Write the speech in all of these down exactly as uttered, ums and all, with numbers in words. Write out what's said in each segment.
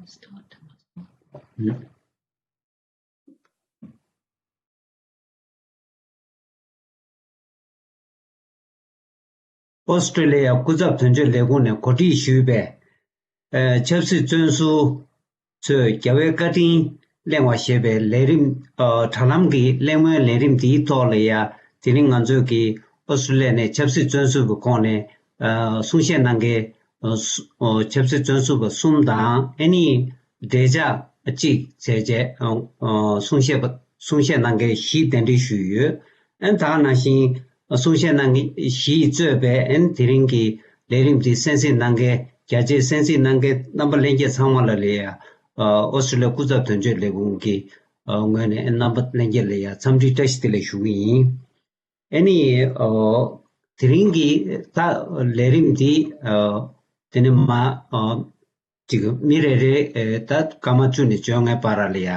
ཨོ་སི་ཀྲི་ལི་ཡ་སྐུ་ཚབ་དོན་གཅོད་ལས་ཁུངས་ནས་གོ་སྒྲིག་ཞུས་པའི། ཨ། ཆབ་སྲིད་བཙོན་ཟུར་ཚོས་རྒྱལ་བའི་བཀའ་དྲིན་གླེང་བ་ཞེས་པའི་ལས་རིམ། ཨ། དྲ་ལམ་གྱི་གླེང་མོལ་ལས་རིམ་དེའི་ཐོག་ལ་ཡ། དེ་རིང་ང་ཚོས་ཀྱི་ཨོ་སི་ཀྲི་ལི་ཡ་ནས་ཆབ་སྲིད་བཙོན་ཟུར་གྱི་ཁོངས་ནས། ཨ། གསུང་བཤད་གནང་མཁན། ཨ། སུ། ཨ། ཆབ་སྲིད་བཙོན་ཟུར་པ་གསུམ་དང་ཨ་ནི་འབྲེལ་ཆགས་གཅིག་བྱས་རྗེས། ཨ། ཨ། གསུང་བཤད་པ། གསུང་བཤད་གནང་མཁན་བཞི་གདན་འདྲེན་ཞུས་ཡོད། ཨ་ནི་ད་ག་ནང་བཞིན་གསུང་བཤད་གནང་མཁན་བཞི་ཡིས་གཙོས་པའི་ཨ་ནི་དེ་རིང་གི་ལས་རིམ་འདི་གསན་གཟིགས་གནང་མཁན། རྒྱ་ཆེའི་གསན་གཟིགས་གནང་མཁན་རྣམ་པ་ལྷན་རྒྱས་ཚང་མ་ལ་ལ་ཡ། ཨ། ཨོ་སི་ཀྲི་ལི་ཡ་སྐུ་ཚབ་དོན་གཅོད་ལས་ཁུངས་ཀྱི། ཨ། ངོས་ནས་ཨ་ནི་རྣམ་པ་ལྷན་རྒྱས་ལ་ཡ་འཚམས་འདྲི་བཀྲ་ཤིས་བདེ་ལེགས་ཞུ་གི་ཡིན། ཨ་ནི། ཨ། དེ་རིང་གི་ད་ལས་རིམ་འདི། ཨ། དེ་ནས་མ། ཨ། ཅིག་མི་རེ་རེ། ཨེ། ད་སྐར་མ་བཅུ་ནས་བཅོ་ལྔའི་བར་ལ་ཡ་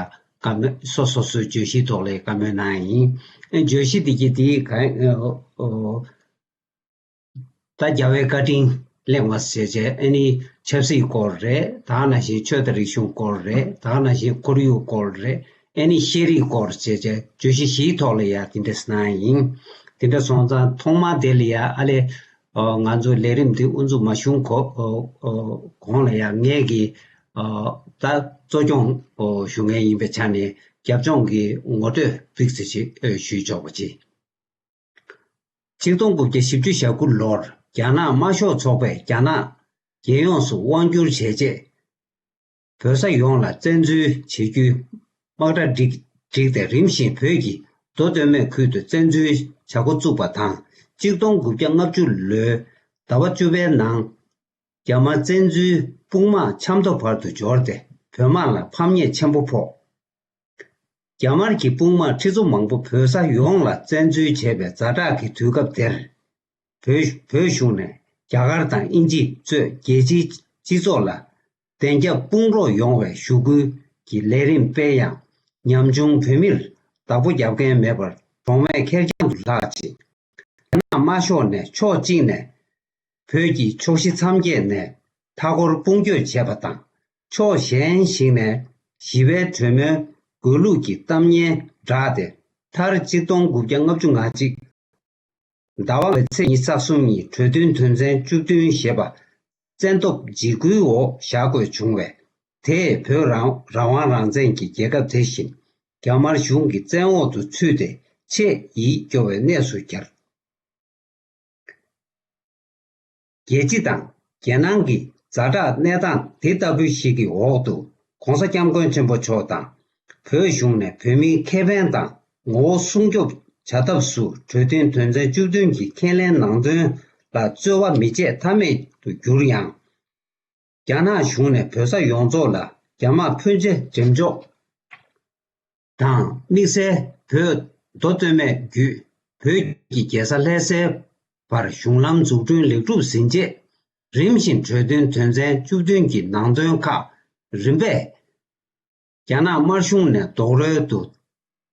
བཀའ་མོལ། སོ་སོ་སོའི་བརྗོད་གཞིའི་ཐོག་ལ་བཀའ་མོལ་གནང་ཡིན། ཨེ། བརྗོད་གཞི་འདི་གི་འདི་ག། ཨོ། ད་རྒྱལ་བའི་བཀའ་དྲིན་གླེང་བ་ཟེར་བྱས། ཨ་ནི་ཆབ་སྲིད་སྐོར་རེད། ད་ག་ནང་བཞིན་ཆོས་དང་རིག་གཞུང་སྐོར་རེད། ད་ག་ནང་བཞིན་ཁོར་ཡུག་སྐོར་རེད། ཨ་ནི་ཤེས་རིག་སྐོར་བྱས་བྱས་བརྗོད་གཞི་བཞིའི་ཐོག་ལ་ཡ་དེ་འདྲ་གནང་ཡིན། དེ་འདྲ་སོང་ཙང་ཐོག་མ་དེ་ལ་ཡ་ཨ་ལས། ཨོ། ང་ཚོ་ལས་རིམ་འདི་དབུ་འཛུགས་མ་ཞུ་གོ། ཨོ། ཨོ། གོང་ལ་ཡ་ངས་ཀྱི། ཨོ། ད་གཙོ་སྐྱོང་། ཨོ། ཞུ་མཁན་ཡིན་པའི་ཆ་ནས་རྒྱབ་ལྗོངས་ཀྱི་ངོ་སྤྲོད་ཏོག་ཙམ་ཞིག་ཨོ། ཞུས་ཆོག་པ་ཅིག་ཆིག་སྟོང་དགུ་བརྒྱ་བཞི་བཅུ་ཞེ་དགུ་ལོར་རྒྱ་ནག་དམར་ཤོག་ཚོགས་པས་རྒྱ་ནག་རྒྱལ་ཡོངས་སུ་དབང་བསྒྱུར་བྱས་རྗེས། བོད་ས་ཡོངས་ལ་བཙན་འཛུལ་བྱེད་རྒྱུའི་དམག་གྲ་བསྒྲིགས་བསྒྲིགས་ཏེ། རིམ་བཞིན་བོད་ཀྱི་མདོ་སྟོད་སྨད་ཁུལ་དུ་བཙན་འཛུལ་བྱ་འགོ་བཙུགས་པ་དང་། ཆིག་སྟོང་དགུ་བརྒྱ་ལྔ་བཅུ་ལོའི་ཟླ་བ་བཅུ་པའི་ནང་། རྒྱ་དམར་བཙན་འཛུལ་དཔུང་དམག་ཆབ་མདོ་བར་དུ་འབྱོར་ཏེ། བོད་དམག་ལ་ཕམ་ཉེས་ཆེན་པོ་ཕོག་རྒྱ་དམར་གྱི་དཔུང་དམག་ཁྲི་ཚོ་མང་པོ་བོད་ས་ཡོངས་ལ་བཙན་འཛུལ་བྱས་པའི་ཛ་དྲག་གི་དུས་སྐབས་དེར། བོད། བོད་གཞུང་ནས་རྒྱ་གར་དང་དབྱིན་ཇི་གཙོས་རྒྱལ་སྤྱིའི་སྤྱི་ཚོགས་ལ་བདེ་འཇགས་དཔུང་རོགས་ཡོང་བའི་ཞུ་སྐུལ་གྱི་ལས་རིམ་སྤེལ་ཡང་། ཉམ་ཆུང་བོད་མིར་བདག་པོ་རྒྱབ་མཁན་མེད་པར་གྲོགས་མེད་ཁེར་རྐྱང་དུ་ལྷག་ཕྱིན། རྒྱ་ནག་དམར་ཤོག་ནས་ཕྱོགས་གཅིག་ནས་བོད་ཀྱི་ཕྱོགས་བཞི་མཚམས་བརྒྱད་ནས་མཐའ་འཁོར་དཔུང་སྐྱོད་བྱས་པ་དང་། ཕྱོགས་གཞན་ཞིག་ནས་ཞི་བའི་གྲོས་མོལ་དགོས་ལུགས་ཀྱི་གཏམ་སྙན་བསྒྲགས་ཏེ། མཐར་ཆིག་སྟོང་དགུ་བརྒྱ་ལྔ་བཅུ་ང་གཅིག་ཟླ་བ་བའི་ཚེས་ཉི་ཤུ་རྩ་གསུམ་ཉིན་གྲོས་མཐུན་དོན་ཚན་བཅུ་བདུན་ཞེས་པ་བཙན་ཐབས་འཇིགས་སྐུལ་འོག་བཞག་དགོས་བྱུང་བས། དེས་བོད་རང་རང་དབང་རང་བཙན་གྱི་རྒྱལ་ཁབ་དེ་བཞིན་རྒྱ་དམར་གཞུང་གི་བཙན་འོག་ཏུ་ཚུད་དེ་ཆེས་ཡིད་སྐྱོ་བའི་གནས་སུ་གྱར། རྒྱལ་སྤྱི་དང་རྒྱལ་ནང་གི་ཛ་དྲག་གནས་སྟངས་དེ་ལྟ་བུ་ཞིག་གི་འོག་ཏུ། ༸གོང་ས་༸སྐྱབས་མགོན་ཆེན་པོ་མཆོག་དང་། བོད་གཞུང་ནས་བོད་མིའི་ཁེ་ཕན་དང་ངོ་བོ་སྲུང་སྐྱོབ་བྱ་ཐབས་སུ་གྲོས་མཐུན་དོན་ཚན་བཅུ་བདུན་གྱི་ཁས་ལེན་ནང་དོན་ལ་རྩོལ་བ་མི་བྱེད་ཐབས་མེད་དུ་གྱུར་ཡང་། རྒྱ་ནག་གཞུང་ནས་བོད་ས་ཡོངས་རྫོགས་ལ་རྒྱ་དམག་ཕོན་ཆེ་འགྲེམས་འཇོག་དང་། དམིགས་བསལ་བོད་མདོ་སྟོད་སྨད་བརྒྱུད་བོད་ཀྱི་རྒྱལ་ས་ལྷ་སའི་བར་གཞུང་ལམ་འཛུགས་སྐྲུན་ལེགས་གྲུབ་ཟིན་རྗེས། རིམ་བཞིན་གྲོས་མཐུན་དོན་ཚན་བཅུ་བདུན་གྱི་ནང་དོན་ཁག་རིམ་པས་རྒྱ་ནག་དམར་གཞུང་ནས་རྡོག་རོལ་དུ་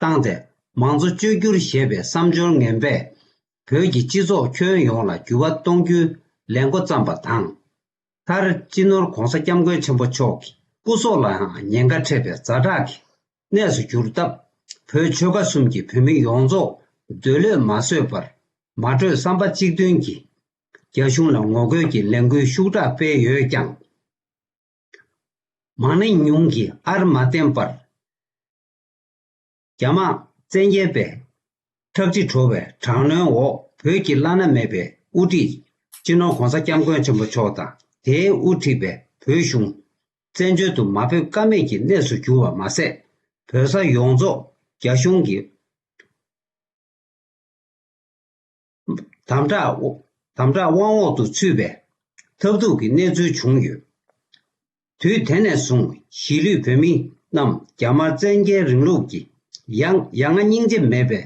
བཏང་སྟེ། མང་གཙོ་བཅོས་བསྒྱུར་ཞེས་པའི་བསམ་སྦྱོར་ངན་པས་བོད་ཀྱི་སྤྱི་ཚོགས་ཁྱོན་ཡོངས་ལ་འགྱུར་བ་གཏོང་རྒྱུའི་ལས་འགོ་བརྩམས་པ་དང་། མཐར་སྤྱི་ནོར་༸གོང་ས་༸སྐྱབས་མགོན་ཆེན་པོ་མཆོག་གི་སྐུ་སྲོག་ལའང་ཉེན་ཁ་འཕྲད་པའི་ཛ་དྲག་གི་གནས་སུ་གྱུར་སྟབས། བོད་ཆོལ་ཁ་གསུམ་གྱི་བོད་མི་ཡོངས་རྫོགས་འདོད་བློས་མ་བཟོད་པར་མ་གྲོས་བསམ་པ་གཅིག་མཐུན་གྱིས་རྒྱ་གཞུང་ལ་ངོ་རྒོལ་གྱི་ལས་འགུལ་ཤུགས་དྲག་སྤེལ་ཡོད་ཀྱང་། མང་ནས་ཉུང་གིས་ཨར་མ་བརྟེན་པར། རྒྱ་དམག་བཙན་རྒྱལ་པས་ཁྲག་དྲི་བྲོ་བའི་དྲག་གནོན་འོག་བོད་ཀྱི་བླ་ན་མེད་པའི་དབུ་ཁྲིད་སྤྱི་ནོར་༸གོང་ས་༸སྐྱབས་མགོན་ཆེན་པོ་མཆོག་དང་། དེས་དབུ་ཁྲིད་པའི་བོད་གཞུང་བཙན་བྱོལ་དུ་མ་ཕེབས་ཀ་མེད་ཀྱི་གནས་སུ་གྱུར་བ་མ་ཟད། བོད་ས་ཡོངས་རྫོགས་རྒྱ་གཞུང་གིས་དམ་དྲག་དམ་དྲག་དབང་འོག་ཏུ་ཚུད་པའི་ཐབས་སྡུག་གི་གནས་ཚུལ་བྱུང་ཡོད། དུས་དེ་ནས་བཟུང་གཞིས་ལུས་བོད་མི་རྣམས་རྒྱ་དམར་བཙན་རྒྱལ་རིང་ལུགས་ཀྱི་ཡ་ཡ་ང་སྙིང་རྗེ་མེད་པའི་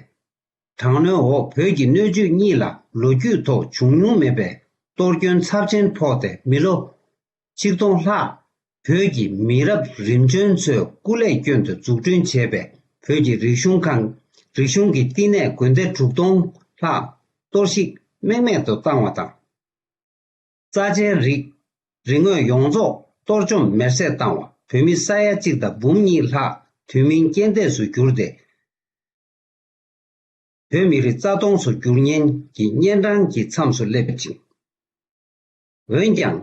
དྲག་གནོན་འོག་བོད་ཀྱི་སྣོད་བཅུད་གཉིས་ལ་ལོ་རྒྱུས་ཐོག་བྱུང་མྱོང་མེད་པའི་གཏོར་སྐྱོན་ཚབས་ཆེན་ཕོག་སྟེ། མི་ལོ་ཆིག་སྟོང་ལྷག་བོད་ཀྱི་མི་རབས་རིམ་བྱོན་ཚོས་སྐུ་ལས་བསྐྱོན་ཏེ་འཛུགས་སྐྲུན་བྱས་པའི་བོད་ཀྱི་རིག་གཞུང་ཁང་། རིག་གཞུང་གི་བསྟི་གནས་དགོན་སྡེ་དྲུག་སྟོང་ལྷག་གཏོར་བཤིག་རྨེག་མེད་དུ་བཏང་བ་དང་། རྩ་ཆེའི་རིག་རིག་དངོས་ཡོངས་རྫོགས་གཏོར་བཅོམ་མེར་སྲེག་བཏང་བ། བོད་མི་ས་ཡ་གཅིག་དང་འབུམ་གཉིས་ལྷག་དུས་མིན་རྐྱེན་འདས་སུ་གྱུར་ཏེ། བོད་མི་རིགས་རྩ་སྟོངས་སུ་འགྱུར་ཉེན་གྱི་གཉན་འཕྲང་གི་མཚམས་སུ་སླེབས་ཅིང་། འོན་ཀྱང་།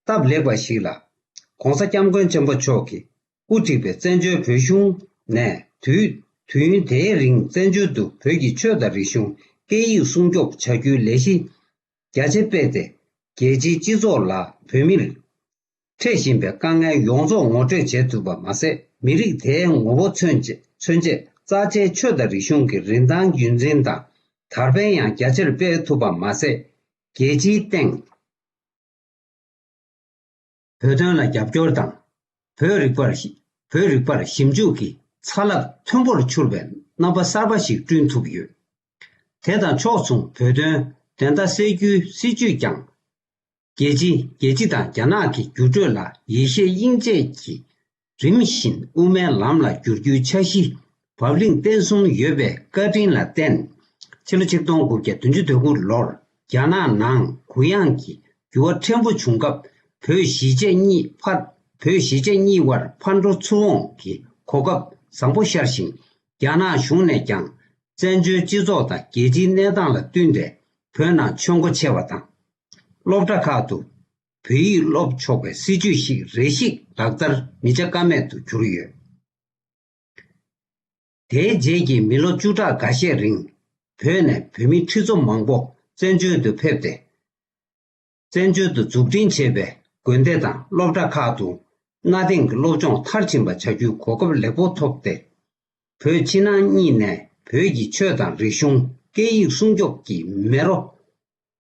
སྟབས་ལེགས་པ་ཞིག་ལ། ༸གོང་ས་༸སྐྱབས་མགོན་ཆེན་པོ་མཆོག་གིས་དབུ་ཁྲིད་པའི་བཙན་བྱོལ་བོད་གཞུང་ནས་དུས་དུས་ཡུན་དེའི་རིང་བཙན་བྱོལ་དུ་བོད་ཀྱི་ཆོས་དང་རིག་གཞུང་སྐད་ཡིག་སྲུང་སྐྱོབ་བྱ་རྒྱུའི་ལས་གཞི་རྒྱ་ཆེ་སྤེལ་ཏེ། རྒྱལ་སྤྱིའི་སྤྱི་ཚོགས་ལ་བོད་མིར་འཕྲད་བཞིན་པའི་དཀའ་ངལ་ཡོངས་རྫོགས་ངོ་སྤྲོད་བྱེད་ཐུབ་པ་མ་ཟད། མི་རིགས་དེའི་ངོ་བོ་མཚོན་ཆེད་མཚོན་ཆེད་རྩ་ཆེའི་ཆོས་དང་རིག་གཞུང་གི་རིན་ཐང་རྒྱུན་འཛིན་དང་དར་སྤེལ་ཡང་རྒྱ་ཆེར་སྤེལ་ཐུབ་པ་མ་ཟད། རྒྱལ་སྤྱིའི་སྟེང་བོད་དོན་ལ་རྒྱབ་སྐྱོར་དང་། བོད་རིག་པར་བོད་རིག་པར་ཞིབ་འཇུག་གི་ཚ་རླབས་མཐོན་པོར་འཕྱུར་བའི་རྣམ་པ་གསར་པ་ཞིག་བསྐྲུན་ཐུབ་ཡོད། དེ་དང་ཕྱོགས་མཚུངས་བོད་དོན་བདེན་མཐའ་གསལ་རྒྱུའི་སྲིད་བྱུས་ཀྱང་། རྒྱལ་སྤྱི་རྒྱལ་སྤྱི་དང་རྒྱ་ནག་གི་འགྱུར་འགྲོས་ལ་ཡིད་ཆེས་དབྱིངས་དཔྱད་ཀྱིས་རིམ་བཞིན་དབུ་མའི་ལམ་ལ་བསྒྱུར་རྒྱུའི་འཆར་གཞི་བབ་བརླིང་བརྟན་གསུམ་ཡོད་པའི་བཀའ་དྲིན་ལ་བརྟེན། ཕྱི་ལོ་ཆིག་སྟོང་དགུ་བརྒྱ་བདུན་ཅུ་དོན་དགུ་ལོར་རྒྱ་ནག་ནང་གུ་ཡངས་ཀྱི་འགྱུར་བ་ཕྲན་བུ་བྱུང་སྐབས། བོད་གཞིས་བྱེས་གཉིས་ཕར་བོད་གཞིས་བྱེས་གཉིས་དབར་ཕར་འགྲོ་ཚུར་འོང་གི་གོ་སྐབས་བཟང་པོ་ཤར་ཞིང་། རྒྱ་ནག་གཞུང་ནས་ཀྱང་བཙན་བྱོལ་སྤྱི་ཚོགས་དང་རྒྱལ་སྤྱིའི་གནས་སྟངས་ལ་བསྟུན་ཏེ་བོད་ནང་ཆོས་མགོ་ཆེ་བ་དང་། སློབ་གྲྭ་ཁག་ཏུ་བོད་ཡིག་སློབ་ཆོག་པའི་སྲིད་བྱུས་ཤིག་རེ་ཞིག་ལག་བསྟར་མི་བྱ་ཀ་མེད་དུ་གྱུར་ཡོད། དེའི་རྗེས་ཀྱི་མི་ལོ་བཅུ་ཕྲག་འགའ་ཤས་རིང་། བོད་ནས་བོད་མི་ཁྲི་ཚོ་མང་པོ་བཙན་བྱོལ་དུ་ཕེབས་ཏེ། བཙན་བྱོལ་དུ་འཛུགས་སྐྲུན་བྱས་པའི་དགོན་སྡེ་དང་སློབ་གྲྭ་ཁག་ཏུ་གནའ་དེང་གི་སློབ་སྦྱོང་མཐར་ཕྱིན་པ་བྱ་རྒྱུའི་གོ་སྐབས་ལེགས་པོ་ཐོབ་སྟེ། བོད་ཕྱི་ནང་གཉིས་ནས་བོད་ཀྱི་ཆོས་དང་རིག་གཞུང་སྐད་ཡིག་སྲུང་སྐྱོབ་ཀྱི་མེ་རོ་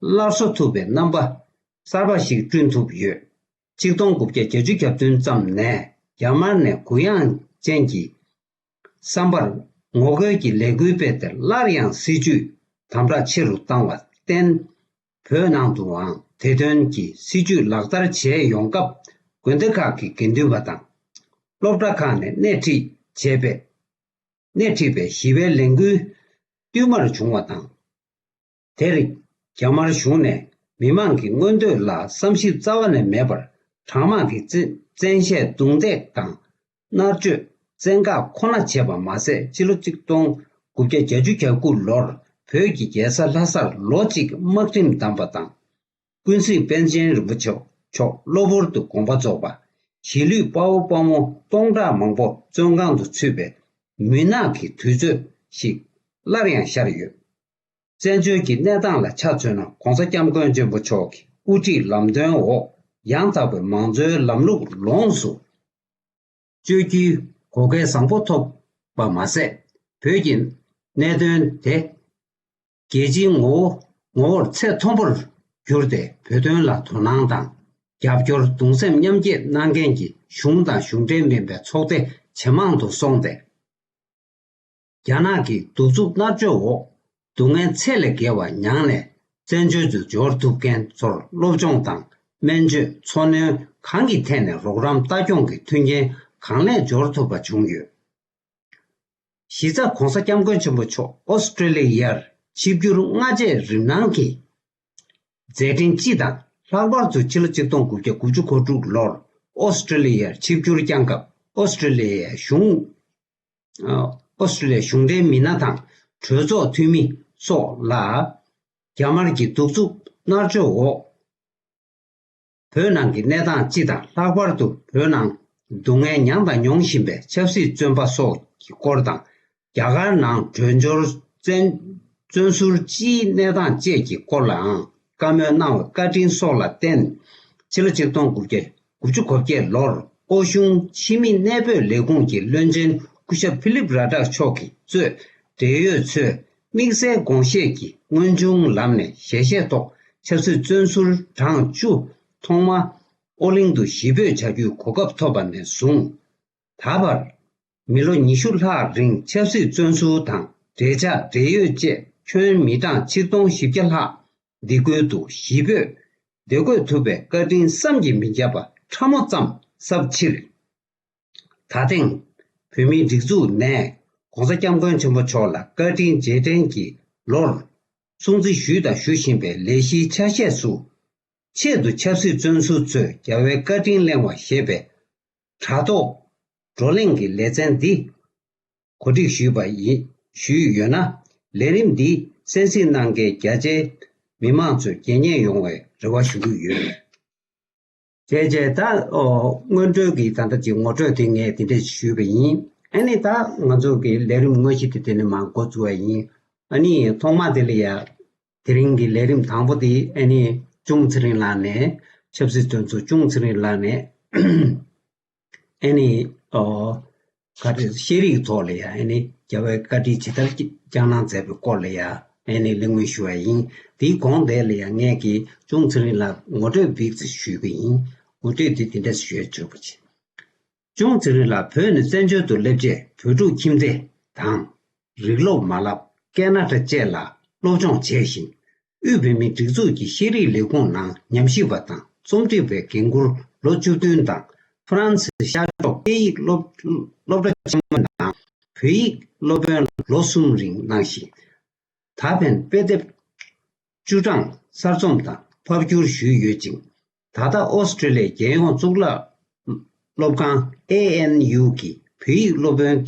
སླར་གསོ་ཐུབ་པའི་རྣམ་པ་གསར་པ་ཞིག་བསྐྲུན་ཐུབ་ཡོད། ཆིག་སྟོང་དགུ་བརྒྱ་བརྒྱད་ཅུ་གྱ་བདུན་ཙམ་ནས་རྒྱ་དམར་ནས་གུ་ཡངས་ཅན་གྱི་བསམ་པར་ངོ་རྒོལ་གྱི་ལས་འགུལ་སྤེལ་ཏེ། སླར་ཡང་སྲིད་བྱུས་དམ་དྲག་ཆེ་རུ་བཏང་བར་བརྟེན། བོད་ནང་དུའང་དེ་དོན་གྱི་སྲིད་བྱུས་ལག་བསྟར་བྱས་ཡོང་སྐབས། དགོན་སྡེ་ཁག་གི་དགེ་འདུན་པ་དང་། སློབ་གྲྭ་ཁག་ནས་སྣེ་ཁྲིད་བྱས་པའི་སྣེ་ཁྲིད་པའི་ཞི་བའི་ལས་འགུལ་བསྟུད་མར་བྱུང་བ་དང་། དེར་རྒྱ་དམར་གཞུང་ནས་མི་མང་གི་མངོན་འདོད་ལ་བསམ་ཞིབ་རྩ་བ་ནས་མེད་པར། གྲང་དམག་གི་བཙན་བཙན་ཤེད་རྡུང་རྡེག་དང་མནར་གཅོད་བཙན་བཀག་ཁོ་ན་བྱས་པ་མ་ཟད། ཕྱི་ལོ་ཆིག་སྟོང་དགུ་བརྒྱ་བརྒྱད་ཅུ་གྱ་དགུ་ལོར་བོད་ཀྱི་རྒྱལ་ས་ལྷ་སར་ལོ་གཅིག་དམག་ཁྲིམས་བསྡམས་པ་དང་། ཀུན་གཟིགས་པཎ་ཆེན་རིན་པོ་ཆེ་མཆོག་གློ་བུར་དུ་དགོངས་པ་རྫོགས་པ། གཞིས་ལུས་དཔའ་བོ་དཔའ་མོ་སྟོང་ཕྲག་མང་པོ་བཙོན་ཁང་དུ་ཚུད་པའི་མུན་ནག་གི་དུས་ཚོད་ཞིག་སླར་ཡང་ཤར་ཡོད། བཙན་བྱོལ་གྱི་གནས་སྟངས་ལ་ཆ་མཚོན་ན། ༸གོང་ས་༸སྐྱབས་མགོན་ཆེན་པོ་མཆོག་གི་དབུ་ཁྲིད་ལམ་སྟོན་འོག་ཡང་དག་པའི་མང་གཙོའི་ལམ་ལུགས་ལོངས་སུ་སྤྱོད་རྒྱུའི་གོ་སྐལ་བཟང་པོ་ཐོབ་པ་མ་ཟད། བོད་ཀྱི་གནད་དོན་དེ་རྒྱལ་སྤྱིའི་ངོ་བོ་ངོ་བོར་ཚད་མཐོན་པོར་གྱུར་ཏེ། བོད་དོན་ལ་དོ་སྣང་དང་རྒྱབ་སྐྱོར། གདུང་སེམས་མཉམ་སྐྱེད་གནང་མཁན་གྱི་གཞུང་དང་གཞུང་འབྲེལ་མིན་པའི་ཚོགས་སྡེ་ཇེ་མང་དུ་སོང་སྟེ། རྒྱ་ནག་གི་གདུག་རྩུབ་མནར་གཅོད་འོག་སྡུག་བསྔལ་ཚད་ལས་བརྒལ་བ་མྱངས་ནས་བཙན་བྱོལ་དུ་འབྱོར་ཐུབ་མཁན་ཚོར་སློབ་སྦྱོང་དང་སྨན་བཅོས། འཚོ་སྣོན་གང་གི་ཐད་ནས་རོགས་རམ་ལྟ་སྐྱོང་གི་མཐུན་རྐྱེན་གང་ལེགས་འབྱོར་ཐུབ་པ་བྱུང་ཡོད། གཞི་རྩ་༸གོང་ས་༸སྐྱབས་མགོན་ཆེན་པོ་མཆོག་ཨོ་སི་ཀྲི་ལི་ཡར་ཆིབས་བསྒྱུར་སྔ་རྗེས་རིམ་གནང་གིས་མཛད་འཕྲིན་སྤྱི་དང་། ལྷག་པར་དུ་ཕྱི་ལོ་ཆིག་སྟོང་དགུ་བརྒྱ་དགུ་བཅུ་གོ་དྲུག་ལོར་ཨོ་སི་ཀྲི་ལི་ཡར་ཆིབས་བསྒྱུར་བསྐྱངས་སྐབས། ཨོ་སི་ཀྲི་ལི་ཡའི་གཞུང་ཨོ་སི་ཀྲི་ལི་ཡའི་གཞུང་འབྲེལ་མི་སྣ་དང་གྲོས་ཚོགས་འཐུས་མི་སོགས་ལ། རྒྱ་དམར་གྱི་གདུག་རྩུབ་མནར་གཅོད་འོག་བོད་ནང་གི་གནས་སྟངས་སྤྱི་དང་། ལྷག་པར་དུ་བོད་ནང་སྡུག་བསྔལ་མྱངས་དང་མྱོང་བཞིན་པའི་ཆབ་སྲིད་བཙོན་པ་སོགས་ཀྱི་སྐོར་དང་། རྒྱ་གར་ནང་བྲོས་བྱོལ་བཙན་བཙོན་ཟུར་སྤྱིའི་གནས་སྟངས་བཅས་ཀྱི་སྐོར་ལའང་བཀའ་མོལ་གནང་བའི་བཀའ་དྲིན་སོགས་ལ་བརྟེན། ཕྱི་ལོ་ཆིག་སྟོང་དགུ་བརྒྱ་དགུ་བཅུ་གོ་བརྒྱད་ལོར་ཨོ་གཞུང་ཕྱི་མི་གནས་སྤོས་ལས་ཁུངས་ཀྱི་བློན་ཆེན་སྐུ་ཞབས་ཕི་ལིབ་ར་ཏག་མཆོག་གིས་གཙོས་འབྲེལ་ཡོད་ཚོས་དམིགས་བསལ་དགོངས་བཞེས་ཀྱིས་དངོས་བྱུང་ལམ་ནས་ཞལ་བཞེས་ཐོག་ཆབ་སྲིད་བཙོན་ཟུར་གྲངས་བཅུ་ཐོག་མ་ཨོ་གླིང་དུ་གཞིས་སྤོས་བྱ་རྒྱུའི་གོ་སྐབས་ཐོབ་པ་ནས་བཟུང་ད་བར། མི་ལོ་ཉི་ཤུ་ལྷག་རིང་ཆབ་སྲིད་བཙོན་ཟུར་དང་འབྲེལ་ཆགས་འབྲེལ་ཡོད་བཅས་ཁྱོན་མི་གྲངས་ཆིག་སྟོང་བཞི་བརྒྱ་ལྷག་སྡེ་ཁུལ་དུ་གཞིས་སྤོས་བདེ་འགོད་ཐུབ་པའི་བཀའ་དྲིན་བསམ་གྱིས་མི་ཁྱབ་པ་ཕྲ་མོ་ཙམ་གསབ་ཕྱིར། ད་ཐེངས་བོད་མིའི་སྒྲིག་འཛུགས་ནས་༸གོང་ས་༸སྐྱབས་མགོན་ཆེན་པོ་མཆོག་ལ་བཀའ་དྲིན་རྗེས་དྲན་གྱི་ལོར་སྲུང་བརྩི་ཞུས་དང་ཞུ་བཞིན་པའི་ལས་གཞིའི་ཆ་ཤས་སུ། ཆེད་དུ་ཆབ་སྲིད་བཙོན་ཟུར་ཚོས་རྒྱལ་བའི་བཀའ་དྲིན་གླེང་བ་ཞེས་པའི་ དྲ་ཐོག་བགྲོ་གླེང་གི་ལེ་ཚན་འདི་གོ་སྒྲིག་ཞུས་པ་ཡིན། ཞུས་ཡོད་ན། ལས་རིམ་འདི་གསན་གཟིགས་གནང་མཁན་རྒྱ་ཆེའི་མི་མང་ཚོས་རྒྱལ་མཉེས་ཡོང་བའི་རེ་བ་ཞུ་གི་ཡོད། བྱས་རྗེས་ད་ཨོ་སྔོན་འགྲོའི་གི་ད་ལྟ་ཅིག་ངོ་སྤྲོད་དེ་ངས་དེ་འདྲས་ཞུས་པ་ཡིན། ཨ་ནི་ད་ང་ཚོ་གི་ལས་རིམ་དངོས་གཞི་དེ་དེ་ནས་མར་འགོ་བཙུགས་པ་ཡིན། ཨ་ནི་ཐོག་མ་དེ་ལ་ཡ་དེ་རིང་གི་ལས་རིམ་དང་པོ་དེ་ཨ་ནི་ཅུང་ཚེ་རིང་ལགས་ནས་ཆབ་སྲིད་བཙོན་ཟུར་ཅུང་ཚེ་རིང་ལགས་ནས་ཨ་ནི་ཨོ་ག་རེ་ཤེས་རིག་ཐོག་ལ་ཡ་ཨ་ནི་རྒྱལ་བའི་བཀའ་དྲིན་ཇི་ལྟར་བསྐྱངས་གནང་མཛད་པའི་སྐོར་ལ་ཡ་ཨ་ནི་གླེང་མོལ་ཞུ་བ་ཡིན། དེའི་གོང་དེ་ལ་ཡ་ངས་ཀྱིས་ཅུང་ཚེ་རིང་ལགས་ངོ་སྤྲོད་བིག་ཙམ་ཞུ་གི་ཡིན། ངོ་སྤྲོད་དེ་དེ་འདྲ་ཞུ་ཡ་བྱོས་པ་བྱེད། ཅུང་ཚེ་རིང་ལགས་བོད་ནས་བཙན་བྱོལ་དུ་སླེབས་རྗེས་བོད་ཕྲུག་ཁྱིམ་སྡེ་དང་། རིགས་སློབ་མ་ལག་ཀེ་ན་ཌ་བཅས་ལ་སློབ་སྦྱོང་བྱས་ཤིང་། དབུས་བོད་མིའི་སྒྲིག་འཛུགས་ཀྱི་ཤེས་རིག་ལས་ཁུངས་ནང་ཉམས་ཞིབ་པ་དང་རྩོམ་སྒྲིག་པའི་འགན་འཁུར་ལོ་བཅུ་བདུན་དང་ཧྥ་རན་སི་ཤར་ཕྱོགས་སྐད་ཡིག་སློབ་སློབ་གྲྭ་ཆེན་མོ་ནང་བོད་ཡིག་སློབ་དཔོན་ལོ་གསུམ་རིང་གནང་ཞིང་། ད་ཕན་དཔེ་དེབ་བཅུ་གྲངས་གསར་རྩོམ་དང་ཕབ་བསྒྱུར་ཞུས་ཡོད་ཅིང་། ད་ལྟ་ཨོ་སི་ཀྲི་ལི་ཡའི་རྒྱལ་ཡོངས་གཙུག་ལག་སློབ་ཁང་ཨེ་ཨེན་ཡུ་གི་བོད་ཡིག་སློབ་དཔོན་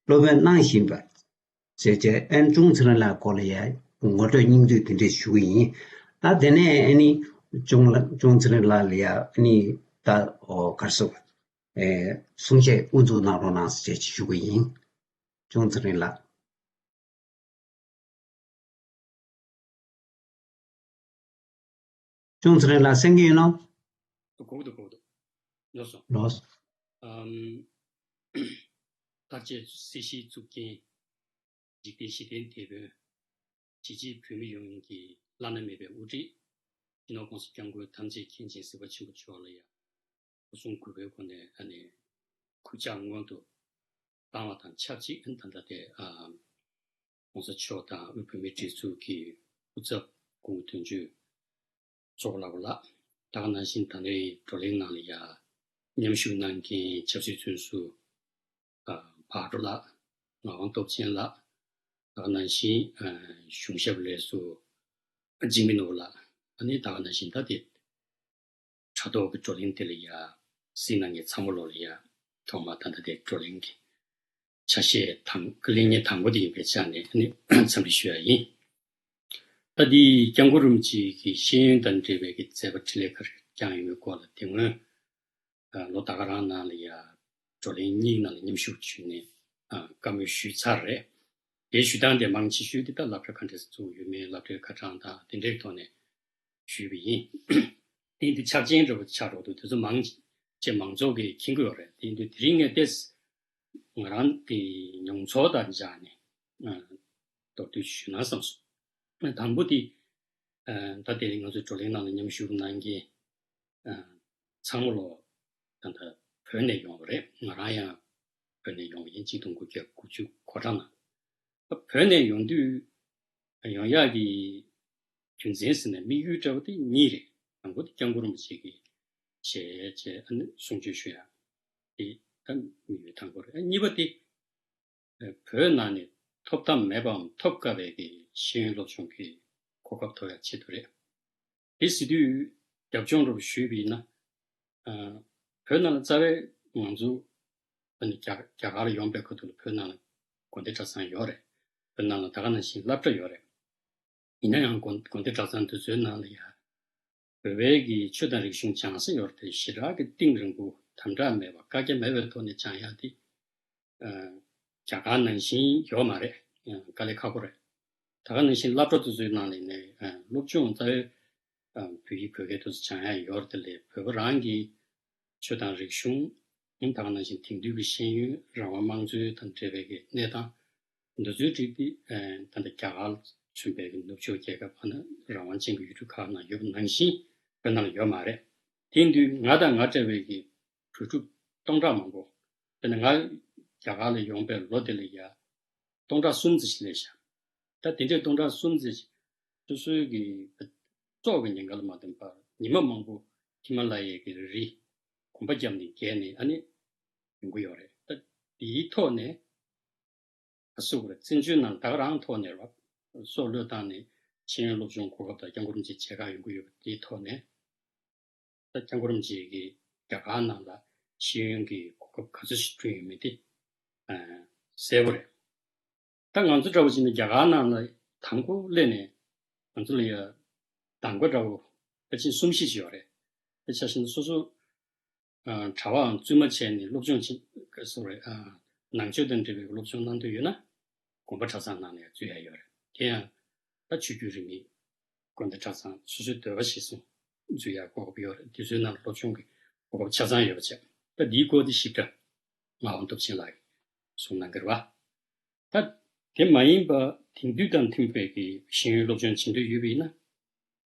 སློབ་དཔོན་གནང་བཞིན་པ། བྱས་རྗེས་ཨན་ཅུང་ཚེ་རིང་ལགས་སྐོར་ལ་ཡ་ངོ་སྤྲོད་སྙིང་བསྡུས་དེ་འདྲས་ཞུ་གི་ཡིན། ད་དེ་ནས་ཨ་ནི་ཅུང་ལ་ཅུང་ཚེ་རིང་ལགས་ལ་ཡ་ཨ་ནི་ད་ཨོ་གར་སོ་ཨེ་གསུང་བཤད་དབུ་འཛུགས་གནང་རོགས་གནང་ཟེར་ཅིག་ཞུ་གི་ཡིན། ཅུང་ཚེ་རིང་ལགས། ཅུང་ཚེ་རིང་ལགས་གསན་གྱི་ཡིན་ནམ། གོ་གི་འདུག་གོ་གི་འདུག་ལགས་སོ། ལགས་སོ། ཨམ། དར་རྒྱས་སྲིད་ཞིའི་གཙུག་རྒྱན། འཇིག་རྟེན་ཞི་བདེའི་དེད་དཔོན། གཞིས་བྱེས་བོད་མི་ཡོངས་ཀྱི་བླ་ན་མེད་པའི་དབུ་ཁྲིད། སྤྱི་ནོར་༸གོང་ས་༸སྐྱབས་མགོན་ཐམས་ཅད་མཁྱེན་ཅིང་གཟིགས་པ་ཆེན་པོ་མཆོག་ལ་ཡང་སྐུ་གསུང་གུས་པའི་སྒོ་ནས་ཨ་ནི་གུས་ཕྱག་སྔོན་དུ་བཏང་བ་དང་ཆབས་ཅིག་ཨ་ནི་ད་ལྟ་དེ་ཨ་༸གོང་ས་མཆོག་དང་དབུས་བོད་མིའི་སྒྲིག་འཛུགས་ཀྱི་སྐུ་ཚབ་སྐུ་ངོ་དོན་གཅོད་ཙོག་ལགས་ལགས། ད་ག་ནང་བཞིན་ད་ནས་བགྲོ་གླེང་ནང་ལ་ཡ་མཉམ་ཞུགས་གནང་མཁན་ཆབ་སྲིད་བཙོན་ཟུར་ཨ་བག་གྲོ་ལགས། ངག་དབང་སྟོབས་ཆེན་ལགས། ད་ག་ནང་བཞིན་ཨ་གཞུང་ཞབས་ལས་ཟུར་འཇིགས་མེད་ནོར་བུ་ལགས། ཨ་ནི་ད་ག་ནང་བཞིན་ད་དེ་དྲ་ཐོག་གི་བགྲོ་གླེང་དེ་ལ་ཡ་གཟིགས་གནང་མཁན་ཚང་མ་ལོ་ལ་ཡ་ཐོག་མ་ད་ལྟ་དེ་བགྲོ་གླེང་གི་ཆ་ཤས་དང་གླེང་སྙན་དང་པོ་དེ་ཡིན་པའི་ཆ་ནས་ཨ་ནི་འཚམས་འདྲི་ཞུ་ཡ་ཡིན། ད་འདི་སྐྱབས་མགོན་རིན་པོ་ཆེ་གི་ཤེས་ཡོན་དང་འབྲེལ་བའི་གི་མཛད་པ་འཕྲིན་ལས་ག་རེ་བསྐྱངས་ཡོད་མེད་སྐོར་ལ་དེ་སྔོན་ཨ་ལོ་ད་ག་རང་ནང་ལ་ཡ་བགྲོ་གླེང་གཉིས་ནང་ལ་མཉམ་ཞུགས་ཞུས་ནས་ཨ་བཀའ་མོལ་ཞུས་ཚར་རེད། དེའི་ཞུ་སྟངས་དེ་མང་ཆེ་ཤོས་དེ་ད་སློབ་གྲྭ་ག་འདྲས་བཙུགས་ཡོད་མེད་སློབ་གྲྭའི་ཁ་གྲངས་དང་དེ་འདྲའི་ཐོག་ནས་ཞུས་པ་ཡིན། དེ་འདི་ཆ་རྐྱེན་འདྲ་པོ་ཆགས་འགྲོ་འདུག་དེ་ཚོ་མང་ཆེ་མང་ཚོགས་ཀྱིས་མཁྱེན་གྱི་ཡོད་རེད། དེ་ཡིན་དུས་དེ་རིང་ངས་ཏོག་ཙམ་ང་རང་གི་མྱོང་ཚོར་དང་སྦྱར་ནས་ཨ་མདོར་བསྡུས་ཞུས་ན་བསམ་སོང་། དང་པོ་དེ་ཨ་ད་དེ་རིང་ང་ཚོའི་བགྲོ་གླེང་ནང་ལ་མཉམ་ཞུགས་གནང་མཁན་ཨ་ཚང་མ་ལོ་ད་ལྟ་བོད་ནས་ཡོང་བ་རེད། ང་རང་ཡང་བོད་ནས་ཡོང་བ་ཡིན། གཅིག་སྟོང་དགུ་བརྒྱ་དགུ་བཅུ་གོ་གྲངས་ནང་བོད་ནས་ཡོང་དུས་ཡོང་ཡག་གི་རྒྱུ་མཚན་ཟེར་ན་དམིགས་ཡུལ་འདྲ་བོ་དེ་གཉིས་རེད། དང་པོ་དེ་སྐྱབས་མགོན་རིན་པོ་ཆེ་གི་ཞལ་བྱས་ཨ་ནི་གསུང་ཆོས་ཞུ་ཡག་དེ་ད་དམིགས་ཡུལ་དང་པོ་རེད། གཉིས་པ་དེ་བོད་ནང་ནས་ཐོབ་ཐང་མེད་པའམ་ཐོབ་དཀའ་བའི་གི་ཤེས་ཡོན་སློབ་སྦྱོང་གི་གོ་སྐབས་ཐོབ་ཡག་ཆེད་དུ་རེད། དེ་ཟེར་དུས་རྒྱབ་ལྗོངས་འདྲ་བོ་ཞུས་པ་ཡིན་ན། ཨ་བོད་ནང་ལ་རྩ་བའི་ང་ཚོ་ཨ་ནི་རྒྱ་རྒྱ་གར་ལ་ཡོང་པའི་ཁ་ཐུག་ལ་བོད་ནང་ལ་དགོན་སྡེ་གྲྭ་ཚང་ཡོད་རེད། བོད་ནང་ལ་ད་ག་ནང་བཞིན་སློབ་གྲྭ་ཡོད་རེད། ཡིན་ན་ཡང་དགོན་དགོན་སྡེ་གྲྭ་ཚང་དེ་ཚོའི་ནང་ལ་ཡ་བོད་པའི་གི་ཆོས་དང་རིག་གཞུང་སྦྱང་ས་ཡོད་རེད་དེ། ཞེ་དྲག་གི་གཏིང་རིང་པོ་དམ་དྲག་མེད་པ་བཀག་རྒྱ་མེད་པའི་ཐོག་ནས་སྦྱང་ཡག་དེ་ཨ་རྒྱ་གར་ནང་བཞིན་ཡོད་མ་རེད། ཨ་དཀའ་ལས་ཁག་པོ་རེད། ད་ག་ནང་བཞིན་སློབ་གྲྭ་དེ་ཚོའི་ནང་ལ་ནས་ཨ་སློབ་སྦྱོང་རྩ་བའི་ཨ་བོད་ཡིག་བོད་སྐད་དུ་སྦྱང་ཡག་ཡོད་རེད་དེ་ལས་བོད་པ་རང་གི་ཆོས་དང་རིག་གཞུང་ཨ་ད་ག་ནང་བཞིན་དེང་དུས་ཀྱི་ཤེས་ཡོན་རང་དབང་དམངས་གཙོའི་དང་འབྲེལ་བའི་གི་གནས་སྟངས་འདི་ཚོའི་རིགས་དེ་ཨ་ད་ལྟ་རྒྱ་གར་མཚོན་པའི་གི་ནུབ་ཕྱོགས་རྒྱལ་ཁབ་ཨ་ནི་རང་དབང་ཅན་གྱི་ཡུལ་གྲུ་ཁག་ནང་ཡོད་པ་ནང་བཞིན་བོད་ནང་ལ་ཡོད་མ་རེད། དེང་དུས་ང་དང་ང་འདྲ་བའི་གི་བོད་ཕྲུག་སྟོང་ཕྲག་མང་པོ། དཔེར་ན་ང་རྒྱ་གར་ལ་ཡོང་པའི་ལོ་དེ་ལ་ཡ་སྟོང་ཕྲག་གསུམ་ཙམ་ཞིག་སླེབས་ཤག་ད་དེ་འདྲའི་སྟོང་ཕྲག་གསུམ་ཙམ་ཞིག་སོ་སོའི་གི་སྲོག་གི་ཉེན་ཁ་ལ་མ་བསྟུན་པར་ཉི་མ་མང་པོ་ཧི་མ་ལ་ཡའི་གི་རི་གོམ་པ་བརྒྱབ་ནས་བརྒལ་ནས་ཨ་ནི་ཡོང་གི་ཡོད་རེད། ད་དེའི་ཐོག་ནས་ཨ་སུ་གུ་རེད། བཙན་བྱོལ་ནང་ད་ག་རང་ཐོག་ནས་རོགས་སྲོག་བློས་བཏང་ནས་ཤེས་ཡོན་སློབ་སྦྱོང་གོ་སྐབས་དང་སྐྱབས་མགོན་རིན་པོ་ཆེ་མཇལ་ཁ་ཡོང་གི་ཡོད་པ་དེའི་ཐོག་ནས། ད་སྐྱབས་མགོན་རིན་པོ་ཆེ་གིས་རྒྱ་གར་ནང་ལ་ ཤེས་ཡོན་གྱི་གོ་སྐབས་ག་ཚོད་ཞིག་བསྐྲུན་ཡོད་མེད་དེ་ཨ་གསལ་པོ་རེད། ད་ང་ཚོ་འདྲ་བོ་བྱས་ན་རྒྱ་གར་ནང་ལ་དང་པོ་སླེབས་ནས་ང་ཚོ་ལ་ཡ་གདམ་ག་འདྲ་བོ་ཕལ་ཆེར་གསུམ་བཞི་ཅིག་ཡོད་རེད། དེ་ཆ་བཞག་ན་སོ་སོ་ཨ་གྲྭ་པའམ་བཙུན་མ་བྱས་ནས་སློབ་སྦྱོང་བྱེད་སོ་རེད། ཨ་ནང་ཆོས་དང་འབྲེལ་བའི་སློབ་སྦྱོང་གནང་འདོད་ཡོད་ན་དགོན་པ་གྲྭ་ཚང་ནང་ནས་འཛུལ་ཡ་ཡོད་རེད། དེ་ཡང་ད་ཆོས་བརྒྱུད་རིས་མེད་དགོན་སྡེ་གྲྭ་ཚང་སོ་སོའི་འདོད་པ་གཞིར་བཟུང་འཛུལ་ཡ་གོ་སྐབས་ཡོད་རེད། དེ་ཚོའི་ནང་སློབ་སྦྱོང་གི་གོ་སྐབས་ཆ་ཚང་ཡོད་པ་བྱས། ད་འདིའི་སྐོར་དེ་ཞིབ་ཕྲ་ངག་དབང་སྟོབས་ཆེན་ལགས་ཀྱིས་གསུངས་གནང་གི་རེད་བ། ད་དེ་མ་ཡིན་པ་དེང་དུས་དང་མཐུན་པའི་གི་ཤེས་ཡོན་སློབ་སྦྱོང་བྱེད་འདོད་ཡོད་པ་ཡིན་ན།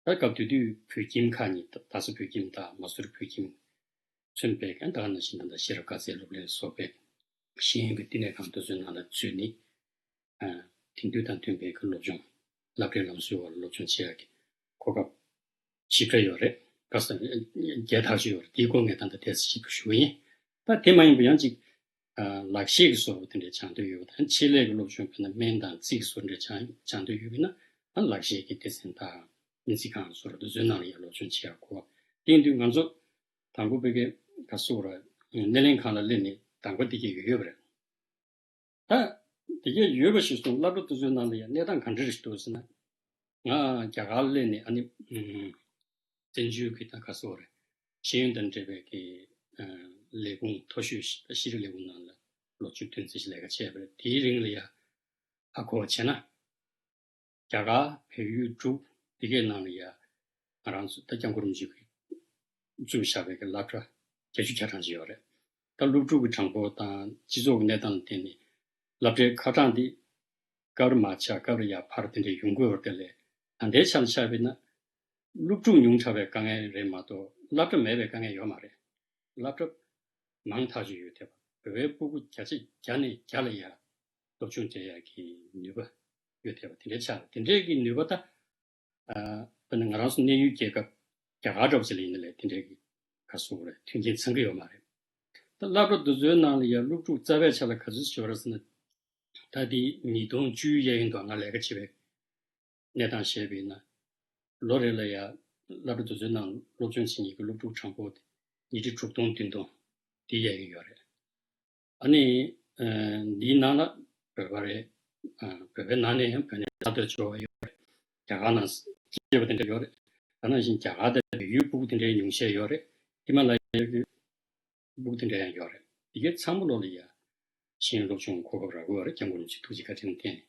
ད་སྐབས་དེ་དུས་བོད་ཁྱིམ་ཁག་གཉིས་ད་རྡ་ས་བོད་ཁྱིམ་དང་མ་སུར་བོད་ཁྱིམ་མཚོན་པའི་གང་ད་ག་ནང་བཞིན་ད་ལྟ་ཤེས་རབ་དཀར་ཚལ་སློབ་གླིང་སོགས་པའི་ཤེས་ཡོན་གྱི་བསྟི་གནས་ཁང་དེ་ཚོའི་ནང་ལ་འཛུལ་ནས་ཨ་དེང་དུས་དང་མཐུན་པའི་གི་སློབ་སྦྱོང་སློབ་གྲྭའི་ལམ་སྲོལ་འོག་ལ་སློབ་སྦྱོང་བྱེད་ཡག་གི་གོ་སྐབས་ཞིབ་ཕྲ་ཡོད་རེད། དགའ་ས་རྒྱལ་ཐག་ཆོད་ཡོད་རེད། དེའི་སྐོར་ངས་ད་ལྟ་ཏོག་ཙམ་ཞིབ་ཏུ་ཞུ་གི་ཡིན། ད་དེ་མ་ཡིན་པ་ཡང་ཅིག་ཨ་ལག་ཤེས་ཀྱི་སོགས་དེ་འདྲའི་སྦྱང་འདོད་ཡོད་པ་དང་ཆེད་ལས་ཀྱི་སློབ་སྦྱོང་དཔེར་ན་སྨན་དང་རྩིས་ཀྱི་སོགས་འདྲ་སྦྱང་སྦྱང་འདོད་ཡོད་པ་ཡིན་ན་ཨ་ལག་ཤེས་ཀྱི་སྡེ་ཚན་དང་སྨན་རྩིས་ཁང་སོགས་དེ་ཚོའི་ནང་ལ་ཡང་སློབ་སྦྱོང་བྱེད་ཡག་གོ་བ། དེ་ཡིན་དུས་ང་ཚོ་དང་པོ་བོད་སྐད་ག་སོགས་ར་སྣེ་ལེན་ཁང་ལ་སླེབས་ནས་དང་པོ་དེ་གས་ཡོད་ཡོད་པ་རེད། ད་དེ་གས་ཡོད་པ་ཞིག་སོང་སློབ་གྲྭ་དེ་ཚོའི་ནང་ལ་ཡང་གནས་སྟངས་ག་འདྲ་ཞིག་འདུག་ཟེར་ན། ང་རྒྱ་གར་སླེབས་ནས་ཨ་ནི་ཨུམ་བཙན་བྱོལ་གྱི་ད་ག་སོགས་རེད། ཤེས་ཡོན་དང་འབྲེལ་བའི་གི་ཨ་ལས་ཁུངས་མཐོ་ཤོས་ཤིག་ད་ཤེས་རིག་ལས་ཁུངས་ནང་ལ་ལོ་བཅུ་བདུན་ཙམ་ཞིག་ལས་ཀ་བྱས་པ་རེད། དེའི་རིང་ལ་ཡ་ཧ་གོ་བ་བྱས་ན། རྒྱ་གར་བལ་ཡུལ་འབྲུག་འདི་གའི་ནང་ལ་ཡ་ང་རང་ཚོ་ད་སྐྱབས་མགོན་རིན་པོ་ཆེ་གིས་བཙུགས་བཞག་པའི་གི་སློབ་གྲྭ་བརྒྱད་ཅུ་གྱ་གྲངས་ཅིག་ཡོད་རེད། ད་སློབ་ཕྲུག་གི་གྲངས་འབོར་དང་སྤྱི་ཚོགས་ཀྱི་གནས་སྟངས་ལ་བརྟེན་ནས་སློབ་གྲྭའི་ཁ་གྲངས་འདི་སྐབས་རེ་མར་ཆག་སྐབས་རེ་ཡར་འཕར་དེ་འདྲའི་ཡོང་གི་ཡོད་རེད། དེ་ལས་ད་ལྟའི་ཆ་ལ་ཆ་བཞག་པ་ཡིན་ན་སློབ་ཕྲུག་ཉུང་དྲགས་པའི་དཀའ་ངལ་རེད་མ་གཏོགས་སློབ་གྲྭ་མེད་པའི་དཀའ་ངལ་ཡོད་མ་རེད། སློབ་གྲྭ་མང་ཐག་ཆོད་ཡོད་བསྡད་པ། བོད་པའི་སྤུ་གུ་བརྒྱ་ཆ་བརྒྱ་ནས་བརྒྱ་ལ་ཡ་སློབ་སྦྱོང་སྤྲད་ཡག་གི་ནུས་པ་ཡོད་བསྡད་པ་དེ་འདྲའི་ཆགས་རེད། དེ་འདྲའི་གི་ནུས་པ་ད་ཨ་དཔེར་ན་ང་རང་ཚོ་གནས་ཡུལ་རྒྱལ་ཁབ་རྒྱ་གར་འདྲ་བོ་ཞིག་ལ་ཡིན་ན་ལས་དེ་འདྲའི་གི་ག་སོགས་རེད་མཐུན་རྐྱེན་ཚང་གི་ཡོད་མ་རེད། ད་སློབ་གྲྭ་འདི་ཚོའི་ནང་ལ་ཡ་སློབ་ཕྲུག་རྩ་བའི་ཆ་ལ་ག་ཚོད་ཡོད་རེད་ཟེར་ན། ད་དེ་ཉིས་སྟོང་བཅུའི་གཡས་གཡོན་དུ་ང་ལས་ཀ་བྱེད་པའི་གནས་སྟངས་བཤད་པ་ཡིན་ན། ལོ་རེ་ལ་ཡ་སློབ་གྲྭ་དེ་ཚོའི་ནང་སློབ་སྦྱོང་བྱེད་མཁན་གྱི་སློབ་ཕྲུག་གྲངས་འབོར་དེ་ཉིས་ཁྲི་དྲུག་སྟོང་བདུན་སྟོང་དེ་གཡས་གཡོན་ཡོད་རེད། ཨ་ནི་ཨ་འདིའི་ནང་ལ་བོད་པ་རེད། ཨ་བོད་པའི་ནང་ནས་ཡང་བོད་ནས་ས་སྟོད་འབྱོར་བ་ཡོད་རེད། རྒྱ་གར་ནང་སྐྱེས་པ་དེ་འདྲ་ཡོད་རེད། ད་ནང་བཞིན་རྒྱ་གར་དང་བལ་ཡུལ་སྤུ་གུ་དེ་འདྲའི་ཉུང་ཤས་ཡོད་རེད། ཧི་མ་ལ་ཡའི་སྤུ་གུ་དེ་འདྲ་ཡང་ཡོད་རེད། དེ་གའི་ཚང་མ་ལོ་ལ་ཡ་ཤེས་ཡོན་སློབ་སྦྱོང་གོ་སྐབས་རག་གི་ཡོད་རེད། སྐྱབས་མགོན་རིན་པོ་ཆེ་ཐུགས་རྗེ་བཀའ་དྲིན་བརྟེན་ནས།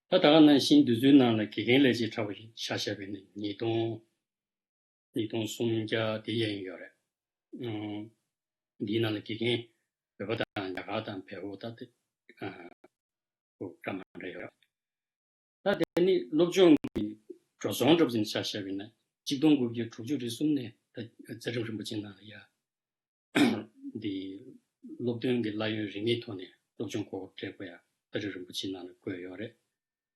ད་ད་ག་ནང་བཞིན་དུས་ཚོད་ནང་ལ་དགེ་རྒན་ལས་བྱེད་འདྲ་བོ་ཞིག་ཆ་བཞག་པ་ཡིན་ན་ཉིས་སྟོང་ཉིས་སྟོང་སུམ་བརྒྱ་དེ་ཡན་ཡོད་རེད། ཨང་། འདིའི་ནང་ལ་དགེ་རྒན་བོད་པ་དང་རྒྱ་གར་དང་བལ་པོ་ད་དེ་ཨ་འདྲ་མི་འདྲ་ཡོད་རེད། ད་དེ་ནི་སློབ་སྦྱོང་གི་འགྲོ་སོང་འདྲ་པོ་ཞིག་ཆ་བཞག་པ་ཡིན་ན་གཅིག་སྟོང་དགུ་བརྒྱ་དྲུག་ཅུ་རེ་གསུམ་ནས་ད་རྩ་ཁྲིམས་རིན་པོ་ཆེ་ནང་ལ་ཡ་འདི་སློབ་སྟོན་གྱི་གླ་ཡོན་རིན་མེད་ཐོག་ནས་སློབ་སྦྱོང་གོ་སྐབས་སྤྲད་དགོས་ཡ་རྩ་ཁྲིམས་རིན་པོ་ཆེ་ནང་ལ་བཀོད་ཡོད་རེད།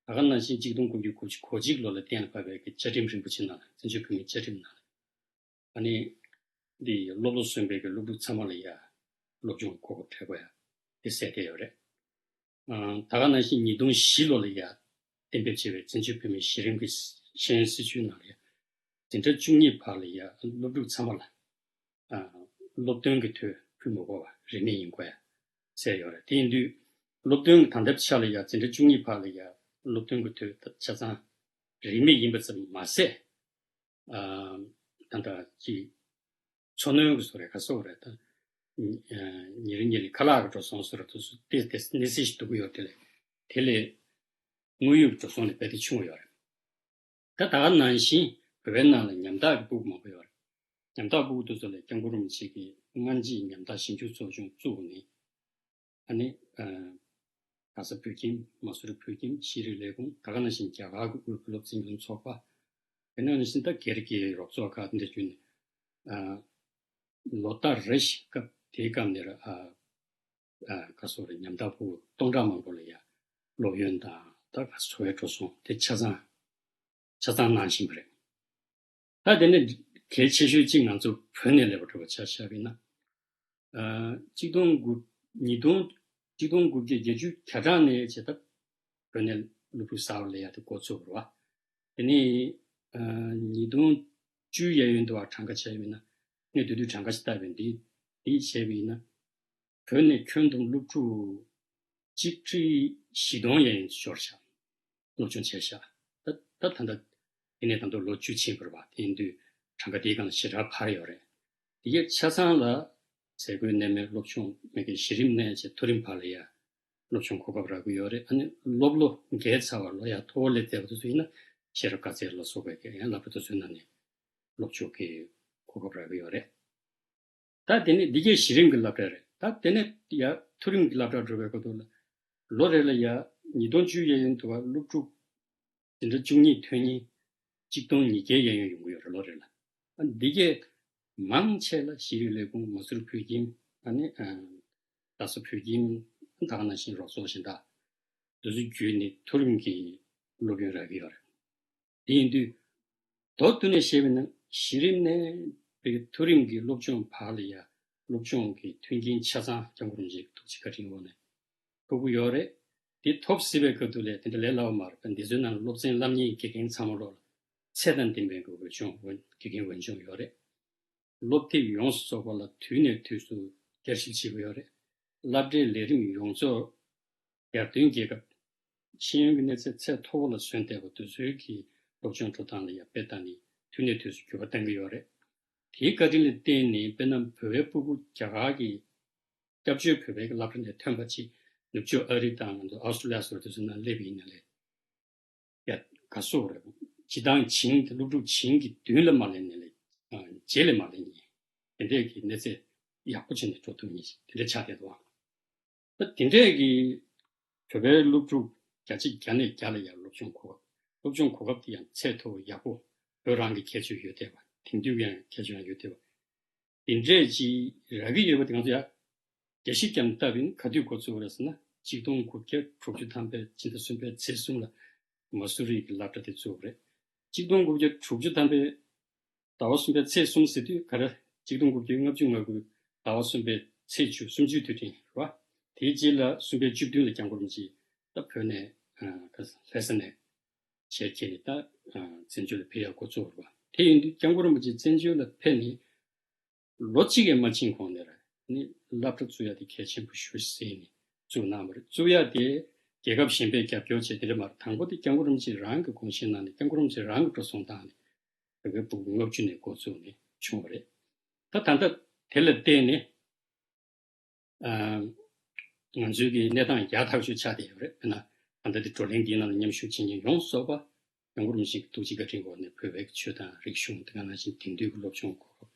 ད་ག་ནང་བཞིན་གཅིག་སྟོང་དགུ་བརྒྱ་དགུ་བཅུ་གོ་གཅིག་ལོ་ལ་གཏན་ལ་ཕབ་པའི་གི་བཅའ་ཁྲིམས་རིན་པོ་ཆེ་ནང་ལ་བཙན་བྱོལ་བོད་མིའི་བཅའ་ཁྲིམས་ནང་ལ་ཨ་ནི་འདི་སློབ་ལོ་གསོན་པའི་གི་སློབ་ཕྲུག་ཚང་མ་ལ་ཡ་སློབ་སྦྱོང་གོ་སྐབས་སྤྲད་དགོས་ཡ་དེ་གསལ་བསྡད་ཡོད་རེད། ཨ་ད་ག་ནང་བཞིན་ཉིས་སྟོང་བཞི་ལོ་ལ་ཡ་གཏན་འབེབས་བྱས་པའི་བཙན་བྱོལ་བོད་མིའི་གཞི་རིམ་གྱི་ཤེས་ཡོན་སྲིད་བྱུས་ནང་ལ་ཡ་འཛིན་གྲྭ་བཅུ་གཉིས་བར་ལ་ཡ་སློབ་ཕྲུག་ཚང་མ་ལ་ཨ་སློབ་ཐོན་གྱི་དོད་ཕུལ་མི་དགོས་པ་རིན་མེད་ཡིན་དགོས་ཡ་གསལ་ཡོད་རེད། དེ་ཡིན་དུས་སློབ་ཐོན་གྱི་ད་ལྟའི་ཆ་ལ་ཡ་འཛིན་གྲྭ་བཅུ་གཉིས་བར་ལ་ཡ་སློབ་ཐོན་གྱི་དོད་ཆ་ཚང་རིན་མེད་ཡིན་པ་ཙམ་མ་ཟད། ཨ་ད་ལྟ་ཅིག་འཚོ་སྣོན་གྱི་བཟོ་རེད་ག་སོགས་རེད་ད། ཨ་ཉིན་རེ་ཉིན་རེ་ཁ་ལག་གི་འགྲོ་སོང་བཟོ་རེད་དུ་སུ་དེ་དེ་གནས་ཚུལ་ཞིག་འདུག་གི་ཡོད་དེ་ལས་དེ་ལས་དངོས་ཡོད་ཀྱི་འགྲོ་སོང་ལས་རྦད་དེ་ཆུང་བ་ཡོད་རེད། ད་ད་ག་ནང་བཞིན་བོད་པའི་ནང་ལ་ཉམ་ཐག་གི་སྤུ་གུ་མང་པོ་ཡོད་རེད། ཉམ་ཐག་སྤུ་གུ་དེ་ཚོ་ལ་སྐྱབས་མགོན་རིན་པོ་ཆེ་གིས་སྔ་རྗེས་ཉམ་ཐག་ཞིབ་འཇུག་ཚོགས་ཆུང་བཙུགས་ནས། ཨ་ནི་ཨ་ག་ས་བོད་ཁྱིམ་མ་སུ་རི་བོད་ཁྱིམ་ཤེས་རིག་ལས་ཁུངས་ད་ག་ནང་བཞིན་རྒྱ་གར་གྱི་དབུས་བོད་སློབ་འཛིན་སྐྱོང་ཚོགས་པ། དེ་ནང་བཞིན་ད་སྒེར་གྱི་རོགས་ཚོགས་ཁག་འདི་འདྲ་བརྒྱུད་ནས་ཨ་ལོ་ལྟར་རེ་བཞིན་སྐབས་དེའི་སྐབས་ནས་ར་ཨ་ཨ་ག་སོགས་རེད་ཉམ་ཐག་ཕྲུ་གུ་སྟོང་ཕྲག་མང་པོ་ལ་ཡ་སློབ་ཡོན་དང་ད་ག་འཚོ་བའི་འགྲོ་སོང་དེ་ཆ་ཚང་ཆ་ཚང་གནང་བཞིན་པ་རེད། ད་དེ་ནས་གལ་ཆེ་ཤོས་གཅིག་ང་ཚོ་བོད་ནས་སླེབས་པ་འདྲ་བོ་ཆ་བཞག་པ་ཡིན་ན། ཨ་གཅིག་སྟོང་དགུ་ཉིས་སྟོང་གཅིག་སྟོང་དགུ་བརྒྱ་བརྒྱད་ཅུ་གྱ་གྲངས་ནས་བྱས་ད་བོད་ནས་སློབ་ཕྲུག་གསར་པ་སླེབས་ཡ་དེ་འགོ་ཚུགས་པ་རེད་བ། དེ་ནས་ཨ་ཉིས་སྟོང་བཅུ་གཡས་གཡོན་དུ་བ་གྲངས་ཀ་ཆ་བཞག་པ་ཡིན་ན་ངས་དེ་དུས་གྲངས་ཀ་ཞིག་བལྟས་པ་ཡིན། འདི་ དེ་བྱས་པ་ཡིན་ན། བོད་ནས་ཁྱོན་བསྡོམས་སློབ་ཕྲུག་གཅིག་ཁྲི་བཞི་སྟོང་ཡན་ཡོད་ཤག་སློབ་སྦྱོང་བྱས་ཤག་ད་ད་ད་ལྟ་དེ་ནས་ད་དུང་ལོ་བཅུ་ཕྱིན་པ་རེད་པ། དེ་ཡིན་དུས་གྲངས་ཀ་དེའི་སྒང་ལ་ཞེ་དྲག་འཕར་ཡོད་རེད། དེ་གའི་ཆ་ཚང་ལ་མཛད་སྒོའི་གནས་མལ་སློབ་སྦྱོང་མེད་མཁན་གཞི་རིམ་ནས་བྱས་མཐོ་རིམ་བར་ལ་ཡ་སློབ་སྦྱོང་གོ་སྐབས་རག་གི་ཡོད་རེད། ཨ་ནི་སློབ་ལོ་བརྒལ་ཚར་བ་ལོ་ཡ་མཐོ་བོ་སླེབས་བསྡད་པ་དེ་ཚོ་ཡིན་ན་ཤེས་རབ་དཀའ་ཚེགས་ལ་སོགས་པའི་ཡང་སློབ་གྲྭ་དེ་ཚོའི་ནང་ནས་སློབ་སྦྱོང་གི་གོ་སྐབས་རག་གི་ཡོད་རེད། ད་དེ་ནས་འདི་གའི་གཞི་རིམ་གྱི་སློབ་གྲྭ་རེད། ད་དེ་ནས་ཡ་མཐོ་རིམ་གྱི་སློབ་གྲྭ་འགྲོ་བའི་སྐབས་དུ་ལ་ལོ་རེ་ལ་ཡ་ཉིས་སྟོང་བཅུ་ཡན་ཡོད་འདུག་པ། སློབ་ཕྲུག་དེ་འདྲ་བཅུ་གཉིས་ཐོན་མཁན་གཅིག་སྟོང་ཉིས་བརྒྱ་ཡན་ཡོད་ཡོང་གི་ཡོད་རེད་ལོ་རེ་ལ། ཨ་འདི་གས་མང་ཆེ་ལ་ཤེས་རིག་ལས་ཁུངས། མ་སུར་བོད་ཁྱིམ། ཨ་ནི་རྡ་ས་བོད་ཁྱིམ། ད་ག་ནང་བཞིན་རོགས་ཚོགས་གཞན་དག་དེ་ཚོ་བརྒྱུད་ནས་མཐོ་རིམ་གྱི་སློབ་ཡོན་རག་གི་ཡོད་རེད། དེ་ཡིན་དུས་མདོར་བསྡུས་ནས་བཤད་པ་ཡིན་ན་གཞི་རིམ་ནས་བའི་མཐོ་རིམ་གྱི་སློབ་སྦྱོང་བར་ལ་ཡ་སློབ་སྦྱོང་གི་མཐུན་རྐྱེན་ཆ་ཚང་སྐྱབས་མགོན་རིན་པོ་ཆེའི་ཐུགས་རྗེ་བཀའ་དྲིན་འོག་ནས་ཐོབ་ཀྱི་ཡོད་རེད། དེ་ཐོབ་སྲིད་པའི་སྐབས་དུ་ལས་དེ་འདྲ་ལས་སླ་བ་མ་རེད་པ། འདི་ཚོའི་ནང་ལ་སློབ་ཚན་བསླབ་མཁན་དགེ་རྒན་ཚང་མ་ལོག་ལ་ཚད་དང་ལྡན་པའི་འོས་སྦྱོང་འོས་དགེ་རྒན་འོས་སྦྱོང་ཡོད་རེད། སློབ་དེབ་ཡོངས་སུ་རྫོགས་པ་ལ་དུས་ནས་དུས་སུ་བསྐྱར་ཞིབ་བྱེད་དགོས་ཡོད་རེད། སློབ་གྲྭའི་ལས་རིམ་ཡོངས་རྫོགས་ཡར་ཐོན་རྒྱལ་ཁབ། ཤེས་ཡོན་གྱི་གནས་ཚད་ཚད་མཐོ་བོ་ལ་སོན་བསྡད་པ་དེ་ཚོའི་གི་སློབ་སྦྱོང་འགྲོ་སྟངས་ལ་ཡང་དཔེ་བལྟས་ནས་དུས་ནས་དུས་སུ་འགྱུར་བ་གཏང་གི་ཡོད་རེད། དེའི་བཀའ་དྲིན་ལ་བརྟེན་ནས་དཔེར་ན་བོད་པའི་སྤུ་གུ་རྒྱ་གར་གྱི་སྐྱབས་བཅོལ་བོད་པའི་སློབ་གྲྭ་ནས་ཐོན་པ་ཅིག་ནུབ་ཕྱོགས་ཨ་རི་དང་ང་ཚོ་ཨོ་སི་ཀྲི་ལི་ཡ་སོགས་དེ་ཚོ་ནང་སླེབས་པ་ཡིན་ན་ལས། ཡ། ག་སོགས་རེད། སྤྱི་བཏང་བྱིངས་ཀྱི་སློབ་ཕྲུག་བྱིངས་ཀྱི་མདུན་ལ་མ་སླེབས་ནས་ལས། ཨ། རྗེས་ལ་མ་སླེབས་ནས། དེ་འདྲས་ཀྱི་གནས་ཚད་ཡག་པོ་བྱས་ནས་འགྲོ་ཐུབ་མཁན་ཞིག་དེ་འདྲས་ཆགས་བསྡད་འདུག་ཨང་། ད་དེ་འདྲས་ཀྱི་བོད་པའི་སློབ་ཕྲུག་བརྒྱ་ཆ་བརྒྱ་ནས་བརྒྱ་ལ་ཡང་སློབ་སྦྱོང་གོ་སྐབས། སློབ་སྦྱོང་གོ་སྐབས་དེ་ཡང་ཚད་མཐོ་བོ་ཡག་པོ། བོད་རང་གི་ཁྱད་ཆོས་ཡོད་བསྡད་པ། དེང་དུས་ཀྱི་ཡང་ཁྱད་ཆོས་ཡང་ཡོད་བསྡད་པ། དེ་འདྲས་ཅིག་རག་གི་ཡོད་པ་དེ་ང་ཚོ་ཡ། རྒྱ་ཞིབ་ཀྱང་བཏབ་པ་ཡིན་ན་ག་དུས་འགོ་བཙུགས་པ་རེད་ཟེར་ན། གཅིག་སྟོང་དགུ་བརྒྱ་དྲུག་ཅུ་ཐམ་པའི་ཕྱི་ཟླ་གསུམ་པའི་ཚེས་གསུམ་ལ་མ་སུ་རི་གི་སློབ་གྲྭ་དེ་བཙུགས་པ་རེད། གཅིག་སྟོང་དགུ་བརྒྱ་དྲུག་ཅུ་ཐམ་པའི་ཟླ་བ་གསུམ་པའི་ཚེས་གསུམ་ཟེར་དུས་ག་རེ། གཅིག་སྟོང་དགུ་བརྒྱ་ལྔ་བཅུ་ང་དགུ་ཟླ་བ་གསུམ་པའི་ཚེས་བཅུ་གསུམ་བཅུའི་དུས་དྲན་རེད་བ། དེའི་རྗེས་ལ་གསུམ་པའི་བཅུ་བདུན་ལ་སྐྱབས་མགོན་རིན་པོ་ཆེ་ད་བོད་ནས། ཨ། ལྷ་ས་ནས་ཞལ་ཁྱེར་ནས་ད། ཨ། བཙན་བྱོལ་ལ་ཕེབས་ཡག་འགོ་བཙུགས་པ་རེད་བ། དེ་ཡིན་དུས་སྐྱབས་མགོན་རིན་པོ་ཆེ་བཙན་བྱོལ་ལ་ཕེབས་ནས། ལོ་གཅིག་ཡང་མ་ཕྱིན་གོང་ནས་ར་ནི་སློབ་གྲྭ་བཙུགས་ཡ་དེ་གལ་ཆེན་པོ་ཞེ་པོ་ཅིག་བརྩིས་ནས་བཙུགས་གནང་བ་རེད། བཙུགས་ཡ་དེ་རྒྱལ་ཁབ་གཞན་པས་རྒྱབ་སྐྱོར་བྱས་དེ་འདྲ་མ་རེད། དང་པོ་དེ་སྐྱབས་མགོན་རིན་པོ་ཆེ་རང་གི་དགོངས་བཞེད་གནང་ནས་སྐྱབས་མགོན་རིན་པོ་ཆེ་རང་གི་འགྲོ་སོང་བཏང་ནས་བོད་པའི་སྤུ་གུ་ལྔ་བཅུ་ནས་འགོ་བཙུགས་ནས་བྱུང་བ་རེད། ད་ད་ལྟ་དེ་ལ་བརྟེན་ནས། ཨ། ང་ཚོའི་གི་གནས་སྟངས་ཡག་ཐག་ཆོད་ཆགས་བསྡད་ཡོད་རེད། དཔེར་ན་ད་ལྟ་དེ་བགྲོ་གླེང་འདིའི་ནང་ལ་མཉམ་ཞུགས་བྱེད་མཁན་ཡོངས་སུ་རྫོགས་པ་སྐྱབས་མགོན་རིན་པོ་ཆེའི་ཐུགས་རྗེ་བཀའ་དྲིན་འོག་ནས་བོད་པའི་ཆོས་དང་རིག་གཞུང་དེ་ག་ནང་བཞིན་དེང་དུས་ཀྱི་སློབ་སྦྱོང་གོ་སྐབས་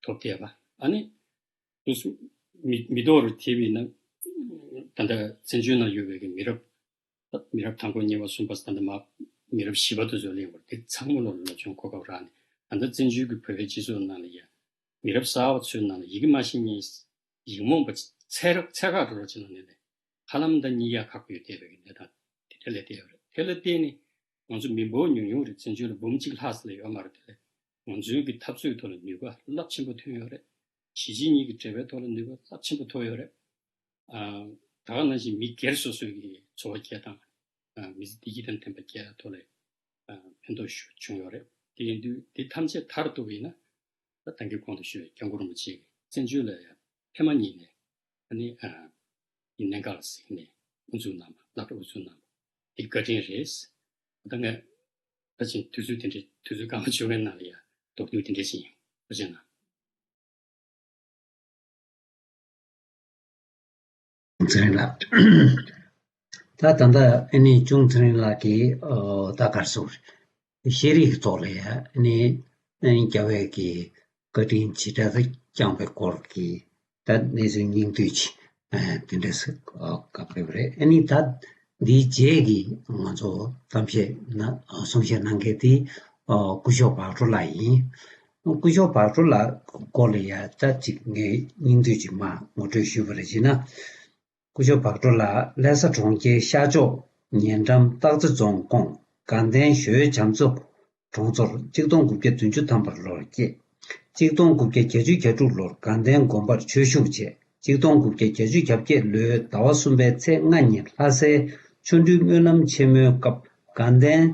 ཐོབ་བསྡད་པ། ཨ་ནི་དུས་སུ་མི་མི་ཐོག་རུ་ཐེབས་པས་ན། ད་ལྟ་བཙན་བྱོལ་ནང་ཡོད་པའི་གི་མི་རབས། མི་རབས་དང་པོ་གཉིས་པ་གསུམ་པ་ད་ལྟ་མ་མི་རབས་བཞི་པ་དེ་ཚོ་སླེབས་པ་རེད། དེ་ཚང་མ་ལོ་ལ་སློབ་སྦྱོང་གོ་སྐབས་རག་ནས། ད་ལྟ་བཙན་བྱོལ་གྱི་བོད་པའི་སྤྱི་ཚོགས་ནང་ལ་ཡ་མི་རབས་གསར་པ་ཚོའི་ནང་ལ་ཡི་གེ་མ་ཤེས་མཁན་ཡིག་རྨོངས་པ་ཚད་རབས་ཚད་བཀག་འགྲོ་རོགས་བྱེད་ནང་ནས་ཧ་ལམ་ད་གཉིས་ཀ་ཁག་པོ་ཡོད་བསྡད་པའི་གི་གནས་སྟངས་དེ་འདྲ་སླེབས་བསྡད་ཡོད་རེད། དེ་ལ་བརྟེན་ནས་ང་ཚོ་མི་འབོར་ཉུང་ཉུང་རེད། བཙན་བྱོལ་ལ་འབུམ་གཅིག་ལྷག་ཙམ་ལས་ཡོད་མ་རེད། དེ་ལས་ང་ཚོའི་གི་འཐབ་རྩོད་ཐོག་ལ་ནུས་པ་རླབས་ཆེན་པོ་ཐོན་ཡོད་རེད། གཞིས་བྱེས་གཉིས་ཀྱི་འབྲེལ་བའི་ཐོག་ལ་ནུས་པ་རླབས་ཆེན་པོ་ཐོན་ཡོད་རེད། ཨ། ད་ག་ནང་བཞིན་མི་སྒེར་སོ་སོའི་གི་འཚོ་བ་སྐྱེལ་སྟངས། ཨ། མི་ཚེ་བདེ་སྐྱིད་དང་ལྡན་པ་སྐྱེལ་ཡ་ཐོག་ལ། ཨ། ཕན་ཐོགས་ཤུགས་བྱུང་ཡོད་རེད། དེ་ཡིན་དུས་དེ་ཐམས་ཅད་མཐར་གཏུགས་པ་ཡིན་ན། ད་ད་གིན་གོང་དུ་ཞུས་པའི་སྐྱབས་མགོན་རིན་པོ་ཆེ་གིས་བཙན་བྱོལ་ལ་ཡང་ཕེབས་མ་ཉིད་ནས། ཨ་ནི། ཨ། གནད་འགག་ལ་གཟིགས་ནས་དབུ་འཛུགས་གནང་བ། སློབ་གྲྭ་དབུ་འཛུགས་གནང་བ་དེ་བཀའ་དྲིན་རེད། ད་ངས་ད་ཕྱིན་དུས་ཚོད་དེ་འདྲའི་དུས་ཚོད་སྐར་མ་བཅོ་ལྔའི་ནང་ལ་ཡང་མདོར་བསྡུས་དེ་འདྲ་ཞིག་ཡིན། ཐུགས་རྗེ་གནང་། ཚེ་རིང་ལགས། ད་ད་ལྟ་ཨ་ནི་ཅུང་ཚེ་རིང་ལགས་ཀྱིས། ཨོ། ད་ག་རེ་ཟེར། ཤེས་རིག་གི་ཐོག་ལ་ཡ་ཨ་ནི་ཨ་ནི་རྒྱལ་བའི་གི་བཀའ་དྲིན་ཇི་འདྲ་བསྐྱངས་པའི་སྐོར་གྱི་ད་གནས་ཚུལ་སྙིང་བསྡུས་ཅིག་ཨ། དེ་འདྲ་ཟེར་ག་ཕེབས་རེད། ཨ་ནི་ད་འདིའི་རྗེས་ཀྱི་ང་ཚོ་གཏམ་བཤད་ན་གསུང་བཤད་གནང་མཁན་དེ། ཨོ། སྐུ་ཞབས་བག་གྲོ་ལགས་ཡིན། སྐུ་ཞབས་བག་གྲོ་ལགས་སྐོར་ལ་ཡ་ད་ཅིག་ངས་སྙིང་བསྡུས་ཅིག་མར་ངོ་སྤྲོད་ཞུས་པ་རེད། བྱས་ན། སྐུ་ཞབས་བག་གྲོ་ལགས་ལྷ་ས་གྲོང་ཁྱེར་ཤར་ཕྱོགས་ཉེ་འགྲམ་སྟག་རྩེ་རྫོང་ཁོངས་དགའ་ལྡན་ཞོལ་བྱམས་བརྩེ་གྲོང་ཚོར་གཅིག་སྟོང་དགུ་བརྒྱ་བདུན་ཅུ་ཐམ་པ་ལོར་སྐྱེས། གཅིག་སྟོང་དགུ་བརྒྱ་བརྒྱད་ཅུ་གྱ་དྲུག་ལོར་དགའ་ལྡན་དགོན་པར་ཆོས་ཞུགས་བྱས། གཅིག་སྟོང་དགུ་བརྒྱ་བརྒྱད་ཅུ་གྱ་བརྒྱད་ལོའི་ཟླ་བ་གསུམ་པའི་ཚེས་ལྔ་ཉིན་ལྷ་སའི་ཆོ་འཕྲུལ་སྨོན་ལམ་ཆེན་མོའི་སྐབས་དགའ་ལྡན་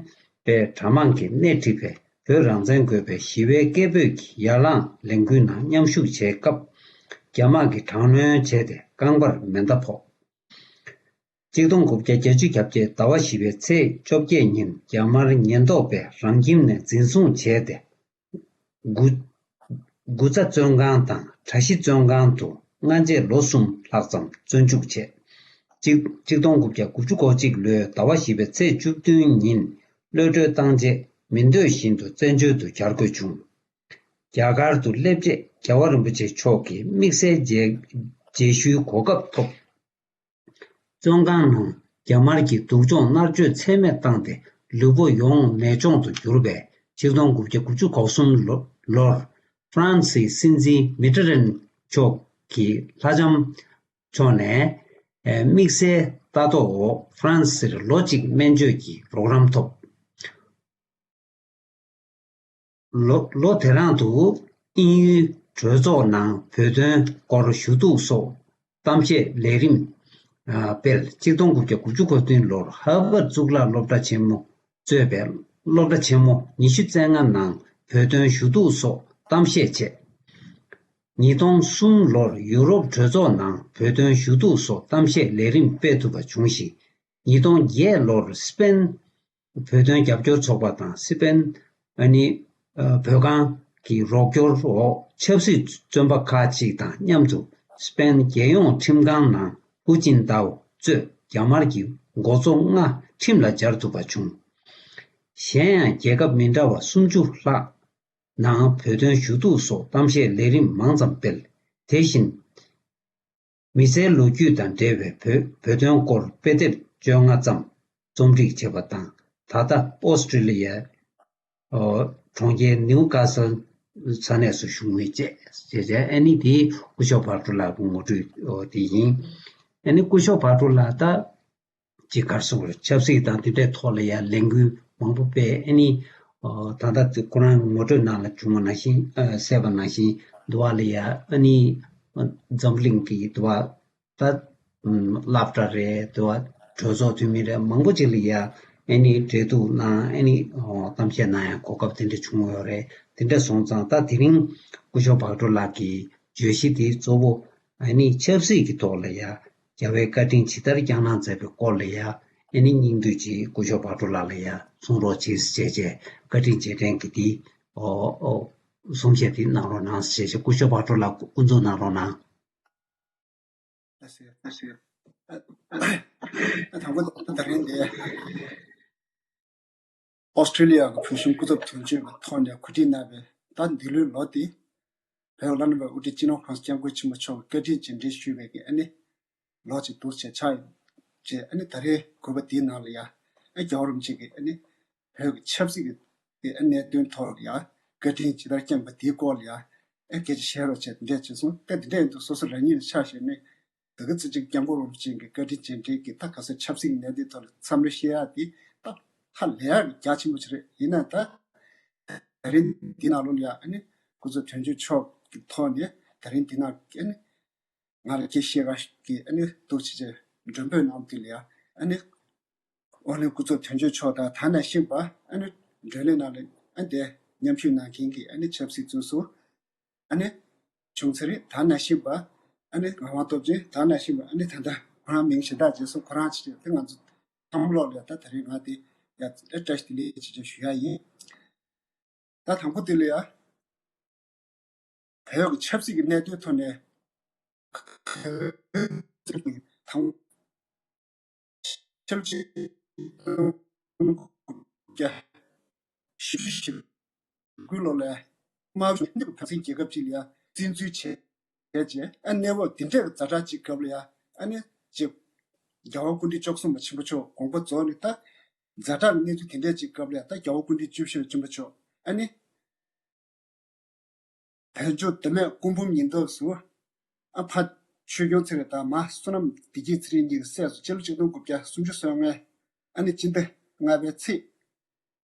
པའི་གྲྭ་མང་གིས་སྣེ་ཁྲིད་པའི་བོད་རང་བཙན་དགོས་པའི་ཞི་བའི་སྐད་འབོད་ཀྱི་ཡར་ལངས་ལས་འགུལ་ནང་མཉམ་ཞུགས་བྱས་སྐབས། རྒྱ་དམག་གིས་དྲག་གནོན་བྱས་ཏེ་རྐང་པར་མེ་མདའ་ཕོག་གཅིག་སྟོང་དགུ་བརྒྱ་བརྒྱད་ཅུ་གྱ་བརྒྱད་ཟླ་བ་བཞི་པའི་ཚེས་བཅོ་བརྒྱད་ཉིན་རྒྱ་དམར་ཉེན་རྟོག་པས་རང་ཁྱིམ་ནས་འཛིན་བཟུང་བྱས་ཏེ། དགུ་དགུ་ཚ་བཙོན་ཁང་དང་གྲྭ་བཞི་བཙོན་ཁང་དུ་སྔ་རྗེས་ལོ་གསུམ་ལྷག་ཙམ་བཙོན་འཇུག་བྱས། གཅིག་གཅིག་སྟོང་དགུ་བརྒྱ་དགུ་བཅུ་གོ་གཅིག་ལོའི་ཟླ་བ་བཞི་པའི་ཚེས་བཅུ་བདུན་ཉིན་གློད་གྲོལ་བཏང་རྗེས་མི་འདོད་བཞིན་དུ་བཙན་བྱོལ་དུ་གྱར་དགོས་བྱུང་། རྒྱ་གར་དུ་སླེབས་རྗེས་རྒྱལ་བ་རིན་པོ་ཆེ་མཆོག་གིས་དམིགས་བསལ་མཇལ་མཇལ་ཞུའི་གོ་སྐབས་ཐོབ། བཙོན་ཁང་ནང་རྒྱ་དམར་གྱིས་སྡུག་སྦྱོང་མནར་གཅོད་ཚད་མེད་བཏང་སྟེ་ལུས་པོ་ཡོངས་ནད་གཅོང་དུ་གྱུར་པས་གཅིག་སྟོང་དགུ་བརྒྱ་དགུ་བཅུ་གོ་གསུམ་ལོ་ལོར་ཧྥ་རན་སིའི་སྲིད་འཛིན་མི་ཏྲ་རན་མཆོག་གི་ལྷ་ལྕམ་མཆོག་ནས་དམིགས་བསལ་ལྟ་རྟོག་འོག་ཧྥ་རན་སིར་ལོ་གཅིག་སྨན་བཅོས་ཀྱི་རོགས་རམ་ཐོབ། ལོ་ལོ་དེ་རང་དུ་དབྱིན་ཡུལ་གྲོས་ཚོགས་ནང་བོད་དོན་སྐོར་ཞུ་གཏུག་སོགས་གཏམ་བཤད་ལས་རིམ་སྤེལ། གཅིག་སྟོང་དགུ་བརྒྱ་དགུ་བཅུ་གོ་བདུན་ལོར་ཧར་ཝརཌ་གཙུག་ལག་སློབ་གྲྭ་ཆེན་མོ་གཙོས་པའི་སློབ་གྲྭ་ཆེན་མོ་ཉི་ཤུ་རྩ་ལྔ་ནང་བོད་དོན་ཞུ་གཏུག་སོགས་གཏམ་བཤད་བྱས། ཉིས་སྟོང་གསུམ་ལོར་ཡུ་རོབ་གྲོས་ཚོགས་ནང་བོད་དོན་ཞུ་གཏུག་སོགས་གཏམ་བཤད་ལས་རིམ་སྤེལ་ཐུབ་པ་བྱུང་ཞིང་། ཉིས་སྟོང་བརྒྱད་ལོར་སི་པན་བོད་དོན་རྒྱབ་སྐྱོར་ཚོགས་པ་དང་སི་པན་ཨ་ནི་ཨ་བོད་ཁང་གི་རོགས་སྐྱོར་འོག་ཆབ་སྲིད་བཙོན་པ་ཁག་ཅིག་དང་མཉམ་དུ་སི་པན་རྒྱལ་ཡོངས་ཁྲིམས་ཁང་ནང་ཧུ་ཅིན་ཏའོ་གཙོས་རྒྱ་དམར་གྱི་འགོ་གཙོ་ལྔ་ཁྲིམས་ལ་སྦྱར་ཐུབ་པ་བྱུང་། གཞན་ཡང་རྒྱལ་ཁབ་མི་འདྲ་བ་སུམ་ཅུ་ལྷག་ནང་བོད་དོན་ཞུ་གཏུག་སོགས་གཏམ་བཤད་ལས་རིམ་མང་ཙམ་སྤེལ། དེ་བཞིན། མི་ཚེའི་ལོ་རྒྱུས་དང་འབྲེལ་བའི་བོད་བོད་དོན་སྐོར་དཔེ་དེབ་བཅོ་ལྔ་ཙམ་རྩོམ་སྒྲིག་བྱས་པ་དང་། ད་ལྟ་ཨོ་སི་ཀྲི་ལི་ཡའི་ཨོ་གྲོང་ཁྱེར་ནིའུ་ཀ་སལ་ས་གནས་སུ་བཞུགས་མུས་བཅས་བྱས་བྱས། ཨ་ནི་དེའི་སྐུ་ཞབས་བག་གྲོ་ལགས་ཀྱི་ངོ་སྤྲོད་ཨོ་དེ་ཡིན། ཨ་ནི་སྐུ་ཞབས་བག་གྲོ་ལགས་ད། ཅིག་ག་རེ་ཟེར་དགོས་རེད། ཆབ་སྲིད་དང་དེ་འདྲའི་ཐོག་ལ་ཡང་ལས་འགུལ་མང་པོ་སྤེལ། ཨ་ནི་ཨོ་ད་ལྟ་དེ་ཁོ་རང་གི་ངོ་སྤྲོད་ནང་ལ་བྱུང་བ་ནང་བཞིན་ཨ་གསལ་བ་ནང་བཞིན་འདུལ་བ་ལ་ཡང་ཨ་ནི་འཛམ་གླིང་གི་འདུལ་བ་ད་ཨམ་སློབ་གྲྭ་རེད། འདུལ་བ་གྲོས་ཚོགས་འཐུས་མི་རེད། མང་པོ་ཅིག་ལ་ཡང་ཨ་ནི་འབྲེལ་གཏུག་གནང་། ཨ་ནི་ཨོ་གཏམ་བཤད་གནང་ཡང་གོ་སྐབས་དེ་འདྲ་བྱུང་ཡོད་རེད། དེ་འདྲ་སོང་ཙང་ད་དེ་རིང་སྐུ་ཞབས་བག་གྲོ་ལགས་ཀྱི་བརྗོད་གཞི་དེ་གཙོ་བོ་ཨ་ནི་ཆབ་སྲིད་ཀྱི་ཐོག་ལ་ཡང་། རྒྱལ་བའི་བཀའ་དྲིན་ཇི་ལྟར་བསྐྱངས་གནང་མཛད་པའི་སྐོར་ལ་ཡང་ཨ་ནི་སྙིང་བསྡུས་ཅིག་སྐུ་ཞབས་བག་གྲོ་ལགས་ལ་ཡང་གསུང་རོགས་གྱིས་ཞེས་བྱས་བཀའ་དྲིན་རྗེས་དྲན་གྱི་དེ་ཨོ་ཨོ་གསུང་བཤད་དེ་གནང་རོགས་གནང་ཞེས་བྱས། སྐུ་ཞབས་བག་གྲོ་ལགས་དབུ་འཛུགས་གནང་རོགས་གནང་། ཨ་ཟེར་ཨ་ཟེར། ཨ་དང་པོ་ད་རིང་འདི། ཨོ་སི་ཀྲི་ལི་ཡ་གི་བོད་གཞུང་སྐུ་ཚབ་དོན་གཅོད་ཀྱི་ཐོག་ནས་གོ་སྒྲིག་གནང་བའི་ད་འདི་ལོའི་ལོ་འདི། བོད་བླ་ན་མེད་པའི་དབུ་ཁྲིད་སྤྱི་ནོར་༸གོང་ས་༸སྐྱབས་མགོན་ཆེན་པོ་མཆོག་གི་བཀའ་དྲིན་རྗེས་དྲན་ཞུ་བའི་གི་ཨ་ནི། ལོ་གཅིག་འདུག་བྱས་ཆགས་ཡོད། ཅེས་ཨ་ནི་ད་རེས་གུས་པ་འདིའི་ནང་ལ་ཡ། ཨ་རྒྱལ་བ་རིན་པོ་ཆེ་གི་ཨ་ནི། བོད་ཀྱི་ཆབ་སྲིད་ཀྱི་ཨ་གནད་དོན་ཐོག་ལ་ཡ། བཀའ་དྲིན་ཇི་ལྟར་བསྐྱངས་པ་འདིའི་སྐོར་ལ་ཡ། ཨ་སྐད་ཆ་བཤད་རོགས་བྱས་འདི་འདྲས་བྱས་སོང་། ད་འདི་འདྲས་ཡིན་དུས་སོ་སོ་རང་ཉིད་ལ་ཆ་བཞག་ནས། ད་གི་རྩེ་གཅིག་སྐྱབས་མགོན་རིན་པོ་ཆེ་གི་བཀའ་དྲིན་རྗེས་དྲན་གྱི་ད་ག་ས་ཆབ་སྲིད་གནད་དོན་ཐོག་ལ་འཚམས་འདྲི་བཤད་ཡག་དེ་ད་ཧ་ལས་ཡག་གི་རྒྱ་ཆེན་པོ་ཅིག་རེད། ཡིན་ན་ད་ད་རིང་འདི་ནང་ལོགས་ལ་ཡ་ཨ་ནི་སྐུ་ཚབ་དོན་གཅོད་མཆོག་གི་ཐོག་ནས་ད་རིང་འདི་ནང་ཨ་ནི་ང་ལ་སྐད་བཤད་ག་གི་ཨ་ནི་འདུག་བྱས་བྱས་མགྲོན་འབོད་གནང་དུས་ལ་ཡ་ཨ་ནི་ཨོ་ལྷན་སྐུ་ཚབ་དོན་གཅོད་མཆོག་དང་ད་ནང་བཞིན་པ་ཨ་ནི་མགྲོན་གླེང་ནང་ལ་ཨ་དེ་མཉམ་ཞུགས་གནང་མཁན་གྱི་ཨ་ནི་ཆབ་སྲིད་བཙོན་ཟུར། ཨ་ནི། བྱུང་ཚེ་རིང་ད་ནང་བཞིན་པ། ཨ་ནི་ངག་དབང་སྟོབས་ཆེན་ད་ནང་བཞིན་པ། ཨ་ནི་ད་ལྟ་ཁོ་རང་མིང་གཞན་དག་བརྗེས་སོང་། ཁོ་རང་ཅི་བྱས་ཏེ་ང་ཚོ་ཐང་ལོག་ལ་ད་ད་རེས་ང་དེ་ཡ་བཀྲ་ཤིས་བདེ་ལེགས་ཅེས་ཅེས་ཞུ་ཡ་ཡིན། ད་དང་པོ་དེ་ལ་ཡ། བོད་ཀྱི་ཆབ་སྲིད་ཀྱི་གནད་དོན་ཐོག་ནས་དང་། ཕྱི་ལོ་ཆིག་སྟོང་དགུ་བརྒྱ་བཞི་བཅུ་ཞེ་དགུ་ལོ་ལ་དམར་ཤོག་ཧིན་རྡུ་བ་རྩིང་རྒྱལ་ཁབ་ཅིག་ལ་ཡ་བཙན་འཛུལ་བྱས་བྱས་རྗེས་ཨ་གནས་བབ་འདི་འདྲས་ཀྱི་ཛ་དྲག་ཅིག་སྐབས་ལ་ཡ་ཨ་ནི་ཅིག་རྒྱལ་བ་སྐུ་ཕྲེང་བཅུ་གསུམ་པ་ཆེན་པོ་མཆོག་དགོངས་པ་རྫོགས་ནས་ད་ཛ་དྲག་གི་གནས་ཚུལ་འདི་འདྲས་ཅིག་སྐབས་ལ་ཡ་ད་རྒྱལ་བ་སྐུ་ཕྲེང་བཅུ་བཞི་པ་ཆེན་པོ་མཆོག་ཨ་ནི། བོད་ལྗོངས་མདོ་སྨད་སྐུ་འབུམ་ཉེ་འདབས་སུ། ཨ་ཕ་ཆོས་སྐྱོང་ཚེ་རིང་དང་མ་བསོད་ནམས་བདེ་སྐྱིད་ཚེ་རིང་གཉིས་ཀྱི་སྲས་སུ་སྤྱི་ལོ་ཆིག་སྟོང་དགུ་བརྒྱ་སུམ་ཅུ་སོ་ལྔའི་ཨ་ནི་སྤྱི་ཟླ་ལྔ་པའི་ཚེས་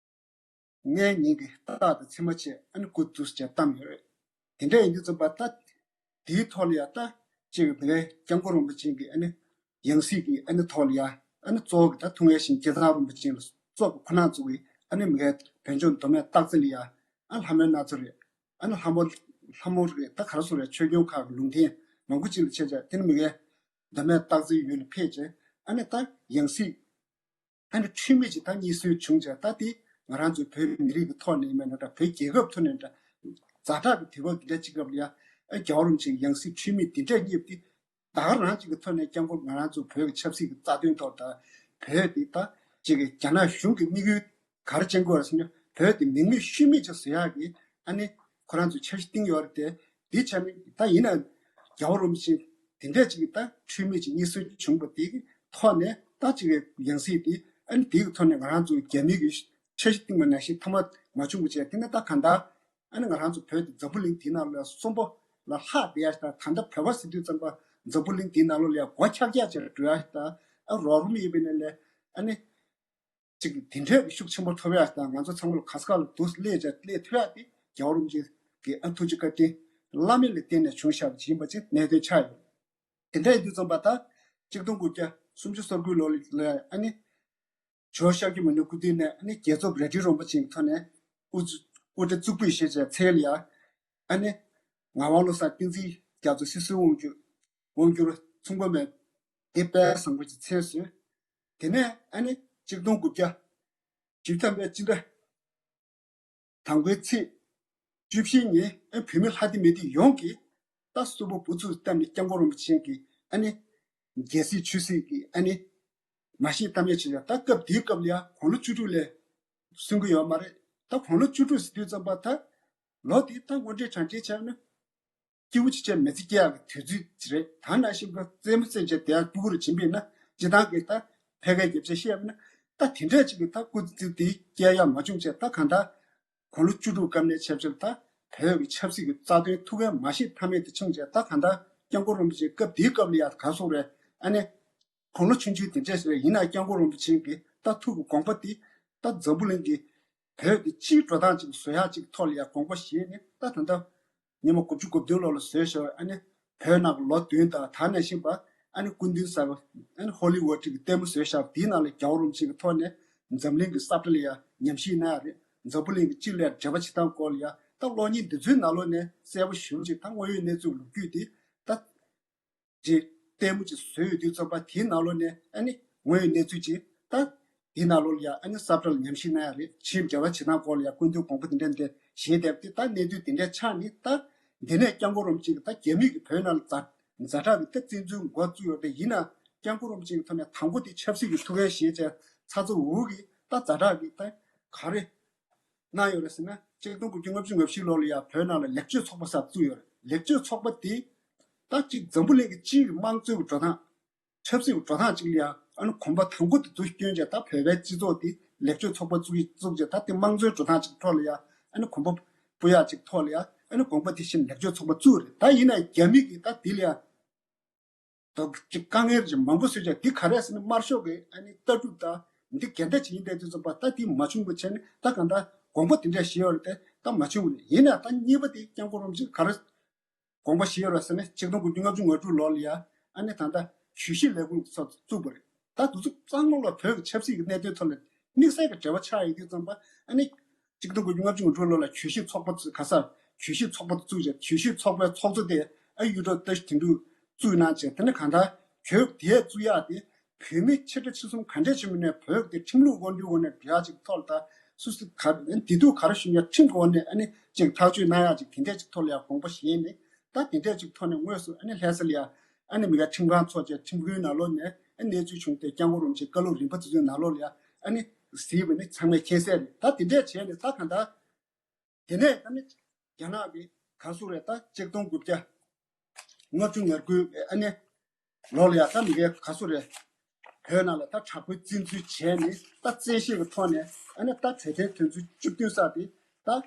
ལྔའི་ཉིན་གྱི་རྟགས་དང་མཚན་མ་བཅས་ཨ་ནི་སྐུ་བསྡུས་བྱས་བཏང་ཡོད་རེད། དེ་འདྲ་ཡིན་དུས་ཙམ་པ་ད། དེའི་ཐོག་ལ་ཡ་ད། གཅིག་གི་མི་སྐྱབས་མགོན་རིན་པོ་ཆེ་གི་ཨ་ནི། ཡང་སྲིད་ཀྱི་ཨ་ནི་ཐོག་ལ་ཡ། ཨ་ནི་གཙོ་བོ་གི་ད་ཐུགས་འགན་བཞེས་མཁན་རྒྱལ་ཚབ་རིན་པོ་ཆེ་ལ་གཙོ་བོ་ཁོ་ན་ཚོ་གི་ཨ་ནི་མི་སྐྱབས་བོད་ལྗོངས་མདོ་སྨད་སྟག་རྩེ་ལ་ཡ། ཨ་ལྷ་མོའི་སྣ་ཚོགས་རེད། ཨ་ནི་ལྷ་མོ། ལྷ་མོ་རེད། ད་ག་རེ་ཟེར་རེད། ཆོས་སྐྱོང་ཁག་གི་ལུང་བསྟན། མང་པོ་ཅིག་ལ་བྱས་བྱས་དེ་ནི་མི་གའི་མདོ་སྨད་སྟག་རྩེའི་ཡུལ་ལ་ཕེབས་བྱས་ཨ་ནི་ད་ཡང་སྲིད་ཨ་ནི་འཁྲུལ་མེད་ཅིག་ད་གཉིས་སྲོལ་བྱུང་བྱས་ད་དེ་ང་རང་ཚོའི་བོད་མི་རིགས་ཀྱི་ཐོག་ནས་མེད་ན་འདྲ་བོད་རྒྱལ་ཁབ་ཐོག་ནས་འདྲ་ཛ་དྲག་གི་དུས་བབ་འདི་འདྲ་ཅིག་སྐབས་ལ་ཡ་ཨ་རྒྱལ་བ་རིན་པོ་ཆེའི་ཡང་སྲིད་འཁྲུལ་མེད་འདི་འདྲ་རྙེད་དེ། ད་ག་རང་ཅིག་གི་ཐོག་ནས་སྐྱབས་མགོན་ང་རང་ཚོ་བོད་ཀྱི་ཆབ་སྲིད་ཀྱི་རྩ་དོན་ཐོག་དང་། བོད་དེ་ད་ཅིག་གི་རྒྱ་ནག་གཞུང་གི་དམིགས་ཡུལ་ག་རེ་བཅངས་དགོས་རེད་ཟེར་ན། བོད་དེ་མིང་མེད་ཤུལ་མེད་ཅིག་བཟོ་ཡག་གི་ཨ་ནི་ཁོ་རང་ཚོས་འཆར་གཞི་བཏིང་ཡོད་རེད་དེ། དེ་བྱས་ན་ད་ཡིན་ན་རྒྱལ་བ་རིན་པོ་ཆེ་དེ་འདྲས་ཅིག་གི་ད་འཁྲུལ་མེད་ཅིག་གཉིས་སྲོལ་བྱུང་བ་དེ་གི་ཐོག་ནས་ད་ཅིག་གི་ཡང་སྲིད་དེ་ཨ་ནི་དེ་གི་ཐོག་ནས་ང་རང་ཚོ་རྒྱ་མི་གི་འཆར་གཞི་བཏིང་བ་ནང་བཞིན་མཐའ་མ་མ་བྱུང་བ་བྱས་དེ་ནས་ད་གང་ལྟར། ཨ་ནི་ང་རང་ཚོ་བོད་དེ་འཛམ་བུ་གླིང་འདིའི་ནང་ལ་གསོན་པོ་ལ་ལྷག་བསྡད་ཡ་ཞིག་དང་། ད་ལྟ་བོད་པ་ཟེར་དུས་ཙམ་པ་འཛམ་བུ་གླིང་འདིའི་ནང་ལོགས་ལ་ཡ་སྒོ་ཁྱག་ཁྱག་ཅིག་འགྲོ་ཡ་ཞིག་དང་། ཨ་རོགས་རམ་ཡིན་པའི་ནང་ལས་ཨ་ནི་ཅིག་དེ་འདྲའི་ཤུགས་ཆེན་པོ་ཐོབ་ཡ་ཞིག་དང་། ང་ཚོ་ཚང་མ་ལ་ག་ས་ག་ལ་འདུག་སླེབས་བྱ་སླེབས་ཐུབ་ཡ་དེ་རྒྱལ་བ་རིན་པོ་ཆེ་གི་ཨ་ཐུགས་རྗེ་བཀའ་དྲིན་བླ་མེད་ལ་བརྟེན་ནས་བྱུང་བཞག་པ་ཅིག་ཡིན་པ་ཅིག་གནད་དོན་ཆགས་ཡོད། དེ་འདྲ་ཡིན་དུས་ཙམ་པ་ད་གཅིག་སྟོང་དགུ་བརྒྱ་སུམ་ཅུ་སོ་དགུའི་ལོ་ལ་ཨ་ནི། ཇོ་ཤཱཀྱ་མུ་ནེ་སྐུ་མདུན་ནས་ཨ་ནི་རྒྱལ་ཚབ་རལ་གྲི་རིན་པོ་ཆེའི་ཐོག་ནས་དབུ་དབུ་སྐྲ་བཙུགས་འབུལ་ཞེས་བྱས་མཚན་ལ་ཡ། ཨ་ནི་ངག་དབང་བློ་བཟང་བསྟན་འཛིན་རྒྱ་མཚོ་སྲིད་ཟུར་དབང་བསྒྱུར་དབང་བསྒྱུར་ཚོང་པ་མེད་དེ་དཔལ་བཟང་པོ་ཅིག་མཚན་གསོལ། དེ་ནས་ཨ་ནི་གཅིག་སྟོང་དགུ་བརྒྱ་བཞི་བཅུ་ཐམ་པའི་སྤྱི་ཟླ་དང་པོའི་ཚེས་བཅུ་བཞི་ཉིན་ཨ་བོད་མི་ལྷ་སྡེ་མི་སྡེ་ཡོངས་ཀྱིས་ད་གསོལ་ཕོགས་འབུལ་ཚུགས་བཏབ་ནས་སྐྱབས་མགོན་རིན་པོ་ཆེ་གིས་ཨ་ནི་རྒྱལ་སྲིད་ཆོས་སྲིད་ཀྱི་ཨ་ནི་མ་ཤེས་གཏམ་ཡ་བྱེད་ཡ། ད་སྐབས་དེའི་སྐབས་ལ་ཡ་དགུང་ལོ་བཅུ་དྲུག་ལས་སོན་གྱི་ཡོད་མ་རེད། ད་དགུང་ལོ་བཅུ་དྲུག་ཟེར་དུས་ཙམ་པ་ད་ལོ་དེ་ད་དངོས་འབྲེལ་གྲངས་འདྲེན་བྱས་ན། སྐྱིད་པོ་ཅིག་བྱས་མི་ཚེ་སྐྱེལ་ཡག་གི་དུས་ཚོད་ཅིག་རེད། ད་ནང་བཞིན་པ་རྩེད་མོ་རྩེ་བྱས་བསྡད་ཡག་སྤུ་གུ་རུ་བྱིན་པས་ན་སྤྱི་བཏང་གི་ད་ཕལ་སྐད་རྒྱབ་བྱས་བཤད་པ་ན་ད་དེ་འདྲས་ཅིག་གི་ད་སྐུ་ཚེ་དེ་སྐྱེལ་ཡག་མ་བྱུང་བྱས། ད་གང་ལྟར་དགུང་ལོ་བཅུ་དྲུག་སྐབས་ནས་ཆབ་ཆབ་ད་བོད་ཀྱི་ཆབ་སྲིད་ཀྱི་རྩ་དོན་ཐུགས་འགན་མ་བཞེས་ཐབས་མེད་དུ་བྱུང་བྱས། ད་གང་ལྟར་སྐྱབས་མགོན་རིན་པོ་ཆེ་སྐབས་དེའི་སྐབས་ལ་ཡ་ག་སོང་རེད། ཨ་ནི། དགུང་ལོ་ཆུང་ཆུང་དེ་འདྲས་ཞིག་རེད། ཡིན་ན་སྐྱབས་མགོན་རིན་པོ་ཆེ་གིས་ད་ཐུགས་ཀྱི་དགོངས་པ་དེ་ད་འཛམ་བུ་གླིང་གི་བོད་དེ་སྤྱིའི་འགྲོ་སྟངས་ཅིག་བཟོ་ཡག་ཅིག་ཐོག་ལ་ཡ་དགོངས་པ་བཞེས་ནས། ད་ད་ལྟ་ཉིན་མ་དགུ་བཅུ་གོ་བདུན་ལོ་ལ་བཟོས་བཞག་ཨ་ནི་བོད་ནང་གི་ལོ་བདུན་དང་ད་ནང་བཞིན་པ་ཨ་ནི་སྐུ་མདུན་གསར་པ་ཨ་ནི་ཧོ་ལི་ཝུཌ་གི་ལྟད་མོ་བཟོས་བཞག་དེའི་ནང་ལ་རྒྱལ་བ་རིན་པོ་ཆེ་གི་ཐོག་ནས་འཛམ་གླིང་གི་ས་བཀྲ་ལ་ཡ་ཉམས་ཞིབ་གནང་ཡ་རེད། འཛམ་བུ་གླིང་གི་སྤྱི་ལ་ཡ་འབྲེལ་བ་བྱེད་སྟངས་སྐོར་ལ་ཡ་ད་གློག་བརྙན་འདི་ཚོའི་ནང་ལོགས་ནས་གསལ་པོ་ཞེ་པོ་ཅིག་ད་དངོས་ཡོད་གནས་ཚུལ་ལོ་རྒྱུས་དེ་ད། ཅིག་ལྟད་མོ་ཅིག་བཟོས་ཡོད་དུས་ཙམ་པ་དེའི་ནང་ལོགས་ནས་ཨ་ནི་དངོས་ཡོད་གནས་ཚུལ་ཅིག་ད་དེའི་ནང་ལོགས་ལ་ཡ་ཨ་ནི་ས་བཀྲ་ལ་ཉམས་ཞིབ་གནང་ཡ་རེད། ཕྱིའི་འབྲེལ་བ་བྱེད་སྟངས་སྐོར་ལ་ཡ་སྐུ་མདུན་དགོངས་པ་དེ་འདྲ་འདི་བཞེས་བསྡད་པ་དེ། ད་གནས་ཚུལ་དེ་འདྲ་ཆགས་ནས་ད་འདི་ནས་སྐྱབས་མགོན་རིན་པོ་ཆེ་གིས་ད་རྒྱ་མི་གིས་བོད་ནང་ལ་ཛ་ཛ་དྲག་གི་ད་བཙན་འཛུལ་འགོ་བཙུགས་ཡོད་རེད། ཡིན་ན་སྐྱབས་མགོན་རིན་པོ་ཆེ་གི་ཐོག་ནས་དང་པོ་དེ་ཆབ་སྲིད་ཀྱི་ཐུགས་འགན་བཞེས་བྱས་ཚ་ཚ་འུར་འུར་གྱིས་ད་ཛ་དྲག་གི་ད་ག་རེ། གནང་ཡོད་རེད་ཟེར་ན། ཆིག་སྟོང་དགུ་བརྒྱ་ལྔ་བཅུ་ང་བཞི་ལོ་ལ་ཡང་བོད་ནང་ལ་ལེགས་བཅོས་ཚོགས་པ་གསར་བཙུགས་ཡོད་རེད། ལེགས་བཅོས་ཚོགས་པ་དེ་ད་ཅིག་འཛམ་བུ་གླིང་གི་སྤྱིའི་དམངས་གཙོའི་འགྲོ་སྟངས། ཆབ་སྲིད་ཀྱི་འགྲོ་སྟངས་ཅིག་ལ་ཡང་ཨ་ནི་གོམ་པ་དང་པོ་དེ་ཚུར་བསྐྱོན་བྱས། ད་བོད་པའི་སྤྱི་ཚོགས་དེ་ལེགས་བཅོས་ཚོགས་པ་བཙུགས་བཙུགས་བྱས། ད་དེ་དམངས་གཙོའི་འགྲོ་སྟངས་ཅིག་ཐོག་ལ་ཡང་ཨ་ནི་གོམ་པ་སྤོ་ཡག་ཅིག་ཐོག་ལ་ཡང་ཨ་ནི་དགོངས་པ་དེ་བཞིན་ལེགས་བཅོས་ཚོགས་པ་བཙུགས་རེད། ད་ཡིན་ན་རྒྱ་མི་གིས་ད་དེ་ལ་ཡང་། དོགས་ཀྱི་དཀའ་ངལ་ཅིག་མང་པོ་བཟོས་ཀྱང་། འདི་ག་རེ་ཟེར་ན་དམར་ཤོག་གི་ཨ་ནི་ལྟ་གྲུབ་དང་འདི་འགལ་ཟླ་ཅིག་ཡིན་བསྡད་དུས་ཙམ་པ། ད་འདི་མ་བྱུང་བ་བྱས་ནས་ད་གང་ལྟར་དགོངས་པ་འདི་འདྲ་བཞེས་ཡོད་རེད་དེ། ད་མ་བྱུང་བ་རེད། ཡིན་ན་ད་གཉིས་པ་དེ་སྐྱབས་མགོན་རིན་པོ་ཆེས་ག་རེ་དགོངས་པ་བཞེས་ཡོད་རེད་ཟེར་ན། ཆིག་སྟོང་དགུ་བརྒྱ་ལྔ་བཅུ་ང་དྲུག་ལོ་ལ་ཡ་ཨ་ནི་ད་ལྟ་གྱོད་གཞི་ལས་ཁུངས་སོགས་བཙུགས་པ་རེད། ད་དུས་ཚོད་གཙང་མ་ལ་བོད་ཀྱི་ཆབ་སྲིད་ཀྱི་གནད་དོན་ཐོག་ལ་དམིགས་བསལ་གྱི་འབྲེལ་བ་ཆགས་ཡོད་དུས་ཙམ་པ། ཨ་ནི་ཆིག་སྟོང་དགུ་བརྒྱ་ལྔ་བཅུ་ང་དྲུག་ལོ་ལ་གྱོད་གཞི་ཚོགས་པ་ཚོས་ག་ས་གྱོད་གཞི་ཚོགས་པ་བཙུགས་བྱས། གྱོད་གཞི་ཚོགས་པའི་ཚོགས་གཙོ་དེ་ཨ་གཡུ་སྒྲོན་བཀྲ་ཤིས་དོན་གྲུབ་བཙུགས་གནང་བྱས། དེ་ནས་གང་ལྟར་གྱོད་དེ་བཙུགས་ཡག་དེ་བོད་མི་ཆེ་ཕྲ་ཆེ་གསུམ་ག་འདྲས་ཅིག་མིན་ནས་བོད་དེ་ཁྲིམས་ལུགས་དབང་སྒྱུར་འོག་ནས་འགྲོ་ཡག་ཅིག་ཐོག་ལ། ད་སུ་སུ་ག་བདེ་སྡུག་ག་རེ་བྱུང་ཡང་ཁྲིམས་ཀྱི་འོག་ནས་ཨ་ནི་ཅིག་ཐག་གཅོད་གནང་ཡག་ཅིག་དེ་འདྲས་ཅིག་ཐོག་ལ་ཡང་དགོངས་པ་བཞེས་ནས། ད་དེ་འདྲས་ཅིག་ཐོག་ནས་དངོས་སུ་ཨ་ནི་ལྷ་ས་ལ་ཡང་ཨ་ནི་མི་ག་ཁྲིམས་ཁང་ཚོགས་བྱས། ཁྲིམས་ཁང་ནང་ལོགས་ནས་ཨ་གནས་ཚུལ་བྱུང་སྟེ། སྐྱབས་མགོན་རིན་པོ་ཆེ་བཀའ་སློབ་རིམ་པ་དེ་ཚོའི་ནང་ལོགས་ལ་ཡང་ཨ་ནི་གཟིགས་པ་ནི་ཚང་མས་མཁྱེན་གསལ་རེད། ད་དེ་འདྲས་བྱས་ནས་ད་གང་ལྟར་དེ་ནས་ཨ་ནི་རྒྱ་ནག་གི་ག་སུ་རེད། ད་ཆིག་སྟོང་དགུ་བརྒྱ་ལྔ་བཅུ་ང་དགུ་ཨ་ནི་ལོ་ལ་ཡང་ད་མི་གའི་ག་སུ་རེད། བོད་ནང་ལ་ད་དྲག་པོའི་བཙན་འཛུལ་བྱས་ནས། ད་བཙན་ཤེད་ཀྱི་ཐོག་ནས་ཨ་ནི་ད་གྲོས་མཐུན་དོན་ཚན་བཅུ་བདུན་ས་དེ་ད་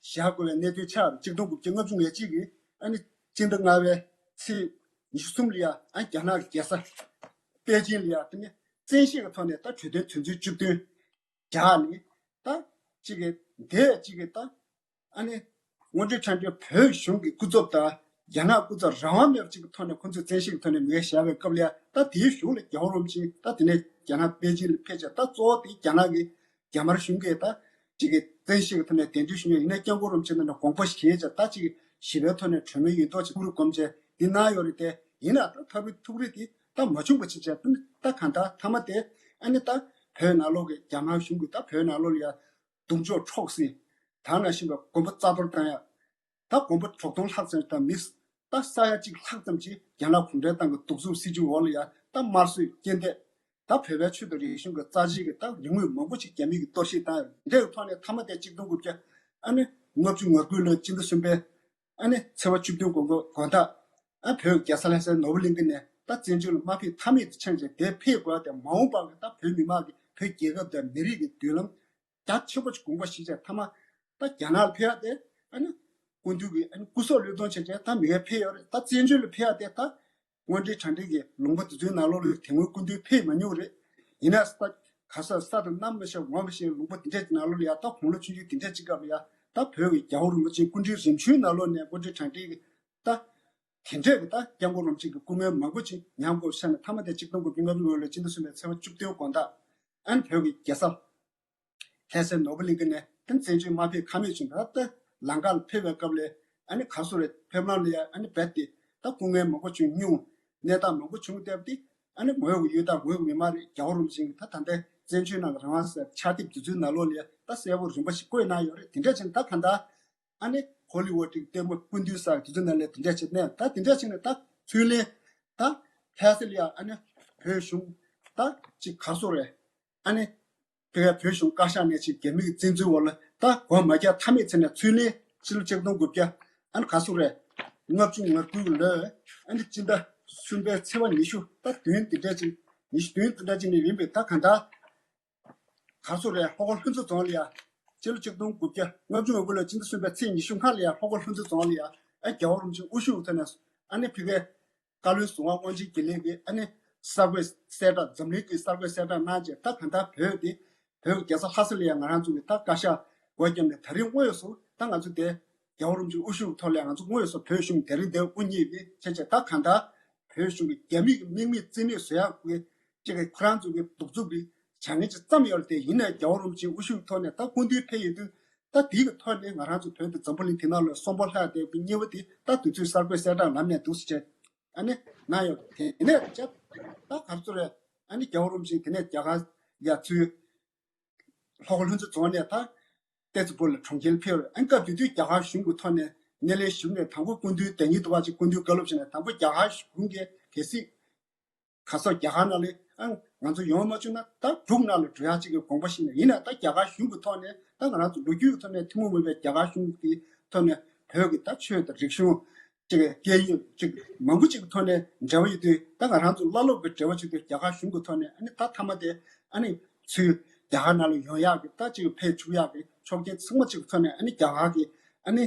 བཞག་དགོས་པའི་གནད་དོན་ཆགས་རེད། ཆིག་སྟོང་དགུ་བརྒྱ་ལྔ་བཅུ་ང་གཅིག་གི་ཨ་ནི་སྤྱི་ཟླ་ལྔ་པའི་ཚེས་ཉི་ཤུ་གསུམ་ལ་ཡ་ཨ་རྒྱ་ནག་གི་རྒྱལ་ས་པེ་ཅིང་ལ་ཡ་དེ་ནི་བཙན་ཤེད་ཀྱི་ཐོག་ནས་ད་གྲོས་མཐུན་དོན་ཚན་བཅུ་བདུན་བཞག་ནས། ད་གཅིག་གི་དེ་གཅིག་གི་ད་ཨ་ནི་དངོས་འབྲེལ་ཁྲིམས་གཅོད་བོད་གཞུང་གི་སྐུ་ཚབ་དང་རྒྱ་ནག་སྐུ་ཚབ་རང་དབང་མེད་པ་ཅིག་གི་ཐོག་ནས་ཁོང་ཚོས་བཙན་ཤེད་ཀྱི་ཐོག་ནས་མི་ག་བཞག་པའི་སྐབས་ལ་ཡ། ད་དེའི་གཞུག་ལ་རྒྱལ་བ་རིན་པོ་ཆེ་ད་དེ་ནས་རྒྱ་ནག་པེ་ཅིང་ལ་ཕེབས་བྱས། ད་གཙོ་བོ་དེ་རྒྱ་ནག་གི་རྒྱ་དམར་གཞུང་གིས་ད་ཅིག་གི་བཙན་ཤེད་ཀྱི་ཐོག་ནས་གདན་འདྲེན་ཞུས་ཡོད། ཡིན་ན་སྐྱབས་མགོན་རིན་པོ་ཆེ་ནས་དགོངས་པ་བཞེས་བྱས། ད་ཅིག་ཞི་བའི་ཐོག་ནས་གྲོས་མོལ་ཡོད་མདོག་ཅིག་ཕུལ་དགོངས་བྱས། གནང་ཡོད་རེད་དེ། ཡིན་ན་ད་ཕ་བུའི་ཐུགས་རེ་དེ་ད་མ་བྱུང་བ་ཅིག་བྱས། ད་གང་ལྟར་མཐའ་མ་དེ་ཨ་ནི་ད་བོད་ནང་ལོགས་ཀྱི་རྒྱ་ནག་གཞུང་གིས་ད་བོད་ནང་ལོགས་ལ་ཡ་རྡུང་གཅོག་འཕྲོག་བསྲེགས། ད་ནང་བཞིན་པའི་དགོན་པ་རྩ་གཏོར་བཏང་ཡ། ད་དགོན་པ་དྲུག་སྟོང་ལྷག་ཙམ་དང་མི་ད་ས་ཡ་གཅིག་ལྷག་ཙམ་ཅིག་རྒྱ་ནག་གུང་ཁྲན་ཏང་གི་གདུག་རྩུབ་སྲིད་བྱུས་འོག་ལ་ཡ་ད་དམར་གསོད་རྐྱེན་འདས། ད་བོད་པའི་ཆོས་དང་རིག་གཞུང་གི་རྩ་ཆེའི་གི་ད་རིག་དངོས་མང་པོ་ཅིག་རྒྱ་མི་གིས་གཏོར་བཤིག་བཏང་ཡོད། འདི་ཡི་ཐོག་ནས་མཐའ་མ་དེ་གཅིག་སྟོང་དགུ་བརྒྱ་ཨ་ནི་ལྔ་བཅུ་ང་དགུ་ལོའི་སྤྱི་ཟླ་གསུམ་པའི་ཨ་ནི་ཚེས་པ་བཅུ་བདུན་དགོང་དགོང་དག་ཨ་བོད་རྒྱལ་ས་ལྷ་སའི་ནོར་བུ་གླིང་ག་ནས་ད་བཙན་བྱོལ་ལ་མ་ཕེབས་ཐབས་མེད་དུ་འཕྱངས་བྱས། དེ་ཕེབས་དགོས་ཡ་དེ་མ་འོངས་པ་གི་ད་བོད་མི་མང་གི་བོད་རྒྱལ་ཁབ་དང་མི་རིགས་ཀྱི་མདུན་ལམ་རྒྱ་ཆེན་པོ་ཅིག་དགོངས་པ་བཞེས་བྱས། མཐའ་མ་ད་རྒྱ་ནག་ལ་ཕེབས་ཡ་དེ་ཨ་ནི་སྐུ་མདུན་གྱི་ཨ་ནི་སྐུ་སྲོག་བློས་གཏོང་བྱས་བྱས་ད་མི་ཡ་ཕེབས་ཡོད་རེད། ད་བཙན་བྱོལ་ལ་ཕེབས་ཡ་དེ་ད་དངོས་འབྲེལ་གྲ་སྒྲིག་གི་ལུང་པ་དེ་ཚོའི་ནང་ལོགས་ལ་དེ་སྔོན་སྐུ་མདུན་ཕེབས་མ་མྱོང་རེད། ཡིན་ན་ས་ག་ས་ས་དང་གནམ་མ་ཤེས་ངོ་མ་ཤེས་ལུང་པ་དེ་འདྲ་གི་ནང་ལོགས་ལ་ཡ་ད་དགུང་ལོ་ཆུང་ཆུང་དེ་འདྲ་ཅིག་སྐབས་ལ་ཡ་ད་བོད་ཀྱི་རྒྱལ་བ་རིན་པོ་ཆེ་སྐུ་ཕྲེང་རིམ་བྱོན་ནང་ལོགས་ནས་དངོས་འབྲེལ་གྲ་སྒྲིག་གི་ད་དེ་འདྲས་ཀྱི་ད་སྐྱབས་མགོན་རིན་པོ་ཆེ་གི་སྐུ་ངལ་མང་པོ་ཅིག་མྱངས་དགོས་ཤག་ནས། མཐའ་མ་དེ་གཅིག་སྟོང་དགུ་བརྒྱ་ལྔ་བཅུ་ལོའི་སྤྱི་ཟླ་གསུམ་པའི་ཚེས་པ་བཅུ་བདུན་དགོང་དག་ཨ་ནི་བོད་ཀྱི་རྒྱལ་ས་ལྷ་སའི་ནོར་བུ་གླིང་ག་ནས་དེ་བཙན་བྱོལ་མ་ཕེབས་ཁ་མེད་བྱུང་། ད་ལྟ་ལམ་ཁ་ལ་ཕེབས་པའི་སྐབས་ལ་ཨ་ནི་ག་སུ་རེད། ཕེབས་ལམ་ལ་ཡ་ཨ་ནི་རྦད་དེ་ད་སྐུ་ངལ་མང་པོ་བྱུང་མྱོང་། གནས་སྟངས་མང་པོ་བྱུང་བསྡད་པ་དེ་ཨ་ནི་ངོས་ཀྱི་ཡུལ་དང་ངོས་ཀྱི་མི་མང་རེད། རྒྱལ་བ་རིན་པོ་ཆེ་གིས་ད་ད་ལྟའི་བཙན་བྱོལ་ནང་གི་རང་དབང་ཟེར་ཕྱག་དེབ་དེ་ཚོའི་ནང་ལོགས་ལ་ཡ་ད་གསལ་པོ་རིམ་པ་ཞིག་བཀོད་གནང་ཡོད་རེད། དེ་འདྲ་བྱས་ན་ད་གང་ལྟར་ཨ་ནི་ཧོ་ལི་ཝུཌ་གི་ལྟད་མོ་སྐུ་མདུན་ཟེར་དེ་ཚོའི་ནང་ལ་དེ་འདྲ་བྱས་ནས་ད་དེ་འདྲ་བྱས་ནས་ད་ཚུར་ལན་ད་ལྷ་ས་ལ་ཡ་ཨ་ནི་བོད་གཞུང་ད་ཅིག་ག་སུ་རེད། ཨ་ནི་དེ་གའི་བོད་གཞུང་བཀའ་ཤག་ནས་ཅིག་རྒྱ་མི་གི་བཙན་འཛུལ་འོག་ལ་ད་གོ་མ་རྒྱག་ཐབས་མེད་ཚེ་ནས་ཚུར་ལན་སྤྱི་ལོ་ཆིག་སྟོང་དགུ་བརྒྱ་ཨ་ནི་ག་སུ་རེད། ལྔ་བཅུ་ང་དགུ་ལོའི་ཨ་ནི་སྤྱི་ཟླ་གསུམ་པའི་ཚེས་པ་ཉི་ཤུ་ད་བདུན་དེ་འདྲ་ཅིག་ཉི་ཤུ་བདུན་དེ་འདྲ་ཅིག་ནས་ཡིན་པས། ད་གང་ལྟར་ག་སུ་རེད། ལྷོ་ཁ་ལྷུན་རྩེ་རྫོང་ལ་ཡ་སྤྱི་ལོ་ཆིག་སྟོང་དགུ་བརྒྱ་ལྔ་བཅུ་ང་དགུ་ལོའི་སྤྱི་ཟླ་གསུམ་པའི་ཚེས་ཉི་ཤུ་ལྔ་ལ་ཡ་ལྷོ་ཁ་ལྷུན་རྩེ་རྫོང་ལ་ཡ་ཨ་རྒྱལ་བ་རིན་པོ་ཆེ་དབུ་བཞུགས་ཐོག་ནས་ཨ་ནི་ཕ་གིའི་བཀའ་བློན་ཟུར་པ་དབང་ཆེན་དགེ་ལེགས་ཀྱིས་ཨ་ནི་གསར་འགོད་གསལ་བསྒྲགས། འཛམ་གླིང་གི་གསར་འགོད་གསལ་བསྒྲགས་གནང་རྗེས་ད་གང་ལྟར་བོད་དེ་བོད་ཀྱི་རྒྱལ་ས་ལྷ་ས་ལ་ཡང་ང་རང་ཚོ་གི་ད་བཀའ་ཤག་སྒོ་བརྒྱབ་ནས་ད་རིང་དངོས་སུ་ད་ང་ཚོ་དེ་རྒྱལ་བ་རིན་པོ་ཆེ་དབུ་བཞུགས་ཐོག་ལ་ང་ཚོ་དངོས་སུ་བོད་གཞུང་དེ་རིང་འདིར་དབུ་བརྙེས་ཀྱི་བྱས་བྱས། ད་གང་ལྟར་བོད་གཞུང་གི་རྒྱ་མི་གི་དམིགས་མེད་བཙན་གནོན་བཟོ་ཡག་གི་ཅིག་གི་ཁོ་རང་ཚོ་གི་གདུག་རྩུབ་ཀྱི་བྱ་ངན་ཅིག་བརྩམས་ཡོད་རེད་དེ། ཡིན་ནའི་རྒྱལ་བ་རིན་པོ་ཆེ་དབུ་བཞུགས་ཐོག་ནས་ད་སྐུ་མདུན་ཕེབས་ཡོད་དུས་ད་དེའི་གི་ཐོག་ནས་ང་རང་ཚོ་བོད་དེ་འཛམ་བུ་གླིང་དེ་ནང་ལ་གསོན་པོ་ལྷག་བསྡད་པའི་གནས་བབ་དེ་ད་དུས་ཚོད་གསར་འགོད་གསལ་བསྒྲགས་ལམ་ནས་འདུག་སེ་བྱས་ཨ་ནི་གནང་ཡོད། དེ་ནས་ཅིག་ད་ག་རེ་ཟེར་རེད། ཨ་ནི་རྒྱལ་བ་རིན་པོ་ཆེ་དེ་ནས་རྒྱ་གར་ཡ་ཚུར་ལྷོ་ཁ་ལྷུན་རྩེ་རྫོང་ནས་ད་ཏེ་ཙི་པུར་ལ་གྲོང་ཁྱེར་ཕེབས་རེད། ཨ་ནི་སྐབས་དེ་དུས་རྒྱ་གར་གཞུང་གི་ཐོག་ནས་སྣེ་ལེན་ཞུས་ནས་དང་པོ་སྐུ་མདུན་དེ་ཉིད་དུ་བ་ཅིག་སྐུ་མདུན་བཀའ་སློབ་བྱས་ནས་དང་པོ་རྒྱ་གར་གཞུང་གིས་གལ་སྲིད་ག་སོགས་རྒྱ་གར་ནང་ལ་ཨ་ང་ཚོ་ཡོང་མ་བཅུག་ན་ད་འབྲུག་ནང་ལ་འགྲོ་ཡག་ཅིག་གི་དགོངས་པ་བཞེས་ནས། ཡིན་ན་ད་རྒྱ་གར་གཞུང་གི་ཐོག་ནས་ད་ང་རང་ཚོ་ལོ་རྒྱུས་ཀྱི་ཐོག་ནས་ཐུན་མོང་མིན་པའི་རྒྱ་གར་གཞུང་གི་ཐོག་ནས་བོད་ཀྱི་ད་ཆོས་དང་རིག་གཞུང་ཅིག་སྐད་ཡིག་ཅིག་མང་པོ་ཅིག་གི་ཐོག་ནས་འབྲེལ་བ་ཡོད་དུས། ད་ང་རང་ཚོ་བླ་སློབ་ཀྱི་འབྲེལ་བ་བྱེད་དུས་རྒྱ་གར་གཞུང་གི་ཐོག་ནས་ཨ་ནི་ད་མཐའ་མ་དེ་ཨ་ནི་ཚུར་རྒྱ་གར་ནང་ལ་ཡོང་ཡག་གི་ད་ཅིག་ཕེབས་བཅུག་ཡག་གི་ཆོག་མཆན་ཚང་མ་ཅིག་གི་ཐོག་ནས་ཨ་ནི་རྒྱ་གར་གྱི་ཨ་ནི་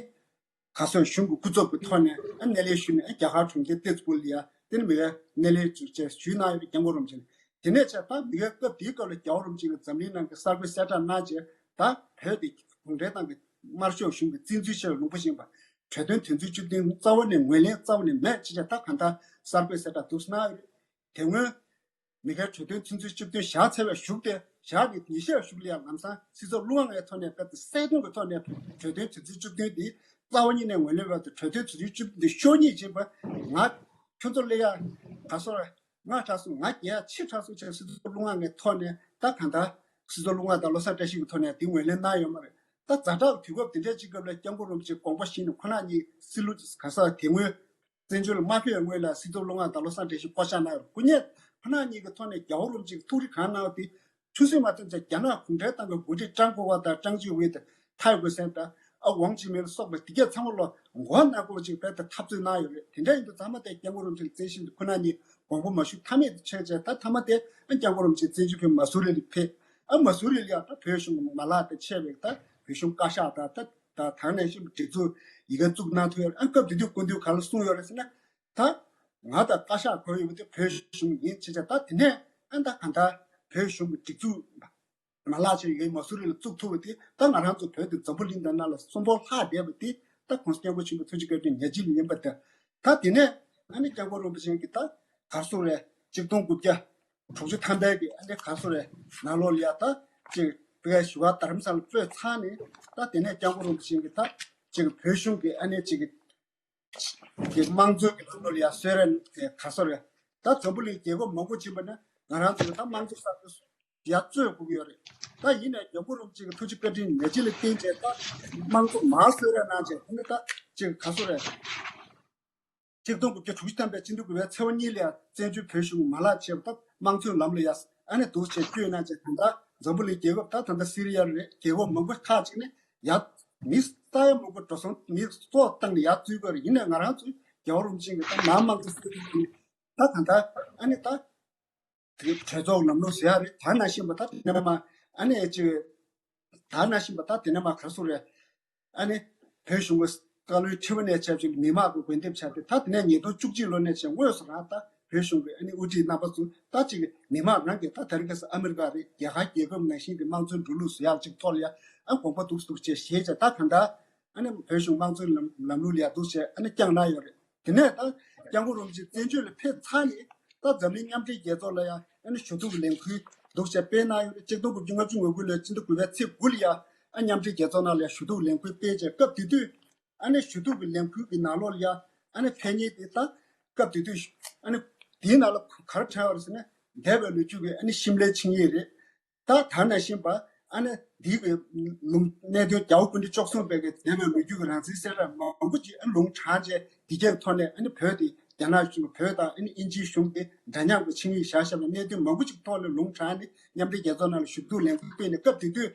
ག་སོགས་གཞུང་གི་སྐུ་ཚབ་ཀྱི་ཐོག་ནས་ཨ་སྣེ་ལེན་ཞུས་ནས། ཨ་རྒྱ་གར་གྲོང་ཁྱེར་ཏེ་ཙི་པུར་ལ་ཡ་དེ་ནས་མི་ཡ་སྣེ་ལེན་བཅས་ཞུས་གནང་ཡོད་པའི་སྐྱབས་མགོན་རིན་པོ་ཆེ་ནས། དེ་ནས་བྱས་ད་མི་ཡ་སྐབས་དེའི་སྐབས་ལ་རྒྱལ་བ་རིན་པོ་ཆེ་གིས་འཛམ་གླིང་ནང་གི་གསར་འགོད་གསལ་བསྒྲགས་གནང་རྗེས་ད་བོད་དེ་གུང་ཁྲན་ཏང་གི་དམར་ཤོག་གཞུང་གིས་བཙན་འཛུལ་བྱས་པའི་ལུང་པ་ཞིག་ཡིན་པ། གྲོས་དོན་དོན་ཚན་བཅུ་བདུན་རྩ་བ་ནས་ངོས་ལེན་རྩ་བ་ནས་མེད་ཅེས་བྱས་ད་གང་ལྟར་གསར་འགོད་གསལ་བསྒྲགས་འདུག་སེ་གནང་ཡོད་རེད། དེ་སྔོན་མི་སྒེར་གྲོས་དོན་ཚན་ཚུན་ཆིབས་བསྟུན་བཞག་ཚར་བའི་གཞུག་དེ་བཞག་གི་ཉིན་ཤས་གཞུག་ལ་ཡང་ལམ་སང་སྲིད་ཚོགས་ཀླུ་དབང་ངའི་ཐོག་ནས་རྦད་དེ་གསལ་སྟོན་གྱི་ཐོག་ནས་གྲོས་དོན་དོན་ཚན་བཅུ་བདུན་འདི་རྩ་བ་ཉིད་ནས་ངོས་ལེན་རྦད་དེ་གྲོས་དོན་དོན་ཚན་བཅུ་བདུན་འདི་ཤོར་ཉེས་བྱས་པ། ང་ཁྱོད་ཚོ་སླེབས་ཡ་ག་སོ་ར་ང་དྲག་སོང་། ང་རྒྱལ་ཡ་ཕྱི་དྲག་སོང་བྱས་སྲིད་ཚོགས་ཀླུ་དབང་ངའི་ཐོག་ནས་ད་གང་ལྟར་སྲིད་ཚོགས་ཀླུ་དབང་དང་བློ་བཟང་བཀྲ་ཤིས་ཀྱི་ཐོག་ནས་འདི་ངོས་ལེན་གནང་ཡོད་མ་རེད། ད་ཛ་དྲག་དུས་སྐབས་དེ་འདྲའི་སྤྱི་སྐབས་ལ་སྐྱབས་མགོན་རིན་པོ་ཆེ་དགོངས་པ་བཞེས་ནས་ཁོ་ན་ཉིད་སྲིད་ལུགས་ག་ས་དེ་སྔོན་བཙན་བྱོལ་ལ་མ་ཕེབས་པའི་སྔོན་ལ་སྲིད་ཚོགས་ཀླུ་དབང་དང་བློ་བཟང་བཀྲ་ཤིས་བསྐོ་བཞག་གནང་ཡོད། སྐུ་ཉིད་ཁོ་ན་ཉིད་ཀྱི་ཐོག་ནས་རྒྱལ་བ་རིན་པོ་ཆེ་གི་ཐུགས་རེ་གང་གནང་བ་དེ་ཆུད་ཟོས་མ་བཏང་བྱས་རྒྱ་ནག་གུང་ཁྲན་ཏང་གི་འགོ་ཁྲིད་ཀྲང་གོ་ཝེ་དང་ཀྲང་ཅིའུ་ཝེ་དང་ཐའེ་ཝེ་སན་དང་ཨ་ཝང་ཅི་མིན་ལ་སོགས་པ་དེ་གས་ཚང་མ་ལ་མགོ་ནག་པོ་ཅིག་རྦད་དེ་འཐབ་རྩོད་གནང་ཡོད་རེད། དེ་འདྲ་ཡིན་དུས་ཚང་མ་དེ་སྐྱབས་མགོན་རིན་པོ་ཆེ་ལ་བརྩེ་ཞེན་དེ་ཁོ་ན་ཉིད་དགོངས་པ་མ་ཞུ་ཐབས་མེད་དུ་ཆགས་བྱས། ད་མཐའ་མ་དེ་ཨ་སྐྱབས་མགོན་རིན་པོ་ཆེ་བཙན་བྱོལ་ཕེབས་མ་སུ་རི་ལ་ཕེབས། ཨ་མ་སུ་རི་ལ་ཡང་ད་བོད་གཞུང་གི་མ་ལག་དང་ཕྱད་པའི་ད་བོད་གཞུང་བཀའ་ཤག་དང་ད་ད་དེ་ནང་བཞིན་སྒྲིག་འཛུགས་ཡི་གེ་བཙུགས་གནང་ཐུབ་ཡོད་རེད། ཨ་སྐབས་དེ་དུས་སྐུ་མདུན་ག་ལ་གསུངས་ཡོད་རེད་ཟེར་ན། ད་ང་དང་བཀའ་ཤག་གོ་ཡོད་པ་དེ་བོད་གཞུང་ཡིན་ཅེས་བྱས། ད་དེ་ནས་ཨ་ད་གང་ལྟར་བོད་གཞུང་གི་སྒྲིག་འཛུགས་མ་ལག་ཅིག་ཡི་གེ་མ་སུ་རི་ལ་བཙུགས་ཐུབ་པ་དེ་ད་ང་རང་ཚོ་བོད་དེ་འཛམ་བུ་གླིང་དང་ནང་ལ་གསོན་པོ་ལྷག་བསྡད་པ་དེ་ད་༸གོང་ས་༸སྐྱབས་མགོན་ཆེན་པོ་ཐུགས་རྗེ་བཀའ་དྲིན་ཉག་གཅིག་ལ་ཡིན་པ་དང་། ད་དེ་ནས་ཨ་ནི་སྐྱབས་མགོན་རིན་པོ་ཆེ་གིས་ད་ག་རེ་ཟེར་རེད། ཆིག་སྟོང་དགུ་བརྒྱ་དྲུག་ཅུ་ཐམ་པའི་གི་ཨ་ནི་ག་རེ་ཟེར་རེད། ནང་ལོགས་ལ་ཡ་ད་ཅིག་བོད་བཞུགས་སྒར་རྡ་རམ་ས་ལ་སྤོས་ཚར་ནས། ད་དེ་ནས་སྐྱབས་མགོན་རིན་པོ་ཆེ་གིས་ད་ཅིག་བོད་གཞུང་གི་ཨ་ནི་ཅིག་ གི་དམངས་གཙོའི་གི་ལམ་ལུགས་ལ་ཡ་གསོལ་རས་ག་སོ་རེད། ད་འཛམ་བུ་གླིང་རྒྱལ་ཁབ་མང་པོ་ཕྱིན་པ་ན་ང་རང་ཚོ་ད་དམངས་གཙོ་གསར་གཏོད་ཡ་རྩོད་དགོས་ཀྱི་ཡོད་རེད། ད་ཡིན་ནའི་རྒྱལ་པོ་རིན་པོ་ཆེ་གི་ཐུགས་རྗེ་བཀའ་དྲིན་ཉག་གཅིག་ལ་བརྟེན་བྱས་ད་དམངས་གཙོ་མར་གསོལ་རས་གནང་བྱས་དེ་ནི་ད་ཅིག་ག་སོ་རེད། ཆིག་སྟོང་དགུ་བརྒྱ་དྲུག་ཅུ་ཐམ་པའི་སྤྱི་ཟླ་དགུ་པའི་ཚེས་པ་གཉིས་ལ་ཡང་བཙན་བྱོལ་བོད་གཞུང་མ་ལག་ཆེ་བ་དང་དམངས་གཙོའི་ལམ་ལ་ཡ་ཨ་ནི་འདུག་བྱས་བསྐྱོད་གནང་བྱས་ད་ལྟ་འཛམ་བུ་གླིང་རྒྱལ་ཁབ་ད་ད་ལྟ་སི་རི་ཡ་རེད། རྒྱལ་ཁབ་མང་པོ་ཁག་ཅིག་ནས་ཡ་མི་ས་ཡ་མང་པོ་འགྲོ་སོང་མི་སོགས་བཏང་ནས་ཡར་འཛུལ་དགོས་རེད། ཡིན་ནའི་ང་རང་ཚོའི་རྒྱལ་བ་རིན་པོ་ཆེ་གི་ད་ནང་དམངས་གཙོ་ཟེར་གྱི་ད་ད་ལྟ་ཨ་ནི་ད་དེ་གྲོས་ཚོགས་ལམ་ལུགས་ཟེར་ཡ་རེད། ད་ནང་བཞིན་པ་ད་དེ་ནས་མ་ཨ་ནི་ཅིག་ད་ནང་བཞིན་པ་ད་དེ་ནས་མ་ག་སུ་རེད། ཨ་ནི་བོད་གཞུང་གི་བཀའ་བློན་ཁྲི་པ་ནས་ཆབས་ཅིག་མི་དམངས་ཀྱི་འོས་འདེམས་བྱས་ཏེ་ད་དེ་ནས་ཉིས་སྟོང་བཅུ་གཅིག་ལོ་ནས་བྱས་དངོས་སུ་རང་ད་བོད་གཞུང་གི་ཨ་ནི་དབུ་ཁྲིད་རྣམ་པ་ཚོ་ད་ཅིག་མི་དམངས་རང་གིས་ད་དེ་རིང་ཁ་སང་ཨ་མི་རི་ཀ་རེད། རྒྱ་གར་རྒྱལ་ཁབ་ནང་བཞིན་གྱི་དམངས་གཙོའི་འགྲོ་ལུགས་སུ་ཡག་ཅིག་ཐོག་ལ་ཡ་ཨ་དགོངས་པ་འདུག་འདུག་བྱས་བཞེས་བྱས་ད་གང་ལྟར་ཨ་ནི་བོད་གཞུང་དམངས་གཙོའི་ལམ་ལམ་ལུགས་ལ་ཡ་འདུག་བྱས་ཨ་ནི་བསྐྱངས་གནང་ཡོད་རེད། དེ་ནས་ད་སྐྱབས་མགོན་རིན་པོ་ཆེ་བཙན་བྱོལ་ལ་ཕེབས་ཚར་ནས་ད་འཛམ་གླིང་མཉམ་འབྲེལ་རྒྱལ་ཚོགས་ལ་ཡང་ཨ་ནི་ཞུ་གཏུག་གི་ལས་འགུལ་འདུག་བྱས་སྤེལ་གནང་ཡོད་རེད། ཆིག་སྟོང་དགུ་བརྒྱ་ལྔ་བཅུ་ང་དགུ་ལོའི་སྤྱི་ཟླ་དགུ་པའི་ཚེས་དགུ་ལ་ཡང་ཨ་མཉམ་འབྲེལ་རྒྱལ་ཚོགས་ནང་ལ་ཡང་ཞུ་གཏུག་ལས་འགུལ་སྤེལ་བྱས་སྐབས་དེ་དུས་ཨ་ནི་ཞུ་གཏུག་གི་ལས་འགུལ་གྱི་ནང་ལོགས་ལ་ཡང་ཨ་ནི་ཕེབས་མཁན་དེ་ད་སྐབས་དེ་དུས་ཨ་ནི་དེའི་ནང་ལ་ག་རེ་དྲན་ཡོད་རེད་ཟེར་ན་འདས་པའི་ལོ་རྒྱུས་ཀྱི་ཨ་ནི་ཤིམ་ལའི་ཆིངས་ཡིག་རེད། ད་ད་ནང་བཞིན་པ་ཨ་ནི་འདི་གི་ལུང་གནད་དོན་རྒྱལ་བ་སྐུ་ཕྲེང་བཅུ་གསུམ་པའི་གི་འདས་པའི་ལོ་རྒྱུས་ཀྱི་རང་བཙན་གསལ་བསྒྲགས་མང་པོ་ཅིག་ཨ་ལུང་དྲངས་བྱས་འདི་གའི་ཐོག་ནས་ཨ་ནི་བོད་དེ་རྒྱ་ནག་གཞུང་བོད་དང་ཨ་ནི་དབྱིན་ཇིའི་གཞུང་གི་འདྲ་མཉམ་གྱི་ཆིངས་ཡིག་བཞག་བཞག་པའི་གནད་དོན་མང་པོ་ཅིག་ཐོག་ནས་ལུང་དྲངས་ནས་མཉམ་འབྲེལ་རྒྱལ་ཚོགས་ནང་ལ་ཞུ་གཏུག་ལས་འགུལ་སྤེལ་ནས་སྐབས་དེ་དུས་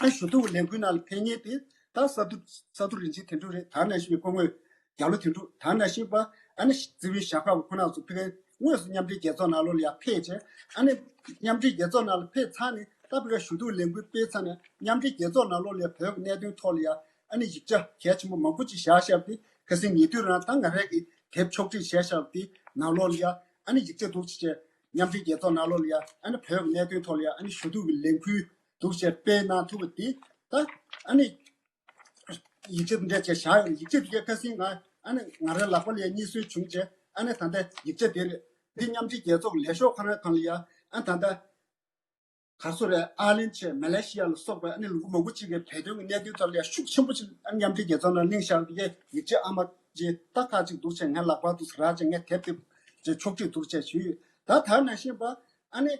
ཨ་ཞུ་གཏུག་ལས་འགུལ་ནང་ལ་ཕེབས་མཁན་དེ་ད་ས་རྡོ་ས་རྡོ་རིན་ཆེན་དོན་གྲུབ་རེད། ད་ནང་བཞིན་པའི་སྐུ་ངོ་རྒྱ་ལོ་དོན་གྲུབ། ད་ནང་བཞིན་པ་ཨ་ནི་རྩིས་དཔོན་ཞྭ་སྒབ་ཁོ་རང་ཚོ་ཕེབས་མཁན་དངོས་སུ་མཉམ་འབྲེལ་རྒྱལ་ཚོགས་ནང་ལོགས་ལ་ཡང་ཕེབས་བྱས་ཨ་ནི་མཉམ་འབྲེལ་རྒྱལ་ཚོགས་ནང་ལ་ཕེབས་ཚར་ནས་ད་ཕེབས་ཀ་ཞུ་གཏུག་ལས་འགུལ་སྤེལ་ཚར་ནས་མཉམ་འབྲེལ་རྒྱལ་ཚོགས་ནང་ལོགས་ལ་ཡང་བོད་ཀྱི་གནད་དོན་ཐོག་ལ་ཡང་ཨ་ནི་ཡིག་ཆ་གལ་ཆེན་པོ་མང་པོ་ཅིག་བཞག་བཞག་སྟེ་ཁ་སང་ཉེ་དུས་རང་ད་ང་རང་གིས་དེབ་ཕྱོགས་སྒྲིག་བྱས་བཞག་སྟེ་ནང་ལོགས་ལ་ཡང་ཨ་ནི་ཡིག་ཆ་འདུག་ཅིག་བྱས་མཉམ་འབྲེལ་རྒྱལ་ཚོགས་ནང་ལོགས་ལ་ཡང་ཨ་ནི་བོད་ཀྱི་གནད་དོན་ཐོག་ལ་ཡང་ཨ་ནི་ཞུ་གཏུག་གི་ལས་འགུལ་འདུག་བྱས་སྤེལ་གནང་ཐུབ་པ་དེ་ད་ཨ་ནི་ཡིག་ཆ་འདི་འདྲ་བྱས་བཞག་ཡོད། ཡིག་ཆ་འདི་གའི་ཁ་སང་ང་ཨ་ནི་ང་རའི་ལག་པ་ལ་རྙེད་སོན་བྱུང་བྱས་ཨ་ནི་ད་ལྟ་ཡིག་ཆ་དེ་རེད། འདི་མཉམ་འབྲེལ་རྒྱལ་ཚོགས་ཀྱི་ལས་ཤོག་ཁོ་རང་སྒང་ལ་ཡ་ཨ་ད་ལྟ་ག་སོ་རེད། ཨར་ལན་བྱས་མ་ལེ་ཤི་ཡ་ལ་སོགས་པའི་ཨ་ནི་ལུང་པ་མང་པོ་ཅིག་གི་བོད་དོན་གྱི་གནད་དོན་ཐོག་ལ་ཡ་ཤུགས་ཆེན་པོ་ཅིག་ཨ་ནི་མཉམ་འབྲེལ་རྒྱལ་ཚོགས་ནང་གླེང་བཞག་འདི་གའི་ཡིག་ཆ་ཨ་མ་ཅིག་ད་ཁ་ཅིག་འདུག་བྱས་ངའི་ལག་པར་འདུག་ཟེར་ར་བྱས་ངས་དེབ་དེབ་ཅིག་ཕྱོགས་སྒྲིག་འདུག་བྱས་ཞུས་ཡོད། ད་ད་ནང་བཞིན་པ་ཨ་ནི་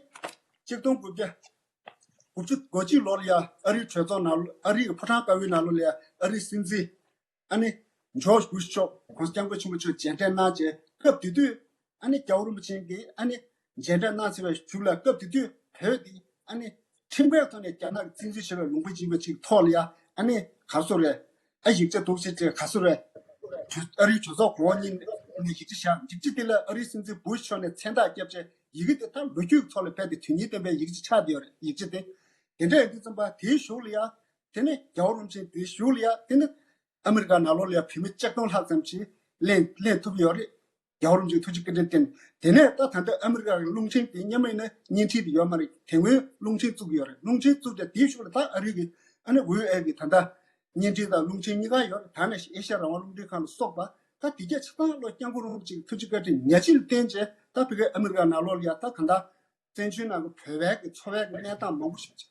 ཆིག་སྟོང་དགུ་བརྒྱ་དགུ་བཅུ་གོ་གཅིག་ལོར་ཡ་ཨ་རིའི་གྲོས་ཚོགས་ནང་ལོ་ཨ་རིའི་ཕོ་བྲང་དཀར་པོའི་ནང་ལོ་ལ་ཡ་ཨ་རིའི་སྲིད་འཛིན་ཨ་ནི་ཇོརྗ་བུ་ཤ་མཆོག་༸གོང་ས་༸སྐྱབས་མགོན་ཆེན་པོ་མཆོག་མཇལ་འཕྲད་གནང་རྗེས་སྐབས་དེ་དུས་ཨ་ནི་རྒྱལ་བ་རིན་པོ་ཆེ་གིས་ཨ་ནི་མཇལ་འཕྲད་གནང་ཚར་བའི་གཞུག་ལ་སྐབས་དེ་དུས་བོད་འདི་ཨ་ནི་ཁྲིམས་འགལ་ཐོག་ནས་རྒྱ་ནག་གིས་བཙན་འཛུལ་བྱས་པའི་ལུང་པ་ཡིན་པ་ཅིག་ཐོག་ལ་ཡ་ཨ་ནི་ག་སོ་རེད། ཨ་ཡིག་ཆ་འདུག་ཅེས་བྱས་ག་སོ་རེད། ཨ་རིའི་གྲོས་ཚོགས་གོང་འོག་གཉིས་ནས་ཡིག་ཆ་བཞག་ཡིག་ཆ་དེ་ལ་ཨ་རིའི་སྲིད་འཛིན་བུ་ཤ་མཆོག་ནས་མཚན་རྟགས་བརྒྱབ་བྱས་ཡི་གེ་དེ་ད་ལོ་རྒྱུས་ཐོག་ལ་རྦད་དེ་དོན་སྙིང་ལྡན་པའི་ཡིག་ཆ་ཆགས་བསྡད་ཡོད་རེད། ཡིག་ཆ་དེ་དེ་འདྲ་ཡིན་དུས་ཙམ་པ་དེའི་གཞུག་ལ་ཡ་དེ་ནི་རྒྱལ་བ་རིན་པོ་ཆེ་དེའི་གཞུག་ལ་ཡ་དེ་ནི་ཨ་མི་རི་ཀ་ནང་ལོགས་ལ་ཡ་བོད་མི་ཆིག་སྟོང་ལྷག་ཙམ་ཞིག་ལེན་ལེན་ཐུབ་ཡོད་རེད། རྒྱལ་བ་རིན་པོ་ཆེའི་ཐུགས་རྗེ་བཀའ་དྲིན་བརྟེན། དེ་ནས་ད་ད་ལྟ་ཨ་མི་རི་ཀ་གི་རླུང་འཕྲིན་དེ་སྔོན་མ་ཡིན་ན་བརྙན་འཕྲིན་དེ་ཡོད་མ་རེད། དེ་སྔོན་རླུང་འཕྲིན་བཙུགས་ཡོད་རེད། རླུང་འཕྲིན་བཙུགས་ཏེ་དེའི་གཞུག་ལ་ད་ཨ་རི་གི་ཨ་ནི་ཝི་ཨོ་ཨེ་གི་ད་ལྟ་བརྙན་འཕྲིན་དང་རླུང་འཕྲིན་གཉིས་ཀ་ཡོད་རེད། ད་ནས་ཨེ་ཤ་ཡ་རང་དབང་རླུང་འཕྲིན་ཁང་ལ་སོགས་པ་ད་དེ་གས་ཆ་ཚང་ལོ་སྐྱབས་མགོན་རིན་པོ་ཆེ་གི་ཐུགས་རྗེ་བཀའ་དྲིན་ཉག་གཅིག་ལ་བརྟེན་བྱས་ད་ཕ་གི་ཨ་མི་རི་ཀ་ནང་ལོགས་ལ་ཡ་ད་གང་ལྟར་བཙན་བྱོལ་ནང་གི་བོད་པའི་གི་འཚོ་བའི་གི་གནས་སྟངས་མང་པོ་ཞིག་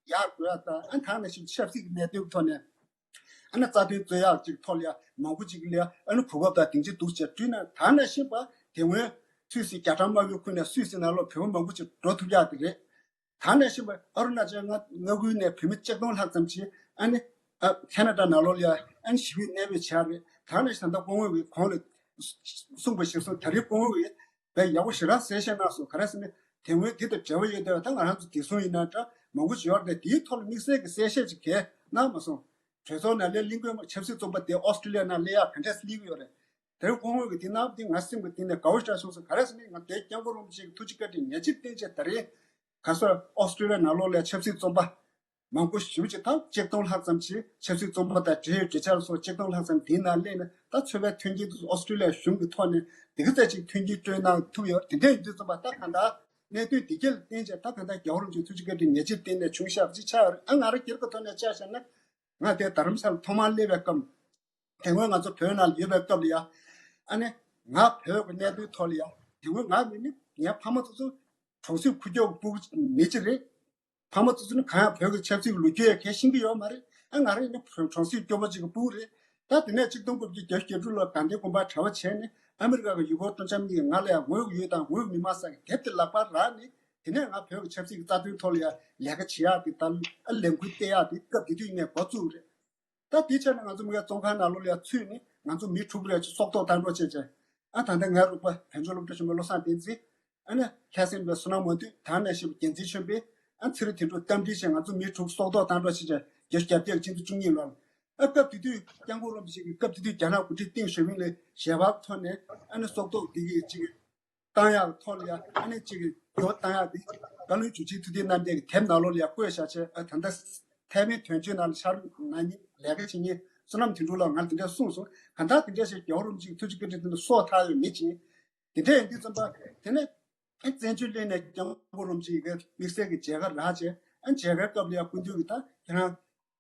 ཡག་དགོས་ཡ་ད་ཨ་ད་ནས་ཤིག་ཆབ་སྲིད་ཀྱི་གནད་དོན་ཐོག་ནས་ཨ་ནི་རྩ་དོན་རྩོད་ཡག་ཅིག་ཐོག་ལ་ཡ་མང་པོ་ཅིག་ལ་ཡ་ཨ་ནི་གོ་སྐབས་དང་སྡིངས་ཆ་འདུག་ཅེས་བསྐྲུན་ན་ད་ནས་ཤིག་པ་དེ་སྔོན་སུད་སི་རྒྱ་གྲམ་དམར་པོའི་ཁུལ་ནས་སུད་སི་ནང་ལོགས་བོད་པ་མང་པོ་ཅིག་འགྲོ་ཐུབ་ཡག་དེ་རེད། ད་ནས་ཤིག་པ་ཨ་རུ་ན་ཅལ་མངའ་མངའ་ཁུལ་ནས་བོད་མི་ཆིག་སྟོང་ལྷག་ཙམ་ཅིག་ཨ་ནི་ཨ་ཁེ་ན་ཌ་ནང་ལོགས་ལ་ཡ་ཨ་ནི་ཞི་བའི་གནས་སྤོས་བྱས་རེད། ད་ནས་ཤིག་ད་ལྟ་སྐུ་ངོ་གིས་གོང་ལ་གསུངས་པ་ཞིག་སོང་ད་རེས་སྐུ་ངོ་གིས་དཔེ་ཡག་པོ་ཞེ་དྲག་གསལ་བཤད་གནང་སོང་། ག་རེ་ཟེར་ན་དེ་སྔོན་འདི་དང་འབྲེལ་བ་ཡོད་བསྡད་པ་ད་ང་རང་ཚོ་བདེ་སྲུང་ཡིན་ན་འདྲ་མང་པོ་ཞིག་ཡོད་རེད། དེའི་ཐོག་ལ་དམིགས་བསལ་གྱི་གསལ་བཤད་ཅིག་གས་གནང་མ་སོང་། གྲོས་ཚོགས་ནང་སླེབས་གླེང་དགོས་མ་ཆབ་སྲིད་བཙོན་པ་དེ་ཨོ་སི་ཀྲི་ལི་ཡ་ནང་སླེབས་ཡག་ག་འདྲས་སླེབས་ཀྱི་ཡོད་རེད། དེ་རིང་སྐུ་ངོ་གིས་དེ་གནང་བ་དེ་ང་སེམས་ཀྱི་གཏིང་ནས་དགའ་བོ་ཞེ་དྲག་བྱུང་སོང་། ག་རེ་ཟེར་ན་ང་དེ་སྐྱབས་མགོན་རིན་པོ་ཆེ་གི་ཐུགས་རྗེ་བཀའ་དྲིན་ཉག་གཅིག་བརྟེན་བྱས་ད་རེས་ག་སོ་ཨོ་སི་ཀྲི་ལི་ཡ་ནང་ལོགས་ལ་ཆབ་སྲིད་བཙོན་པ་མང་པོ་ཞེ་པོ་ཅིག་ད་ཆིག་སྟོང་ལྷག་ཙམ་ཞིག་ཆབ་སྲིད་བཙོན་པ་དང་འབྲེལ་ཡོད་གྲོས་འཆར་སོགས་ཆིག་སྟོང་ལྷག་ཙམ་དེའི་ནང་སླེབས་ནས་ད་འཚོ་བའི་མཐུན་རྐྱེན་དེ་ཚོ་ཨོ་སི་ཀྲི་ལི་ཡ་གཞུང་གི་ཐོག་ནས་དེ་ག་ཚད་ཅིག་མཐུན་རྐྱེན་སྤྲོད་གནང་ཐུབ་ཡོད། དེ་འདྲ་ཡིན་དུས་ཙམ་པ་ད་གང་ལྟར་གནད་དོན་འདི་ག་ལ་བརྟེན་བྱས་ད་གང་ལྟར་རྒྱལ་བ་རིན་པོ་ཆེའི་ཐུགས་རྗེ་བཀའ་དྲིན་ཉག་གཅིག་བརྟེན་ནས་བྱུང་ཤག་ཅིག་ཆགས་ཡོད་རེད། ཨ་ང་རང་སྒེར་གྱི་ཐོག་ནས་བཅར་བཞག་ན་ང་དེ་རྡ་རམ་ས་ལ་ཐོག་མར་སླེབས་པའི་སྐབས་དེ་སྔོན་ང་ཚོ་བོད་ནང་ལ་ཡོད་པའི་སྐབས་ལ་ཡ་ཨ་ནི་ང་བོད་ཀྱི་གནད་དོན་ཐོག་ལ་ཡ་དེ་སྔོན་ང་མི་ནི་ངའི་ཕ་མ་ཚོ་ཚོ་གྲོང་གསེབ་ཁུག་ཀྱོག་གི་ཕྲུ་གུ་མི་གཅིག་རེད། ཕ་མ་ཚོ་ཚོ་ནི་གང་ཡང་བོད་ཀྱི་ཆབ་སྲིད་ཀྱི་ལོ་རྒྱུས་ཡང་གང་ཤེས་ཀྱི་ཡོད་མ་རེད། ཨ་ང་རང་ཡིན་ན་གྲོང་གསེབ་སྐྱོ་པོ་ཅིག་གི་ཕྲུ་གུ་རེད། ད་དེ་ནས་ཆིག་སྟོང་དགུ་བརྒྱ་བརྒྱད་ཅུ་གྱ་དྲུག་ལོར་དགའ་ལྡན་དགོན་པར་གྲྭ་པ་བྱས་ནས་ཨ་མི་རི་ཀ་གི་ཡུལ་སྐོར་སྤྲོ་འཆམ་གཉིས་ཀྱིས་ང་ལ་ཡང་དངོས་ཡོད་དང་དངོས་མི་མ་ཟེར་གྱི་དེབ་དེ་ལག་པར་རག་ནས། དེ་ནས་ང་བོད་ཀྱི་ཆབ་སྲིད་ཀྱི་རྩ་དོན་ཐོག་ལ་ཡང་ལས་ཀ་བྱེད་ཡག་དེ་དང་ཨ་ལས་འགུལ་སྤེལ་ཡག་དེ་སྐབས་དེ་དུས་ངས་འགོ་བཙུགས་རེད། ད་དེའི་ཆ་ནས་ང་ཚོ་མི་གའི་བཙོན་ཁང་ནང་ལོགས་ལ་ཡང་ཚུད་ནས་ང་ཚོ་མི་དྲུག་རེ་ཅིག་སྲོག་ཐོག་བཏང་འགྲོ་བྱས་བྱས། ཨ་ད་ལྟ་ངའི་རོགས་པ་བོད་ལྗོངས་སློབ་གྲྭ་ཆེན་མོའི་བློ་བཟང་བསྟན་འཛིན། ཨ་ནི་ལྷ་སྲས་པའི་བསོད་ནམས་དབང་འདུས། དར་ནས་བཞེས་པའི་རྒྱལ་མཚན་ཆོས་འཕེལ། ཨ་ཚེ་རིང་དོན་གྲུབ། རྟ་མགྲིན་བཅས་ང་ཚོ་མི་དྲུག་སྲོག་ཐོག་བཏང་འགྲོ་བྱས་བྱས་བརྒྱད་ཅུ་གྱ་བརྒྱད་ཀྱི་ཕྱི་ཟླ་བཅུ་གཉིས་ལོར། ཨ་སྐབས་དེ་དུས་སྐྱབས་མགོན་རིན་པོ་ཆེ་གིས་སྐབས་དེ་དུས་རྒྱ་ནག་འགོ་ཁྲིད་ཏིང་ཞའོ་ཕིང་ལ་ཞལ་པར་ཐོག་ནས་ཨ་ནི་སྲོག་ཐོག་འདི་གི་ཅིག་བཏང་ཡག་ཐོག་ལ་ཡ་ཨ་ནི་ཅིག་གི་འགྱུར་བ་བཏང་ཡག་དེ་བཀའ་བློན་འཇུ་ཆེན་ཐུབ་བསྟན་རྣམ་རྒྱལ་གྱི་དེབ་ནང་ལོགས་ལ་ཡ་བཀོད་བཞག་བྱས། ཨ་ད་ལྟ་ཐའེ་ཝན་དོན་གཅོད་ནང་ལ་འཆར་ནང་ཉིད་ལས་ཀ་བྱེད་མཁན་བསོད་ནམས་དོན་གྲུབ་ལགས་ང་ལ་དེ་འདྲ་གསུངས་སོང་། གང་ལྟར་དེ་འདྲ་ཞིག་རྒྱལ་བ་རིན་པོ་ཆེའི་ཐུགས་རྗེ་བཀའ་དྲིན་དེ་ཚོ་སོགས་ཐར་ཡོད་མི་ཅིག་དེ་འདྲ་ཡིན་དུས་ཙམ་པ་དེ་ནས་ཨ་བཙན་བྱོལ་གླིང་ནས་སྐྱབས་མགོན་རིན་པོ་ཆེ་ཡི་གེ་དམིགས་བསལ་གྱི་མཇལ་ཁ་རག་བྱས། ཨ་མཇལ་ཁའི་སྐབས་ལ་ཡང་སྐུ་མདུན་གྱིས་ད་ཁྱེད་རང་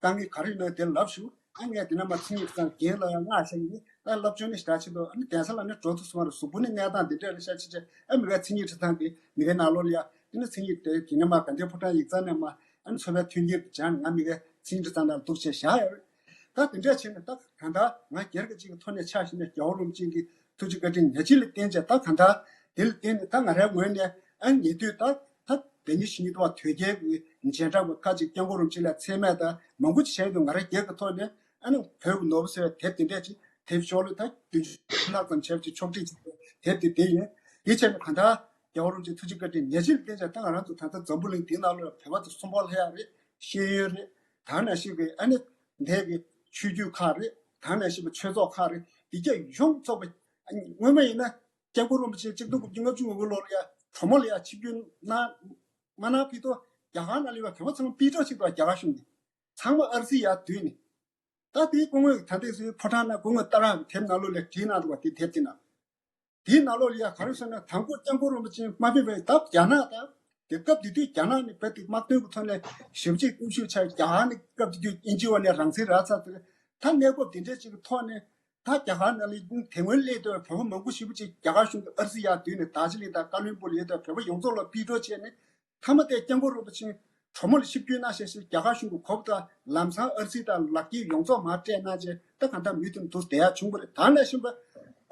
དཀའ་ངལ་ག་རེ་ཡོད་ན་དེ་ལབ་ཞུ། ཨ་ངས་དེ་ནས་མར་མཚན་ཉིད་ཁྲི་ཚང་རྒན་ལ་ཡང་མངགས་བྱས་ཡིན། ད་སློབ་སྦྱོང་ནི་ཞེ་དྲག་ཆེ་འདུག་ཨ་ནི་གདན་ས་ལ་ནི་འགྲོ་ཐུབ་སོང་བ་རེད། གཟུགས་པོ་ནི་གནས་སྟངས་འདི་འདྲ་རེད་ཤག་ཅེས་བྱས། ཨ་མི་གའི་མཚན་ཉིད་ཁྲི་ཚང་གི་མི་གའི་ནང་ལོགས་ལ་ཡང་དེ་ནི་མཚན་ཉིད་དེ་དེ་ནས་མར་དགའ་ལྡན་ཕོ་བྲང་ཡིག་ཚང་ནས་མར་ཨ་ནི་འཚོ་བའི་མཐུན་རྐྱེན་དེ་སྦྱངས་ནས་ང་མི་གའི་མཚན་ཉིད་ཁྲི་ཚང་ནང་ལ་འདུག་བྱས་བཞག་ཡོད་རེད། ད་དེ་འདྲ་བྱས་ནས་ད་གང་ལྟར་ང་སྒེར་གྱི་ཅིག་གི་ཐོག་ནས་ཆ་བཞག་ན་རྒྱལ་བ་རིན་པོ་ཆེ་གི་ཐུགས་རྗེ་བཀའ་དྲིན་ཉག་གཅིག་ལ་བརྟེན་བྱས། ད་གང་ལྟར་དེ་ལ་བརྟེན་ནས་ད་ང་རའི་ངོས་ནས་ཨ་ཉེ་དུས་ད་ད་ཟླ་ཉི་ཤུ་ཉིན་དུ་བ་དོལ་རྒྱལ་གྱི་མཇལ་འཕྲད་པ་ཁག་ཅིག་སྐྱབས་མགོན་རིན་པོ་ཆེ་ལ་མཚན་སྨད་དང་མང་པོ་ཅིག་བྱས་འདུག་ང་རའི་སྒེར་གྱི་ཐོག་ནས་ཨ་ནི་བོད་ཀྱི་ནོར་བུ་ཟེར་བའི་དེབ་དེ་འདྲས་ཅིག་དེབ་ཤོག་ལོ་ད་བདུན་ཅུ་ལྷག་ཙམ་བྱས་ཅིག་ཕྱོགས་སྒྲིག་ཅིག་དེབ་དེ་དེ་ཡིན། དེ་བྱས་ནས་གང་ལྟར་རྒྱལ་བ་རིན་པོ་ཆེ་ཐུགས་རྗེ་བཀའ་དྲིན་ཉག་གཅིག་ལ་བརྟེན་བྱས། ད་ང་རང་ཚོ་ད་ལྟ་འཛམ་བུ་གླིང་འདིའི་ནང་ལ་བོད་པ་ཚོ་གསོན་པོ་ལྷག་ཡག་རེད། ཤེས་ཡོན་རེད། ད་ནང་བཞིན་གྱི་ཨ་ནི་འདས་ཀྱི་ཆོས་བརྒྱུད་ཁག་རེད། ད་ནང་བཞིན་པའི་ཆོས་ཚོགས་ཁག་རེད། འདི་ག་ཡོངས་རྫོགས་པ་ཨ་ནི་སྔོན་མ་ཡིན་ན་སྐྱབས་མགོན་རིན་པོ་ཆེ་གཅིག་སྟོང་དགུ་བརྒྱ་ལྔ་བཅུ་ང་དགུ་ལོར་ཡ་གྲོ་མོ་ལ་ཡ་ཆིབས་བསྒྱུར་གནང་མ་གནང་ཕི་ཏོ་རྒྱ་གར་ནང་ལ་ཡོད་པ་བོད་པ་ཚང་མ་ཕི་ཏོ་ཆིག་ཏུ་རྒྱ་གར་གཞུང་གིས་ཚང་མ་ཨར་སི་ཡ་བསྡུས་ནས། ད་དེའི་སྐུ་ངོ་ད་ལྟའི་སུའི་ཕོ་བྲང་ནང་སྐུ་ངོ་ཏཱ་ར་གི་དེབ་ནང་ལོགས་ལ་བྲིས་གནང་འདུག་པ། དེ་དེབ་དེ་ནང་དེའི་ནང་ལོགས་ལ་ཡ་ག་རེ་ཟེར་ན་དང་པོ་སྐྱབས་མགོན་རིན་པོ་ཆེ་དམའ་འབེབས་པའི་ད་རྒྱ་ནག་དང་དེ་སྐབས་དེ་དུས་རྒྱ་ནག་ནི་རྦད་དེ་དམག་དོན་གྱི་ཐོག་ནས་ཞེ་པོ་ཅིག་སྟོབས་ཤུགས་ཆག་རྒྱ་གར་ནི་སྐབས་དེ་དུས་དབྱིན་ཇི་བ་ནས་རང་བཙན་རག་ཚར་དུས། ད་གནས་བབ་དེ་འདྲ་ཅིག་གི་ཐོག་ནས་ད་རྒྱ་གར་ནང་ལ་དེ་སྔོན་སླེབས་དུས་བོད་པ་མང་པོ་ཞེ་པོ་ཅིག་རྒྱ་གར་གཞུང་གི་ཨར་སི་ཡ་བསྡུས་ནས་དར་ཇི་ལིང་དང་ཀ་ལོན་སྦུག་ལ་ཡོད་དུས་བོད་པ་ཡོངས་རྫོགས་ལ་ཕི་ཏོ་བྱས་ནས། མཐའ་མ་དེ་སྐྱབས་མགོན་རིན་པོ་ཆེ་གྲོ་མོ་ལ་ཆིབས་བསྒྱུར་གནང་ཞེས་ཞེས་རྒྱ་གར་གཞུང་གི་གོ་བ་དང་ལམ་སང་ཨར་སི་དང་ལག་འཁྱེར་ཡོངས་རྫོགས་མར་སྤྲད་གནང་རྗེས། ད་གང་ལྟར་མུ་མཐུད་དུ་བསྡད་ཡག་བྱུང་བ་རེད། ད་ནང་བཞིན་པ་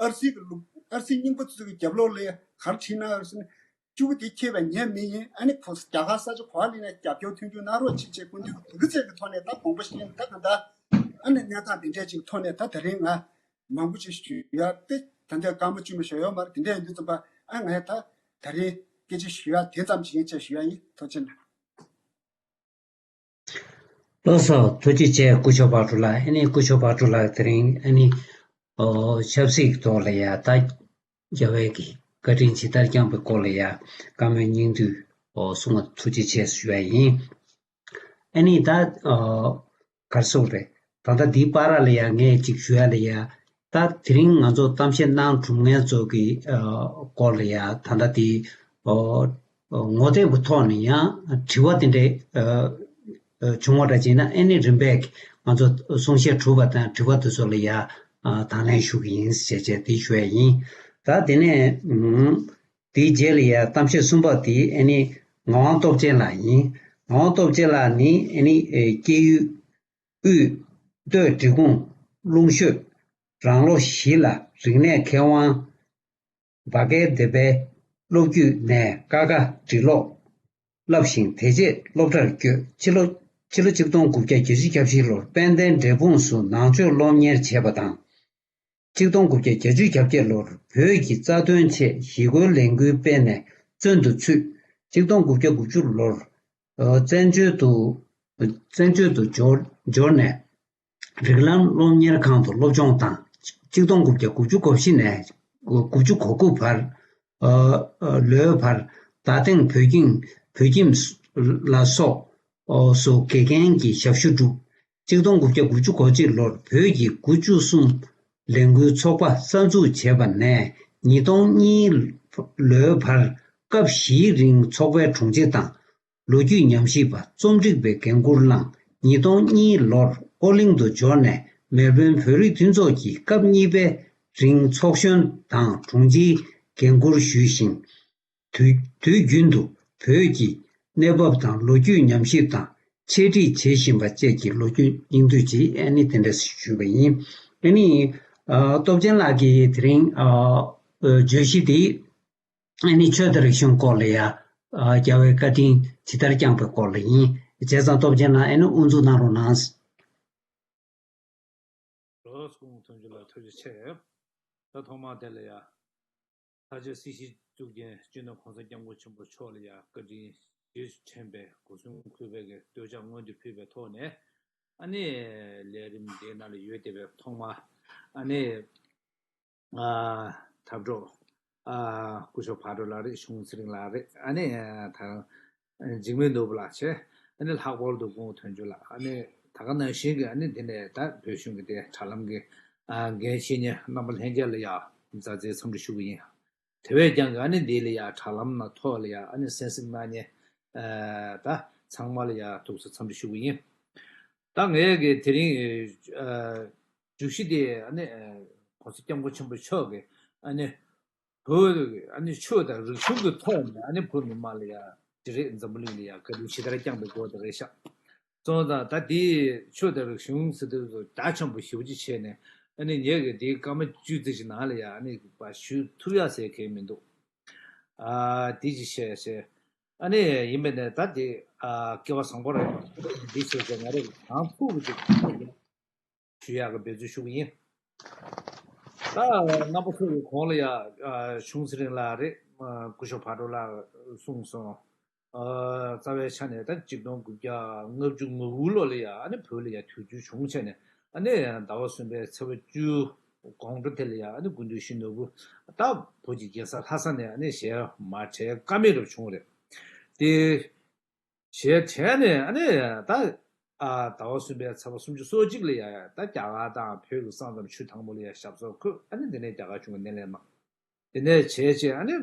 ཨར་སི་གི་ལུགས་ཨར་སི་རྙིང་པ་ཚོ་གི་རྒྱབ་ལོགས་ལ་ག་རེ་བྲིས་གནང་ཡོད་ཟེར་ན། གཅིག་པུ་དེ་ཁྱེད་པའི་ཉེས་མི་ཡིན། ཨ་ནི་ཁོ་རྒྱ་གར་ས་ཆ་ག་པར་སླེབས་ན་རྒྱབ་སྐྱོར་མཐུན་འགྱུར་གནང་རོགས་གྱིས་ཅེས་སྐུ་མདུན་གྱིས་དེ་གི་ཚད་ཀྱི་ཐོག་ནས་ད་དགོངས་པ་བཞེས་ནས། ད་གང་ལྟར་ཨ་ནི་གནས་སྟངས་དེ་འདྲས་ཅིག་ཐོག་ནས་ད་དེ་རིང་ང་མང་པོ་ཅིག་ཞུ་ཡ་དེ་ད་ལྟའི་སྐར་མ་བཅུ་མ་ཞིག་ཡོད་མ་རེད། དེ་འདྲ་ཡིན་དུས་ཙམ་པ་ཨ་ངས་ད་ད་རེས་སྐད་ཆ་ཞུ་ཡ་དེ་ཙམ་ཞིག་ཡིན་ཅེས་ཞུ་ཡ་ཡིན། ཐུགས་རྗེ་གནང་། ལགས་སོ། ཐུགས་རྗེ་ཆེ་སྐུ་ཞབས་བག་གྲོ་ལགས། ཨ་ནི་སྐུ་ཞབས་བག་གྲོ་ལགས་དེ་རིང་ཨ་ནི་ཨོ་ཆབ་སྲིད་ཐོག་ལ་ཡ་ད་རྒྱལ་བའི་གི་བཀའ་དྲིན་ཇི་ལྟར་བསྐྱངས་པའི་སྐོར་ལ་ཡ་བཀའ་མོལ་སྙིང་བསྡུས་ཨོ་གསུང་བ་ཐུགས་རྗེ་ཆེ་ཞུ་ཡ་ཡིན། ཨ་ནི་ད་ཨ་ག་རེ་ཟེར་དགོས་རེད། ད་ལྟ་འདིའི་བར་ལ་ཡ་ངས་ཅིག་ཞུ་ཡ་ལ་ཡ། ད་དེ་རིང་ང་ཚོ་གཏམ་བཤད་གནང་གྲུབ་མཁན་ཚོ་གི་ཨ་སྐོར་ལ་ཡ་ད་ལྟ་དེ་ཨ་ངོ་དེབ་ཀྱི་ཐོག་ནས་ཡང་དྲི་བ་དེ་འདྲས་ཨ་ཨ་བྱུང་བ་འདྲ་བྱས་ན། ཨ་ནི་རིམ་པས་ང་ཚོ་གསུང་བཤད་གྲུབ་པ་དང་དྲི་བ་དེ་ཚོ་ལ་ཡ་ཨ་དང་ལེན་ཞུ་གི་ཡིན་ཞེས་བྱས་དེ་ཞུ་ཡ་ཡིན། ད་དེ་ནས་ཨ། དེའི་རྗེས་ལ་ཡ་གཏམ་བཤད་གསུམ་པ་དེ་ཨ་ནི་ངག་དབང་སྟོབས་ཆེན་ལགས་ཡིན། ངག་དབང་སྟོབས་ཆེན་ལགས་ནི་ཨ་ནི་ཨེ་སྐྱེས་ཡུལ་དབུས་སྟོད་འབྲི་གུང་ཀླུང་ཤོད་རང་ལོ་བཞི་ལ་རིག་གནས་མཁས་དབང་བ་དགའ་བདེ་དཔལ་སློབ་བརྒྱུད་ནས་ཀ་ཁ་འབྲི་ཀློག་བསླབས་ཤིང་། དེ་རྗེས་སློབ་གྲྭར་བསྐྱོད། ཕྱི་ལོ་ཕྱི་ལོ་ཆིག་སྟོང་དགུ་བརྒྱ་བརྒྱད་ཅུ་གྱ་བཞི་ལོར་དཔལ་ལྡན་འབྲས་སྤུངས་སུ་ནང་ཆོས་སློབ་གཉེར་བྱས་པ་དང་། ཆིག་སྟོང་དགུ་བརྒྱ་བརྒྱད་ཅུ་གྱ་བརྒྱད་ལོར་བོད་ཀྱི་རྩ་དོན་ཆེད་ཞི་རྒོལ་ལས་འགུལ་སྤེལ་ནས་བཙོན་དུ་ཚུད། ཆིག་སྟོང་དགུ་བརྒྱ་དགུ་བཅུ་ལོར་བཙན་བྱོལ་དུ་བཙན་བྱོལ་དུ་འབྱོར་འབྱོར་ནས་རིགས་ལམ་སློབ་གཉེར་ཁང་དུ་སློབ་སྦྱོང་དང་། ཆིག་སྟོང་དགུ་བརྒྱ་དགུ་བཅུ་གོ་བཞི་ནས་དགུ་བཅུ་གོ་དགུ་བར་ལོའི་བར་རྡ་སྟེང་བོད་ཁྱིམ་བོད་ཁྱིམ་ལ་སོགས་སུ་དགེ་རྒན་གྱི་ཞབས་ཞུ་བསྒྲུབས། ཆིག་སྟོང་དགུ་བརྒྱ་དགུ་བཅུ་གོ་གཅིག་ལོར་བོད་ཀྱི་དགུ་བཅུ་གསུམ་ལས་འགུལ་ཚོགས་པ་གསར་འཛུགས་བྱས་པ་ནས་ཉིས་སྟོང་གཉིས་ལོའི་བར་སྐབས་བཞིའི་རིང་ཚོགས་པའི་དྲུང་ཆེ་དང་། ལོ་རྒྱུས་ཉམས་ཞིབ་པ། རྩོམ་སྒྲིག་པའི་འགན་འཁུར་བླངས། ཉིས་སྟོང་གཉིས་ལོར་ཨོ་གླིང་དུ་འབྱོར་ནས་མེལ་བོན་བོད་རིགས་མཐུན་ཚོགས་ཀྱི་སྐབས་གཉིས་པའི་རིང་ཚོགས་གཞོན་དང་དྲུང་ཆེའི་འགན་འཁུར་ཞུས་ཤིང་། དུས་དུས་རྒྱུན་དུ་བོད་ཀྱི་གནས་བབ་དང་ལོ་རྒྱུས་ཉམས་ཞིབ་དང་འཆད་ཁྲིད་བྱེད་བཞིན་པ་བཅས་ཀྱི་ལོ་རྒྱུས་སྙིང་བསྡུས་ཀྱིས་ཨ་ནི་དེ་འདྲ་ཞུས་པ་ཡིན། ཨ་ནི་ཨ་སྟོབས་ཆེན་ལགས་ཀྱིས་དེ་རིང་ཨ་བརྗོད་གཞི་དེ་ཨ་ནི་ཆོས་དང་རིག་གཞུང་སྐོར་ལ་ཡ་ཨ་རྒྱལ་བའི་བཀའ་དྲིན་ཇི་ལྟར་བསྐྱངས་པའི་སྐོར་ལ་ཡིན། བྱས་ཙང་སྟོབས་ཆེན་ལགས་ཨ་ནི་དབུ་འཛུགས་གནང་རོགས་གནང་། རོགས་སྐུ་ངོ་མཐོང་ཆོས་ལ་ཐུགས་རྗེ་ཆེ། ད་ཐོག་མར་དེ་ལ་ཡ། ལྷ་ཆོས་སྲིད་ཞིའི་གཙུག་རྒྱན་སྤྱི་ནོར་༸གོང་ས་༸སྐྱབས་མགོན་ཆེན་པོ་མཆོག་ལ་ཡ་བཀའ་དྲིན་རྗེས་སུ་དྲན་པའི་སྒོ་གསུམ་གུས་པའི་གི་བསྟོད་ཕྱག་སྔོན་དུ་ཕུལ་བའི་ཐོག་ནས། ཨ་ནི་ལས་རིམ་འདིའི་ནང་ལ་ཡོད་བསྡད་པའི་ཐོག་མ། ཨ་ནི་ཨ་འཐབ་གྲོགས་ཨ་སྐུ་ཞབས་བག་གྲོ་ལགས་རེད། གཞུང་ཚེ་རིང་ལགས་རེད། ཨ་ནི་ད་འཇིགས་མེད་ནོར་བུ་ལགས་བྱས། ཨ་ནི་ལྷག་པར་དུ་སྐུ་ངོ་དོན་གཅོད་ལགས། ཨ་ནི་ད་ག་ནང་བཞིན་གྱི་ཨ་ནི་འདི་ནས་ད་བོད་གཞུང་གི་དེ་དྲ་ལམ་གྱི་ཨ་འགན་འཁྱེར་མཁན་རྣམ་པ་ལྷན་རྒྱས་ལ་ཡ་མཛའ་བརྩེའི་འཚམས་འདྲི་ཞུ་གི་ཡིན། དེ་བས་ཀྱང་གི་ཨ་ནི་འདི་ལ་ཡ་དྲ་ལམ་ནང་ཐོག་ལ་ཡ་ཨ་ནི་གསན་གཟིགས་གནང་མཁན་ཨ་ད་ཚང་མ་ལ་ཡ་ཐུགས་སུ་འཚམས་འདྲི་ཞུ་གི་ཡིན། ད་ངས་གི་དེ་རིང་ཨ་བརྗོད་གཞི་དེ་ཨ་ནི་༸གོང་ས་༸སྐྱབས་མགོན་ཆེན་པོ་མཆོག་གི་ཨ་ནི་བོད་ཨ་ནི་ཆོས་དང་རིག་གཞུང་གི་ཐོག་ནས་ཨ་ནི་བོད་མི་མང་ལ་ཡ་དེ་རེད། འཛམ་བུ་གླིང་ལ་ཡ་བཀའ་དྲིན་ཇི་ལྟར་བསྐྱངས་པའི་སྐོར་དེ་རེད་ཤག་སོང་ཙང་ད་དེའི་ཆོས་དང་རིག་གཞུང་ཟེར་དུས་རྒྱ་ཆེན་པོ་ཞེ་པོ་ཅིག་བྱས་ནས། ཨ་ནི་ངས་གི་དེའི་སྐར་མ་བཅུ་ཙམ་ཞིག་ནང་ལ་ཡ་ཨ་ནི་བ་ཞུ་ཐུབ་ཡ་ཟེར་མཁན་མི་འདུག་ཨ་དེ་ཅིག་བཤད་བཤད། ཨ་ནི་ཡིན་པས་ནས་ད་དེ་ཨ་སྐལ་བ་བཟང་པོ་རེད། འདི་བྱས་ཙང་ང་རེ་རང་ཕུགས་ཀྱི་ཅིག་ཞུ་ཡག་གི་འབད་རྩོལ་ཞུ་གི་ཡིན། ད་རྣམ་པ་ཚོ་གི་གོང་ལ་ཡ་ཨ་གཞུང་ཚེ་རིང་ལགས་རེད། ཨ་སྐུ་ཞབས་བག་གྲོ་ལགས་གསུངས་སོང་། ཨ་རྩ་བའི་ཆ་ནས་ད་གཅིག་སྟོང་དགུ་བརྒྱ་ལྔ་བཅུ་ང་དགུ་ལོ་ལ་ཡ་ཨ་ནི་བོད་ལ་ཡ་དུས་འགྱུར་བྱུང་བྱས་ནས། ཨ་ནི་ཟླ་བ་གསུམ་པའི་ཚེས་པ་བཅུ་དགོང་དྲོ་དེ་ལ་ཡ་ཨ་ནི་སྐུ་མདུན་ཞུ་ནོར་བུ་ད་བོད་ཀྱི་རྒྱལ་ས་ལྷ་ས་ནས་ཨ་ནི་ཞལ་མ་གྲལ་ཀ་མེད་རུ་བྱུང་རེད། དེ་ཞལ་གྲལ་ནས་ཨ་ནི་ད་ཨ་ཟླ་བ་གསུམ་པའི་ཚེས་པ་སུམ་ཅུ་སོ་གཅིག་ལ་ཡ་ད་རྒྱ་གར་དང་བོད་ཀྱི་ས་མཚམས་ཆུ་དྭངས་པོ་ལ་ཡ་ཞབས་སོར་འཁོད། ཨ་ནི་དེ་ནས་རྒྱ་གར་གཞུང་གི་སྣེ་ལེན་གནང་། དེ་ནས་བྱས་བྱས་ཨ་ནི་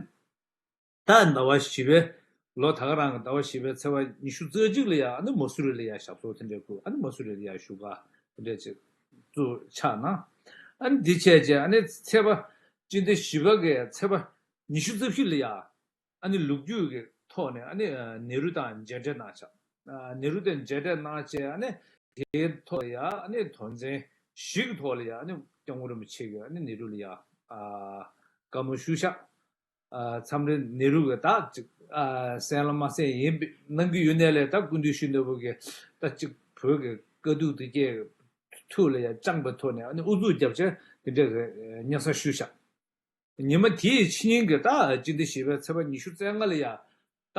ད་ཟླ་བ་བཞི་པའི་ལོ་ད་ག་རང་གི་ཟླ་བ་བཞི་པའི་ཚེས་པ་ཉི་ཤུ་རྩ་གཅིག་ལ་ཡ་ཨ་ནི་མ་སུ་རི་ལ་ཡ་ཞབས་སོར་དེ་འདྲ་འཁོད། ཨ་ནི་མ་སུ་རི་ལ་ཡ་བཞུགས་སྒར་དེ་འདྲ་ཅིག་བཙུགས་ཆགས་གནང་། ཨ་ནི་འདི་བྱས་བྱས་ཨ་ནི་ཚེས་པ་སྤྱི་ཟླ་བཞི་པ་གི་ཚེས་པ་ཉི་ཤུ་རྩ་བཞི་ལ་ཡ་ཨ་ནི་ལོ་རྒྱུས་ཀྱི་ཐོག་ནས་ཨ་ནི་ནེ་རུ་དང་མཇལ་འཕྲད་གནང་ཆགས། ནེ་རུ་དང་མཇལ་འཕྲད་གནང་བྱས་ཨ་ནི་དེའི་ཐོག་ལ་ཡ་ཨ་ནི་དོན་ཚན་བཞི་གི་ཐོག་ལ་ཡ་ཨ་ནི་སྐྱབས་མགོན་རིན་པོ་ཆེ་གིས་ཨ་ནི་ནེ་རུ་ལ་ཡ་ཨ་བཀའ་མོལ་ཞུས་ཤག་ཨ་མཚམས་རེ་ནེ་རུ་གིས་ད་ཅིག་ཨ་གསན་ལ་མ་གསན་ཡིན་པ་གནང་གི་ཡོད་ནའི་ལས། ད་སྐུ་མདུན་ཞུ་ནོར་བུ་གིས་ད་ཅིག་བོད་ཀྱི་དཀའ་སྡུག་དེ་གའི་ཐུགས་ལ་ཡ་བཅངས་པའི་ཐོག་ནས་ཨ་ནི་ཨུ་ཚུགས་བརྒྱབ་བྱས་དེ་འདྲ་གི་སྙན་སེང་ཞུས་ཤག་ཉི་མ་དེའི་ཕྱི་ཉིན་གྱི་ད་སྤྱི་ཟླ་བཞི་པའི་ཚེས་པ་ཉི་ཤུ་རྩ་ལྔ་ལ་ཡ་ད་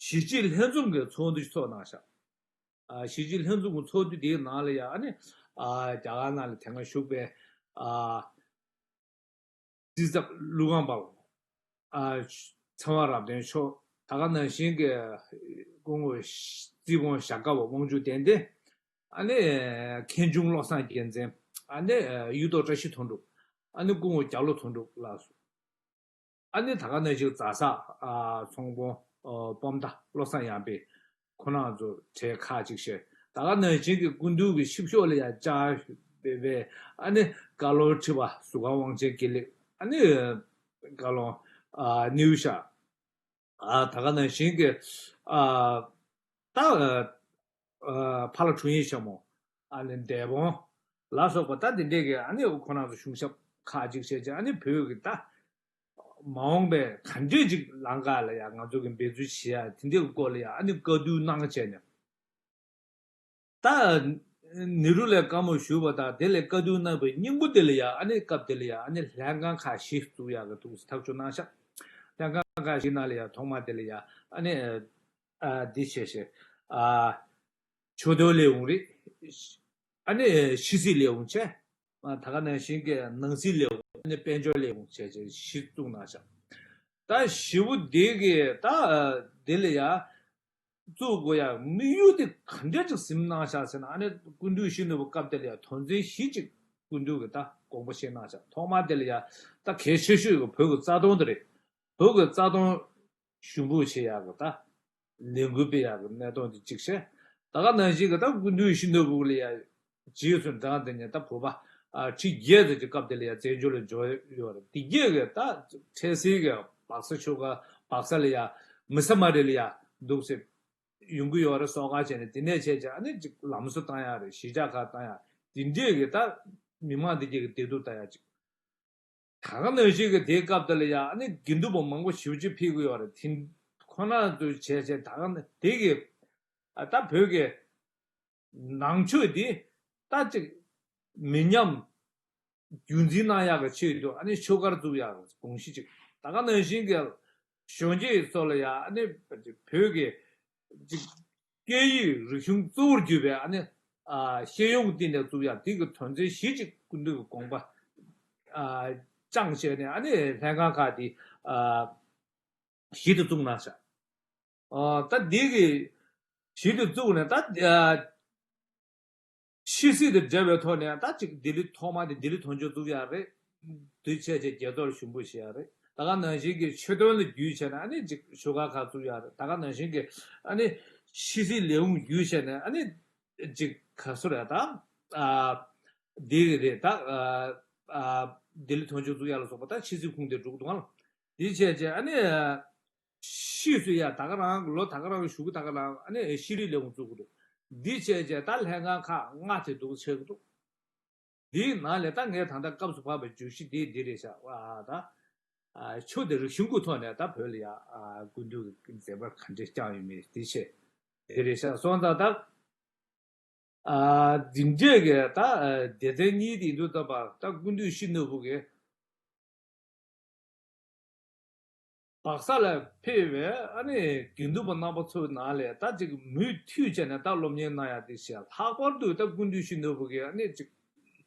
གཞིས་བྱེས་ལྷན་འཛོམས་ཀྱི་ཚོགས་འདུ་ཞིག་ཚོགས་གནང་ཤག་ཨ་གཞིས་བྱེས་ལྷན་འཛོམས་ཀྱི་ཚོགས་འདུ་དེའི་ནང་ལ་ཡ་ཨ་ནི་ཨ་རྒྱ་གར་ནང་ལ་དེ་སྔ་བཞུགས་པའི་ཨ་རྩིས་ཚབ་ཀླུ་ཁང་པ་ཨ་ཚེ་དབང་རབ་བརྟན་མཆོག་ད་ག་ནང་བཞིན་གྱི་སྐུ་ངོ་རྩིས་དཔོན་ཞྭ་སྒབ་པ་དབང་ཕྱུག་བསྟན་འཛིན། ཨ་ནི་མཁན་ཆུང་བློ་བཟང་རྒྱལ་མཚན། ཨ་ནི་གཡུ་ཐོག་བཀྲ་ཤིས་དོན་གྲུབ། ཨ་ནི་སྐུ་ངོ་རྒྱ་ལོ་དོན་གྲུབ་ལགས་སོ། ཨ་ནི་ད་ག་ནང་བཞིན་རྫ་ས་ཨ་ཚོང་དཔོན་ཨ་སྤོམ་མདའ་བློ་བཟང་ཡར་འཕེལ། ཁོང་རྣམ་ཚོ་གྲས་ཁག་ཅིག་བཞུགས། ད་ག་ནང་བཞིན་གྱི་སྐུ་མདུན་གྱི་ཆིབས་ཞབས་ལ་ཡ་བཅར་བའི་ཨ་ནི་བཀའ་བློན་ཁྲི་པ་ཟུར་ཁང་དབང་ཆེན་དགེ་ལེགས། ཨ་ནི་བཀའ་བློན་ཨ་སྣེའུ་ཤག་ཨ་ད་ག་ནང་བཞིན་གྱི་ཨ་ད་ཨ་ཕ་ལྷ་དྲུང་ཡིག་ཞྭ་མོ། ཨ་ནི་འདས་པོ་ལ་སོགས་པ་ད་དེ་འདྲས་ཀྱི་ཨ་ནི་ཁོང་རྣམ་ཚོ་གཞུང་ཞབས་ཁག་ཅིག་བྱས་རྗེས་ཨ་ནི་བོད་ཀྱི་ད་མ་འོངས་པའི་ག་འདྲས་ཅིག་ལམ་ཁ་ལ་ཡ་ང་ཚོ་གི་འབད་རྩོལ་བྱེད་ཡ་དེ་འདྲས་ཀྱི་སྐོར་ལ་ཡ་ཨ་ནི་བཀའ་བསྡུར་གནང་བྱས་ནས། ད་ནེ་རུ་ལ་བཀའ་མོལ་ཞུས་པ་དང་དེ་ལ་བཀའ་བསྡུར་གནང་བའི་སྙིང་པོ་དེ་ལ་ཡ་ཨ་ནི་སྐབས་དེ་ལ་ཡ་ཨ་ནི་ལྷན་ཁང་ཁག་བཞི་བཙུགས་ཡག་གི་ཐུགས་སུ་ཐག་གཅོད་གནང་ཤག་ལྷན་ཁང་ཁག་བཞི་ནང་ལ་ཡ་ཐོག་མ་དེ་ལ་ཡ་ཨ་ནི་ཨ་འདི་བྱས་ཤིང་ཨ་ཆོས་དོན་ལས་ཁུངས་རེད། ཨ་ནི་ཕྱི་སྲིད་ལས་ཁུངས་བྱས། ཨ་ད་ག་ནང་བཞིན་གྱི་ནང་སྲིད་ལས་ཁུངས་ཨ་ནི་དཔལ་འབྱོར་ལས་ཁུངས་བྱས་བྱས་བཞི་བཙུགས་གནང་ཤག་ད་བཞི་པོ་འདི་གི་ད་འདི་ལ་ཡ་བཙུགས་དགོས་ཡ་དམིགས་ཡུལ་དེ་ག་འདྲ་ཅིག་ཟིན་གནང་ཤག་ཟེར་ན། ཨ་ནི་སྐུ་མདུན་ཞུ་ནོར་བུ་སྐབས་དེ་ལ་ཡ་དོན་ཚན་བཞི་ཅིག་སྐུ་མདུན་གྱིས་ད་དགོངས་པ་བཞེས་གནང་ཤག་ཐོག་མ་དེ་ལ་ཡ་ད་གལ་ཆེ་ཤོས་ཀྱི་བོད་ཀྱི་རྩ་དོན་དེ་རེད། བོད་ཀྱི་རྩ་དོན་ཞུ་འབོད་བྱེད་ཡག་གི་ད་ལས་འགུལ་སྤེལ་ཡག་གི་གནད་དོན་དེ་གཅིག་བྱས། ད་ག་ནང་བཞིན་གྱི་ད་སྐུ་མདུན་ཞུ་ནོར་བུ་ལ་ཡ་རྗེས་སུ་འབྲང་དེ་ནས་ད་བོད་པ་ཨ་ཁྲི་བརྒྱད་ཙམ་གྱི་སྐབས་དེ་ལ་ཡ་བཙན་བྱོལ་ལ་འབྱོར་ཡོད་རེད། དེ་རྗེས་ཀྱི་ད་འཕྲལ་སེལ་གྱི་སྦག་ས་ཆོས་སྒར་སྦག་ས་ལ་ཡ་མི་ས་མ་རེད་ལ་ཡ་འདུག་སེ་ཡོང་གི་ཡོད་རེད། སོག་ཁ་བྱས་ནས་དེ་ནས་བྱས་བྱས་ཨ་ནི་ཅིག་ལམ་བཟོ་བཏང་ཡག་རེད། གཞིས་ཆགས་ཁག་བཏང་ཡག་དེ་འདྲས་ཀྱི་ད་ མི་མང་འདི་གྱད་ཀྱི་བདེ་སྡུག་ལྟ་ཡག་ཅིག་ད་ག་ནང་བཞིན་གྱི་དེའི་སྐབས་དེ་ལ་ཡང་ཨ་ནི་དགེ་འདུན་པ་མང་པོ་ཞེ་པོ་ཅིག་ཕེབས་ཀྱི་ཡོད་རེད། དེ་ཁོ་ན་ཚོས་བྱས་བྱས་ད་ག་ནང་དེ་གི་ཨ་ད་བོད་ཀྱི་ནང་ཆོས་འདི་ད་ཅིག་མི་ཉམས་རྒྱུན་འཛིན་གནང་ཡག་གི་ཆེད་དུ་ཨ་ནི་ཆོས་སྒར་བཙུགས་ཡག་གི་དགོངས་གཞི་ཅིག་ད་ག་ནང་བཞིན་གྱི་གཞོན་སྐྱེས་ཚོ་ལ་ཡང་ཨ་ནི་བོད་ཀྱི་ཅིག་སྐད་ཡིག་རིག་གཞུང་གཙོ་བོར་གྱུར་པའི་ཨ་ནི་ཨ་ཤེས་ཡོན་གྱི་སྟེང་ནས་བཙུགས་ཡག་དེ་གི་དོན་ཚན་བཞི་ཅིག་སྐུ་མདུན་གྱི་དགོངས་པ་ཨ་བཅངས་བྱས་ནས་ཨ་ནི་ལྷན་ཁང་ཁག་དེ་ཨ་གཞི་དེ་བཙུགས་གནང་བཞག་ཨ་ད་འདི་གི་གཞི་དེ་བཙུགས་ནས་ད་ཨ་ཕྱི་སྲིད་དང་འབྲེལ་བའི་ཐོག་ནས་ད་ཅིག་ལྡི་ལི་ཐོག་མ་དེ་ལྡི་ལི་དོན་གཅོད་བཙུགས་ཡག་རེད། དེ་བྱས་བྱས་རྒྱ་མཚོར་ཞུ་འབོད་བྱེད་ཡག་རེད། ད་ག་ནང་བཞིན་གྱི་ཆོས་དོན་ལ་བརྒྱུད་བྱས་ན་ཨ་ནི་ཅིག་ཆོས་སྒར་ཁག་བཙུགས་ཡག་རེད། ད་ག་ནང་བཞིན་གྱི་ཨ་ནི་ཕྱི་སྲིད་ལས་ཁུངས་བརྒྱུད་བྱས་ན་ཨ་ནི་ཅིག་ག་སུ་རེད་ད། ཨ་འདི་རེད་ད། ཨ་ལྡི་ལི་དོན་གཅོད་བཙུགས་ཡག་ལ་སོགས་པ་ད་ཕྱི་སྲིད་ཁུངས་དེ་འགྲོ་གི་འདུག་ཨང་། འདི་བྱས་བྱས་ཨ་ནི་ཕྱིས་སུ་ཡ་ད་ག་རང་ལོ་ད་ག་རང་གཞུག་གུ་ད་ག་རང་ཨ་ནི་ཤེས་རིག་ལས་ཁུངས་བཙུགས་ཀྱི་འདུག་འདི་བྱས་བྱས་ད་ལྷན་ཁང་ཁག་ལྔ་དེ་འདུག་ཆགས་ཀྱི་འདུག་འདིའི་ནང་ལས་ད་ངས་ད་ལྟ་སྐབས་སུ་བབས་པའི་བརྗོད་གཞི་འདི་འདི་རེད་ཤག་ཨ་ད། ཨ་ཆོས་དང་རིག་གཞུང་གི་ཐོག་ནས་ད་བོད་ལ་ཡ་ཨ་སྐུ་མདུན་གྱི་མཛད་པ་ག་འདྲས་བསྐྱངས་ཡོད་མེད་འདི་བྱས་འདི་རེད་ཤག་སོང་ཙང་ད། ཨ་འདི་འདྲས་ཀྱི་ད་ཨ་སྡེ་ཚན་གཉིས་དེ་འདུག་ད་པ་ད་སྐུ་མདུན་ཤི་ནོར་བུ་གི་སྦག་ས་ལ་ཕེབས་པའི་ཨ་ནི་དགེ་འདུན་པ་རྣམ་པ་ཚོའི་ནང་ལས་ད་ཅིག་མུ་མཐུད་བྱས་ནས་ད་སློབ་གཉེར་གནང་ཡག་དེ་བྱས། ལྷག་པར་དུ་ད་སྐུ་མདུན་ཤི་ནོར་བུ་གི་ཨ་ནི་ཅིག་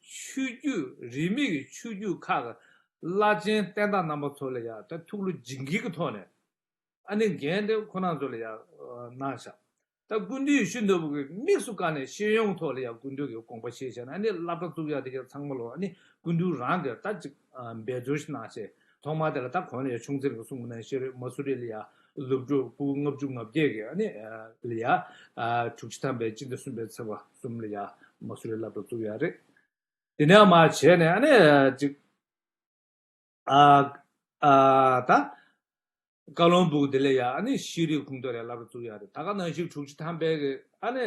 ཆོས་བརྒྱུད་རིས་མེད་ཀྱི་ཆོས་བརྒྱུད་ཁག་གི་བླ་ཆེན་བསྟན་བདག་རྣམ་པ་ཚོ་ལ་ཡ་ད་ཐུགས་བློ་ཇི་འགེལ་གྱི་ཐོག་ནས། ཨ་ནི་འགན་དེ་ཁོ་རང་ཚོ་ལ་ཡང་གནང་བཞག་ད་སྐུ་མདུན་ཤི་ནོར་བུ་གིས་དམིགས་སུ་བཀར་ནས་ཤེས་ཡོན་ཐོག་ལ་ཡང་སྐུ་མདུན་གྱི་དགོངས་པ་བཞེས་བྱས་ན་ཨ་ནི་སློབ་གྲྭ་བཙུགས་ཡག་དེ་ག་ཚང་མ་ལོ་ཨ་ནི་སྐུ་མདུན་རང་གིས་ད་ཅིག་འབད་རྩོལ་ཞིག་གནང་བྱས། ཐོག་མ་དེ་ལ་ད་གོང་ལ་ཡང་ཆུང་ཚེ་རིང་གསུངས་པ་ནང་བཞིན་རེད། མ་སུ་རི་ལ་ཡང་སློབ་ཕྲུག་སྐུ་ལྔ་བཅུ་ང་བརྒྱད་ཀྱི་ཨ་ནི་ལ་ཡང་དྲུག་ཅུ་ཐམ་པའི་སྤྱི་ཟླ་གསུམ་པའི་ཚེས་པ་གསུམ་ལ་ཡང་མ་སུ་རི་སློབ་གྲྭ་བཙུགས་ཡག་རེད། དེ་ནས་མར་བྱས་ནས་ཨ་ནི་ཅིག་ཨ་ཨ་ད་ཀ་ལོན་སྦུག་དེ་ལ་ཡ་ཨ་ནི་ཤེས་རིག་ཁུངས་གཏོགས་ལ་སློབ་གྲྭ་བཙུགས་ཡག་རེད། ད་ག་ནང་བཞིན་དྲུག་ཅུ་ཐམ་པའི་གི་ཨ་ནི་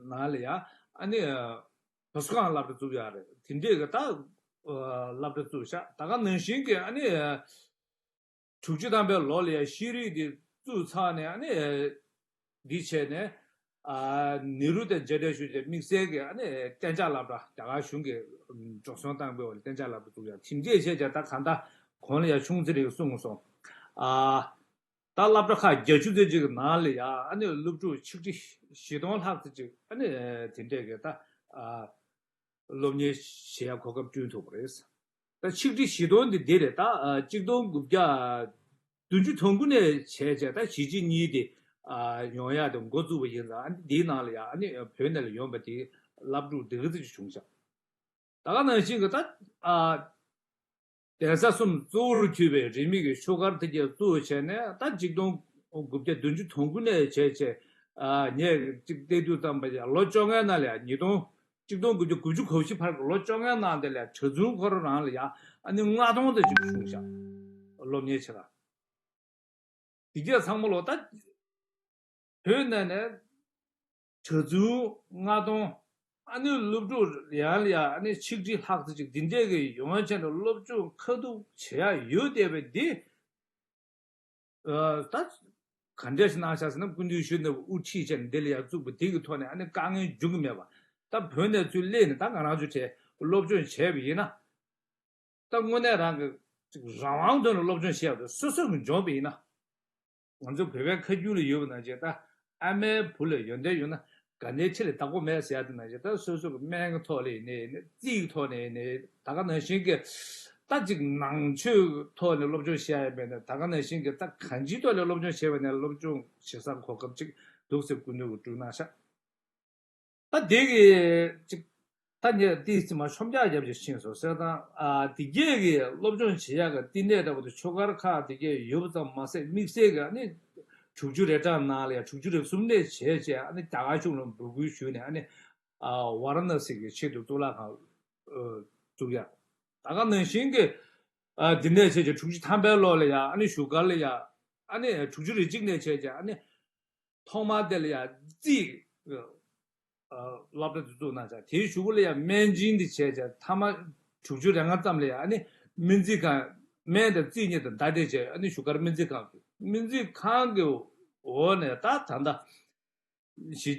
ནང་ལ་ཡ་ཨ་ནི་བ་སུ་ཁང་སློབ་གྲྭ་བཙུགས་ཡག་རེད། དེ་འདྲས་གི་ད་སློབ་གྲྭ་བཙུགས་ཤག་ད་ག་ནང་བཞིན་གི་ཨ་ནི་དྲུག་ཅུ་ཐམ་པའི་ལོ་ལ་ཡ་ཤེས་རིག་དེ་བཙུགས་ཚར་ནས་ཨ་ནི། འདི་བྱས་ནས། ཨ་ནེ་རུ་དང་མཇལ་འཕྲད་ཞུས་ཏེ་དམིགས་བསལ་གྱི་ཨ་ནི་གཏན་འཇགས་སློབ་གྲྭ་རྒྱ་གར་གཞུང་གིས་འགྲོ་སོང་བཏང་པའི་འོག་ལ་གཏན་འཇགས་སློབ་གྲྭ་བཙུགས་ཡག་དེ་འདྲས་བྱས་ཀྱང་ད་གང་ལྟར་གོང་ལ་ཡང་ཆུང་ཚེ་རིང་གསུངས་སོང་། ཨ་ད་སློབ་གྲྭ་ཁག་བརྒྱད་ཅུ་ཙམ་ཅིག་གི་ནང་ལ་ཡང་ཨ་ནི་སློབ་ཕྲུག་ཆིག་ཁྲི་བཞི་སྟོང་ལྷག་ཙམ་ཅིག་ཨ་ནི་དེ་འདྲས་ཀྱི་ད་ཨ། སློབ་གཉེར་བྱེད་ཡག་གོ་སྐབས་བསྐྲུན་ཐུབ་པ་རེད། ད་ཆིག་ཁྲི་བཞི་སྟོང་འདི་འདི་རེད། ད་ཨ་གཅིག་སྟོང་དགུ་བརྒྱ་བདུན་ཅུ་དོན་དགུ་ནས་བྱས་བྱས་ད་གཞིས་བྱེས་གཉིས་དེ་ཨ་ཡོང་ཡག་དེ་འགོ་བཙུགས་པ་ཡིན་ཙང་ཨ་ནི་འདིའི་ནང་ལ་ཡང་ཨ་ནི་བོད་ནས་ལ་ཡོང་པ་དེ་སློབ་ཕྲུག་འདི་ག་ཙམ་ཅིག་བྱུང་ཤག་ད་ག་ནང་བཞིན་གྱི་ད་ཨ། གདན་ས་གསུམ་གཙོ་བོར་གྱུར་པའི་རིས་མེད་ཀྱི་ཆོས་སྒར་དེ་གས་གཙོ་བོ་བྱས་ནས་ད་གཅིག་སྟོང་དགུ་བརྒྱ་བདུན་ཅུ་དོན་དགུ་ནས་བྱས་བྱས་ཨ་ངས་གཅིག་བལྟས་དུས་ཙམ་པ་ཡ་ལོ་བཅོ་ལྔའི་ནང་ལ་ཡ་ཉིས་སྟོང་གཅིག་སྟོང་དགུ་བརྒྱ་དགུ་བཅུ་གོ་བཞི་བར་གྱི་ལོ་བཅོ་ལྔའི་ནང་དེ་ལ་ཡ་གྲྭ་བཙུན་ཁོ་རང་རང་ལ་ཡ་ཨ་ནི་ལྔ་སྟོང་དེ་ཅིག་བྱུང་ཤག་སློབ་གཉེར་བྱེད་ག་དེ་གས་ཚང་མ་ལོ་ད། བོད་ནང་ནས་གྲྭ་བཙུན་ལྔ་སྟོང་ཨ་ནི་སློབ་ཕྲུག་ཡང་ལ་ཡང་ཨ་ནི་ཆིག་ཁྲི་ལྷག་ཙམ་ཅིག་འདི་འདྲས་ཀྱི་ཡོང་བྱས་ནས་སློབ་སྦྱོང་ཁ་ཐུག་བྱེད་ཡག་ཡོད་བསྡད་པ་འདི་ཨ་ད་ག་འདྲས་ཞིག་གནང་ཤག་ཟེར་ན་སྐུ་མདུན་ཤི་ནོར་བུ་དབུ་ཁྲིད་བྱས་ནས་འདི་ལ་ཡང་བཙུགས་པ་འདི་གི་ཐོག་ནས་ཨ་ནི་དཀའ་ངལ་འབྱུང་གི་མེད་པ། ད་བོད་ནས་ཚུར་སླེབས་ནས་ད་ང་རང་ཚོའི་གྲས་སློབ་སྦྱོང་བྱས་པ་ཡིན་ན། ད་དངོས་གནས་རང་གི་ཅིག་རང་དབང་དོན་ལ་སློབ་སྦྱོང་བྱས་པ་དེ་སོ་སོ་གི་འཇོན་པ་ཡིན་ན། ང་ཚོ་བོད་པའི་ཁ་རྒྱུན་ལ་ཡོད་པ་ནང་བཞིན་ད་ཨ་མའི་བུ་ལ་ཡོན་ཏན་ཡོད་ན་དགའ་ལྡན་ཁྲི་ལ་བདག་པོ་མེད་ཟེར་ཡ་དེ་ནང་བཞིན་ད་སོ་སོ་གི་སྨན་གྱི་ཐོག་ལ་ཡིན་ནའི་ཡིན་ནའི་རྩིས་ཀྱི་ཐོག་ནས་ཡིན་ནའི་ད་ག་ནང་བཞིན་གྱི་ད་ཅིག་ནང་ཆོས་ཐོག་ནས་སློབ་སྦྱོང་བྱེད་ཡ་ཡིན་པས་ན་ད་ག་ནང་བཞིན་གྱི་ད་གང་ཅིའི་ཐོག་ནས་སློབ་སྦྱོང་བྱེད་པ་ནས་སློབ་སྦྱོང་བྱེད་སར་གོ་སྐབས་ཅིག་འདུག་ཟེར་སྐུ་མདུན་གྱིས་བསྐྲུན་གནང་ཤག་ད་དེ་གི་ཅིག་ད་ངས་ཏིས་ཙི་མ་ཆོམ་རྒྱག་རྒྱབ་ཀྱི་ཕྱིན་སོང་ཟེར་དང་། ཨ་དེ་གས་ཀྱི་སློབ་སྦྱོང་བྱེད་ཡག་གི་བསྟི་གནས་འདྲ་པོ་དེ་ཆོས་སྒར་ཁག་དེ་གས་ཡོད་པ་ཙམ་མ་ཟད་དམིགས་བསལ་གྱི་ཨ་ནི་དྲུག་ཅུ་རེ་གྲངས་ནང་ལ་ཡང་དྲུག་ཅུ་རེ་གསུམ་ནས་བྱས་བྱས་ཨ་ནི་རྒྱ་གར་གཞུང་ལ་འབོད་སྐུལ་ཞུས་ནས་ཨ་ནི་ཨ་ཝ་ར་ཎ་སི་གི་ཆེད་དུ་གཙུག་ལག་ཁང་ཨ་བཙུགས་ཡག་ད་ག་ནང་བཞིན་གྱི་ཨ་དེ་ནས་བྱས་བྱས་དྲུག་ཅུ་ཐམ་པའི་ལོ་ལ་ཡང་ཨ་ནི་བཞུགས་སྒར་ལ་ཡང་ཨ་ནི་དྲུག་ཅུ་རེ་གཅིག་ནས་བྱས་བྱས་ཨ་ནི། ཐོག་མར་དེ་ལ་ཡང་རྩིས། སློབ་གྲྭ་དེ་བཙུགས་གནང་ཆགས། དེའི་གཞུག་གུ་ལ་ཡང་སྨན་སྦྱིན་དེ་བྱས་བྱས་མཐའ་མ་དྲུག་ཅུ་རེ་ལྔ་ཙམ་ལ་ཡང་ཨ་ནི་སྨན་རྩིས་ཁང་། སྨན་དང་རྩིས་གཉིས་དང་ཟླ་སྒྲིལ་བྱས། ཨ་ནི་བཞུགས་སྒར་སྨན་རྩིས་ཁང་དུ། སྨན་རྩིས་ཁང་གི་འོག་ནས་ད་ད་ལྟ་གཞི་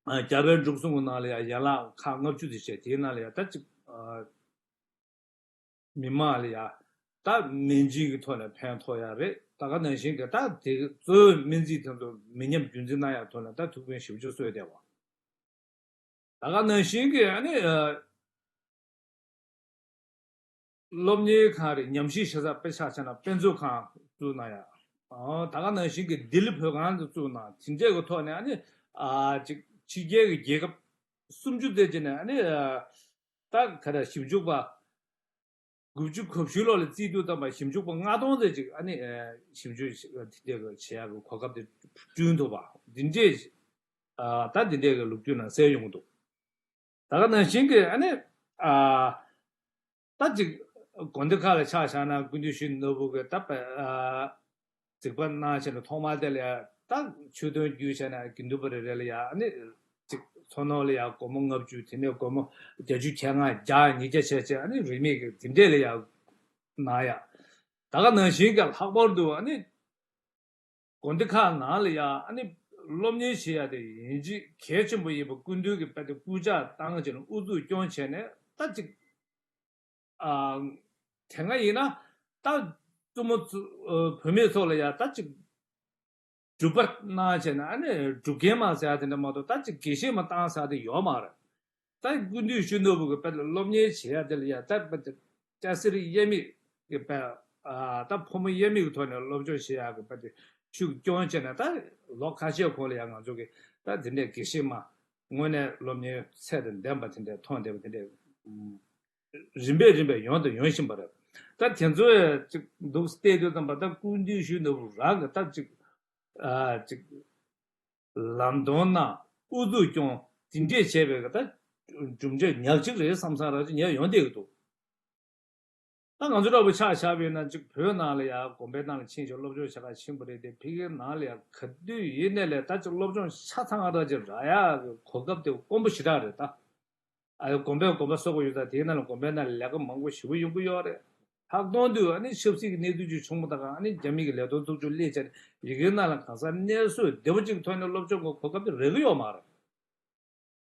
རྒྱ་བལ་འབྲུག་གསུམ་གྱི་ནང་ལ་ཡང་ཡན་ལག་ཁག་ལྔ་བཅུ་དེ་བྱས། དེའི་ནང་ལ་ཡང་ད་ཅིག་མི་མང་ལ་ཡ་ད་སྨན་སྦྱིན་གྱི་ཐོག་ནས་ཕན་ཐོགས་ཡ་རེད། ད་ག་ནང་བཞིན་གྱི་ད་དེ་གཙོ་བོའི་སྨན་རྩིས་དེ་ཚོ་མི་ཉམས་རྒྱུན་འཛིན་གནང་ཡ་ཐོག་ནས་ད་ཐུགས་ཕན་ཞེ་པོ་ཅིག་གསོས་བསྡད་པ། ད་ག་ནང་བཞིན་གྱི་ཨ་ནི་སློབ་གཉེར་ཁང་རེད། ཉམས་ཞིབ་བྱེད་ས་དཔེ་ཆ་བྱས་ན་དཔེ་མཛོད་ཁང་བཙུགས་གནང་ཡ། ད་ག་ནང་བཞིན་གྱི་ལྡི་ལི་བོད་ཁང་དུ་བཙུགས་གནང་། དེ་འདྲས་ཀྱི་ཐོག་ནས་ཨ་ནི་ཅིག་ཕྱི་རྒྱལ་གྱི་རྒྱལ་ཁབ་སུམ་ཅུ་ཙམ་ཅིག་ནས་ཨ་ནི་ད་ག་རེ་ཞིབ་འཇུག་པ། དགུ་བཅུ་གོ་བཞི་ལོ་ལ་རྩིས་དུས་ཙམ་པ་ཞིབ་འཇུག་པ་ལྔ་སྟོང་ཙམ་ཅིག་ཨ་ནི་ཞིབ་འཇུག་དེ་འདྲ་བྱེད་ཡག་གི་གོ་སྐབས་དེ་བསྐྲུན་ཐུབ་པ། འདི་འདྲས་ད་འདི་འདྲས་ཀྱི་ལོ་རྒྱུས་ནང་གསལ་ཡོང་གི་འདུག། ད་ག་ནང་བཞིན་གྱི་ཨ་ནི་ད་ཅིག་དགོན་སྡེ་ཁག་ལ་ཆ་བཞག་ན་སྐུ་མདུན་ཞུ་ནོར་བུ་གི་ད་གཟིགས་པ་གནང་བྱས་ནས་ཐོག་མར་དེ་ལ་ཡ་ད་ཆོས་དོན་བརྒྱུད་བྱས་ན་དགེ་འདུན་པ་རེ་རེ་ལ་ཡ་ཨ་ནི་ཅིག་མཚོ་ནོར་ལ་ཡ་སྒོར་མོ་ལྔ་བཅུ། དེ་ནས་སྒོར་མོ་བརྒྱད་ཅུ་གྱ་ལྔ། བརྒྱ། ཉིས་བརྒྱ་བྱས་བྱས་ཨ་ནི་རིན་མེད་ཀྱི་དེ་འདྲས་ལ་ཡ་གནང་ཡ། ད་ག་ནང་བཞིན་གྱི་ལྷག་པར་དུ་ཨ་ནི་དགོན་སྡེ་ཁག་ནང་ལ་ཡ་ཨ་ནི་སློབ་གཉེར་བྱེད་ཡ་དེ་ཡིན་གཅིག་གལ་ཆེན་པོ་ཡིན་པ་སྐུ་མདུན་གྱིས་དཔེ་དེ་སྐུལ་ལྕག་བཏང་བྱས་ནས་ཨུ་ཚུགས་སྐྱོན་བྱས་ནས་ད་ཅིག་ཨ། དེ་སྔ་ཡིན་ན་ད་བཙུན་མོ་ཚོ་བུད་མེད་ཚོ་ལ་ཡ་ད་ཅིག་སྒྲུབ་པ་གནང་བྱས་ན་ཨ་ནི་སྒྲུབ་མཁན་མ་ཟེར་ཡ་དེ་འདྲ་མ་གཏོགས་ད་ཅིག་དགེ་བཤེས་མ་བཏང་ཟེར་ཡ་དེ་ཡོད་མ་རེད། ད་སྐུ་མདུན་ཞུ་ནོར་བུ་གི་དཔེ་ལ་སློབ་གཉེར་བྱེད་ཡ་དེ་ལ་ཡ་ད་དཔེ་དེ་སྐྱ་སེར་དབྱེར་མེད་ཀྱི་དཔེ་ཨ་ད་ཕོ་མོ་དབྱེར་མེད་ཀྱི་ཐོག་ནས་སློབ་སྦྱོང་བྱེད་ཡ་གི་དཔེ་དེ་ཤུགས་སྐྱོན་བྱས་ན་ད་ལོ་ཁ་ཤས་གོང་ལ་ཡ་ང་ཚོ་གི་ད་དེ་འདྲའི་དགེ་བཤེས་མ་དངོས་གནས་སློབ་གཉེར་ཚད་དང་ལྡན་པ་དེ་འདྲའི་མཐོང་བསྡད་པ་དེ་འདྲའི་རིམ་པས་རིམ་པས་ཡོང་དང་ཡོང་བཞིན་པ་རེད། ད་དེ་ཚོ་ཡང་ཅིག་འདུག་བལྟས་དུས་ཙམ་པ་ད་སྐུ་མདུན་ཞུ་ནོར་བུ་རང་གི་ད་ཅིག་ཨ་ཅིག་ལམ་སྟོན་གནང་། ཨུ་ཚུགས་སྐྱོན། དེ་འདྲས་བྱས་པའི་ད་གྲུབ་འབྲས་ཉག་གཅིག་རེད་བསམ་བསམ་རང་ཅིག་ཉར་ཡོང་བསྡད་ཀྱི་འདུག། ད་ང་ཚོ་འདྲ་པོ་ཆ་བཞག་པ་ཡིན་ན་ཅིག་བོད་ནང་ལ་ཡང་དགོན་པའི་ནང་ལ་ཕྱིན་ཞིང་སློབ་སྦྱོང་བྱེད་ག་ཕྱིན་པ་རེད་དེ། ཕ་གིའི་ནང་ལ་ཡང་ག་དུས་ཡིན་ནའི་ལས་ད་ཅིག་སློབ་སྦྱོང་ཆ་ཚང་ར་ཅིག་རག་ཡག་གི་གོ་སྐབས་དེ་དཀོན་པོ་ཞེ་དྲག་རེད་ད། ཨ་ཡོ་དགོན་པའི་དགོན་པ་བཟོ་དགོས་ཡོད་ད། དེའི་ནང་ལ་དགོན་པའི་ནང་ལ་ལས་ཀ་མང་པོ་ཞེ་པོ་ཡོང་གི་ཡོད་རེད། ལྷག་དོན་དུ་ཨ་ནི་ཆབ་སྲིད་ཀྱི་གནས་ཚུལ་ཅིག་བྱུང་བ་དང་ཨ་ནི་རྒྱ་མི་གི་ལས་དོན་ཚོགས་ཆུང་སླེབས་བྱས་ནས་ཡི་གེའི་ནང་ལ་གང་ཟག་གནས་སུ་བདེ་པོ་ཅིག་ཐོག་ནས་སློབ་སྦྱོང་གི་གོ་སྐབས་དེ་རག་གི་ཡོད་མ་རེད།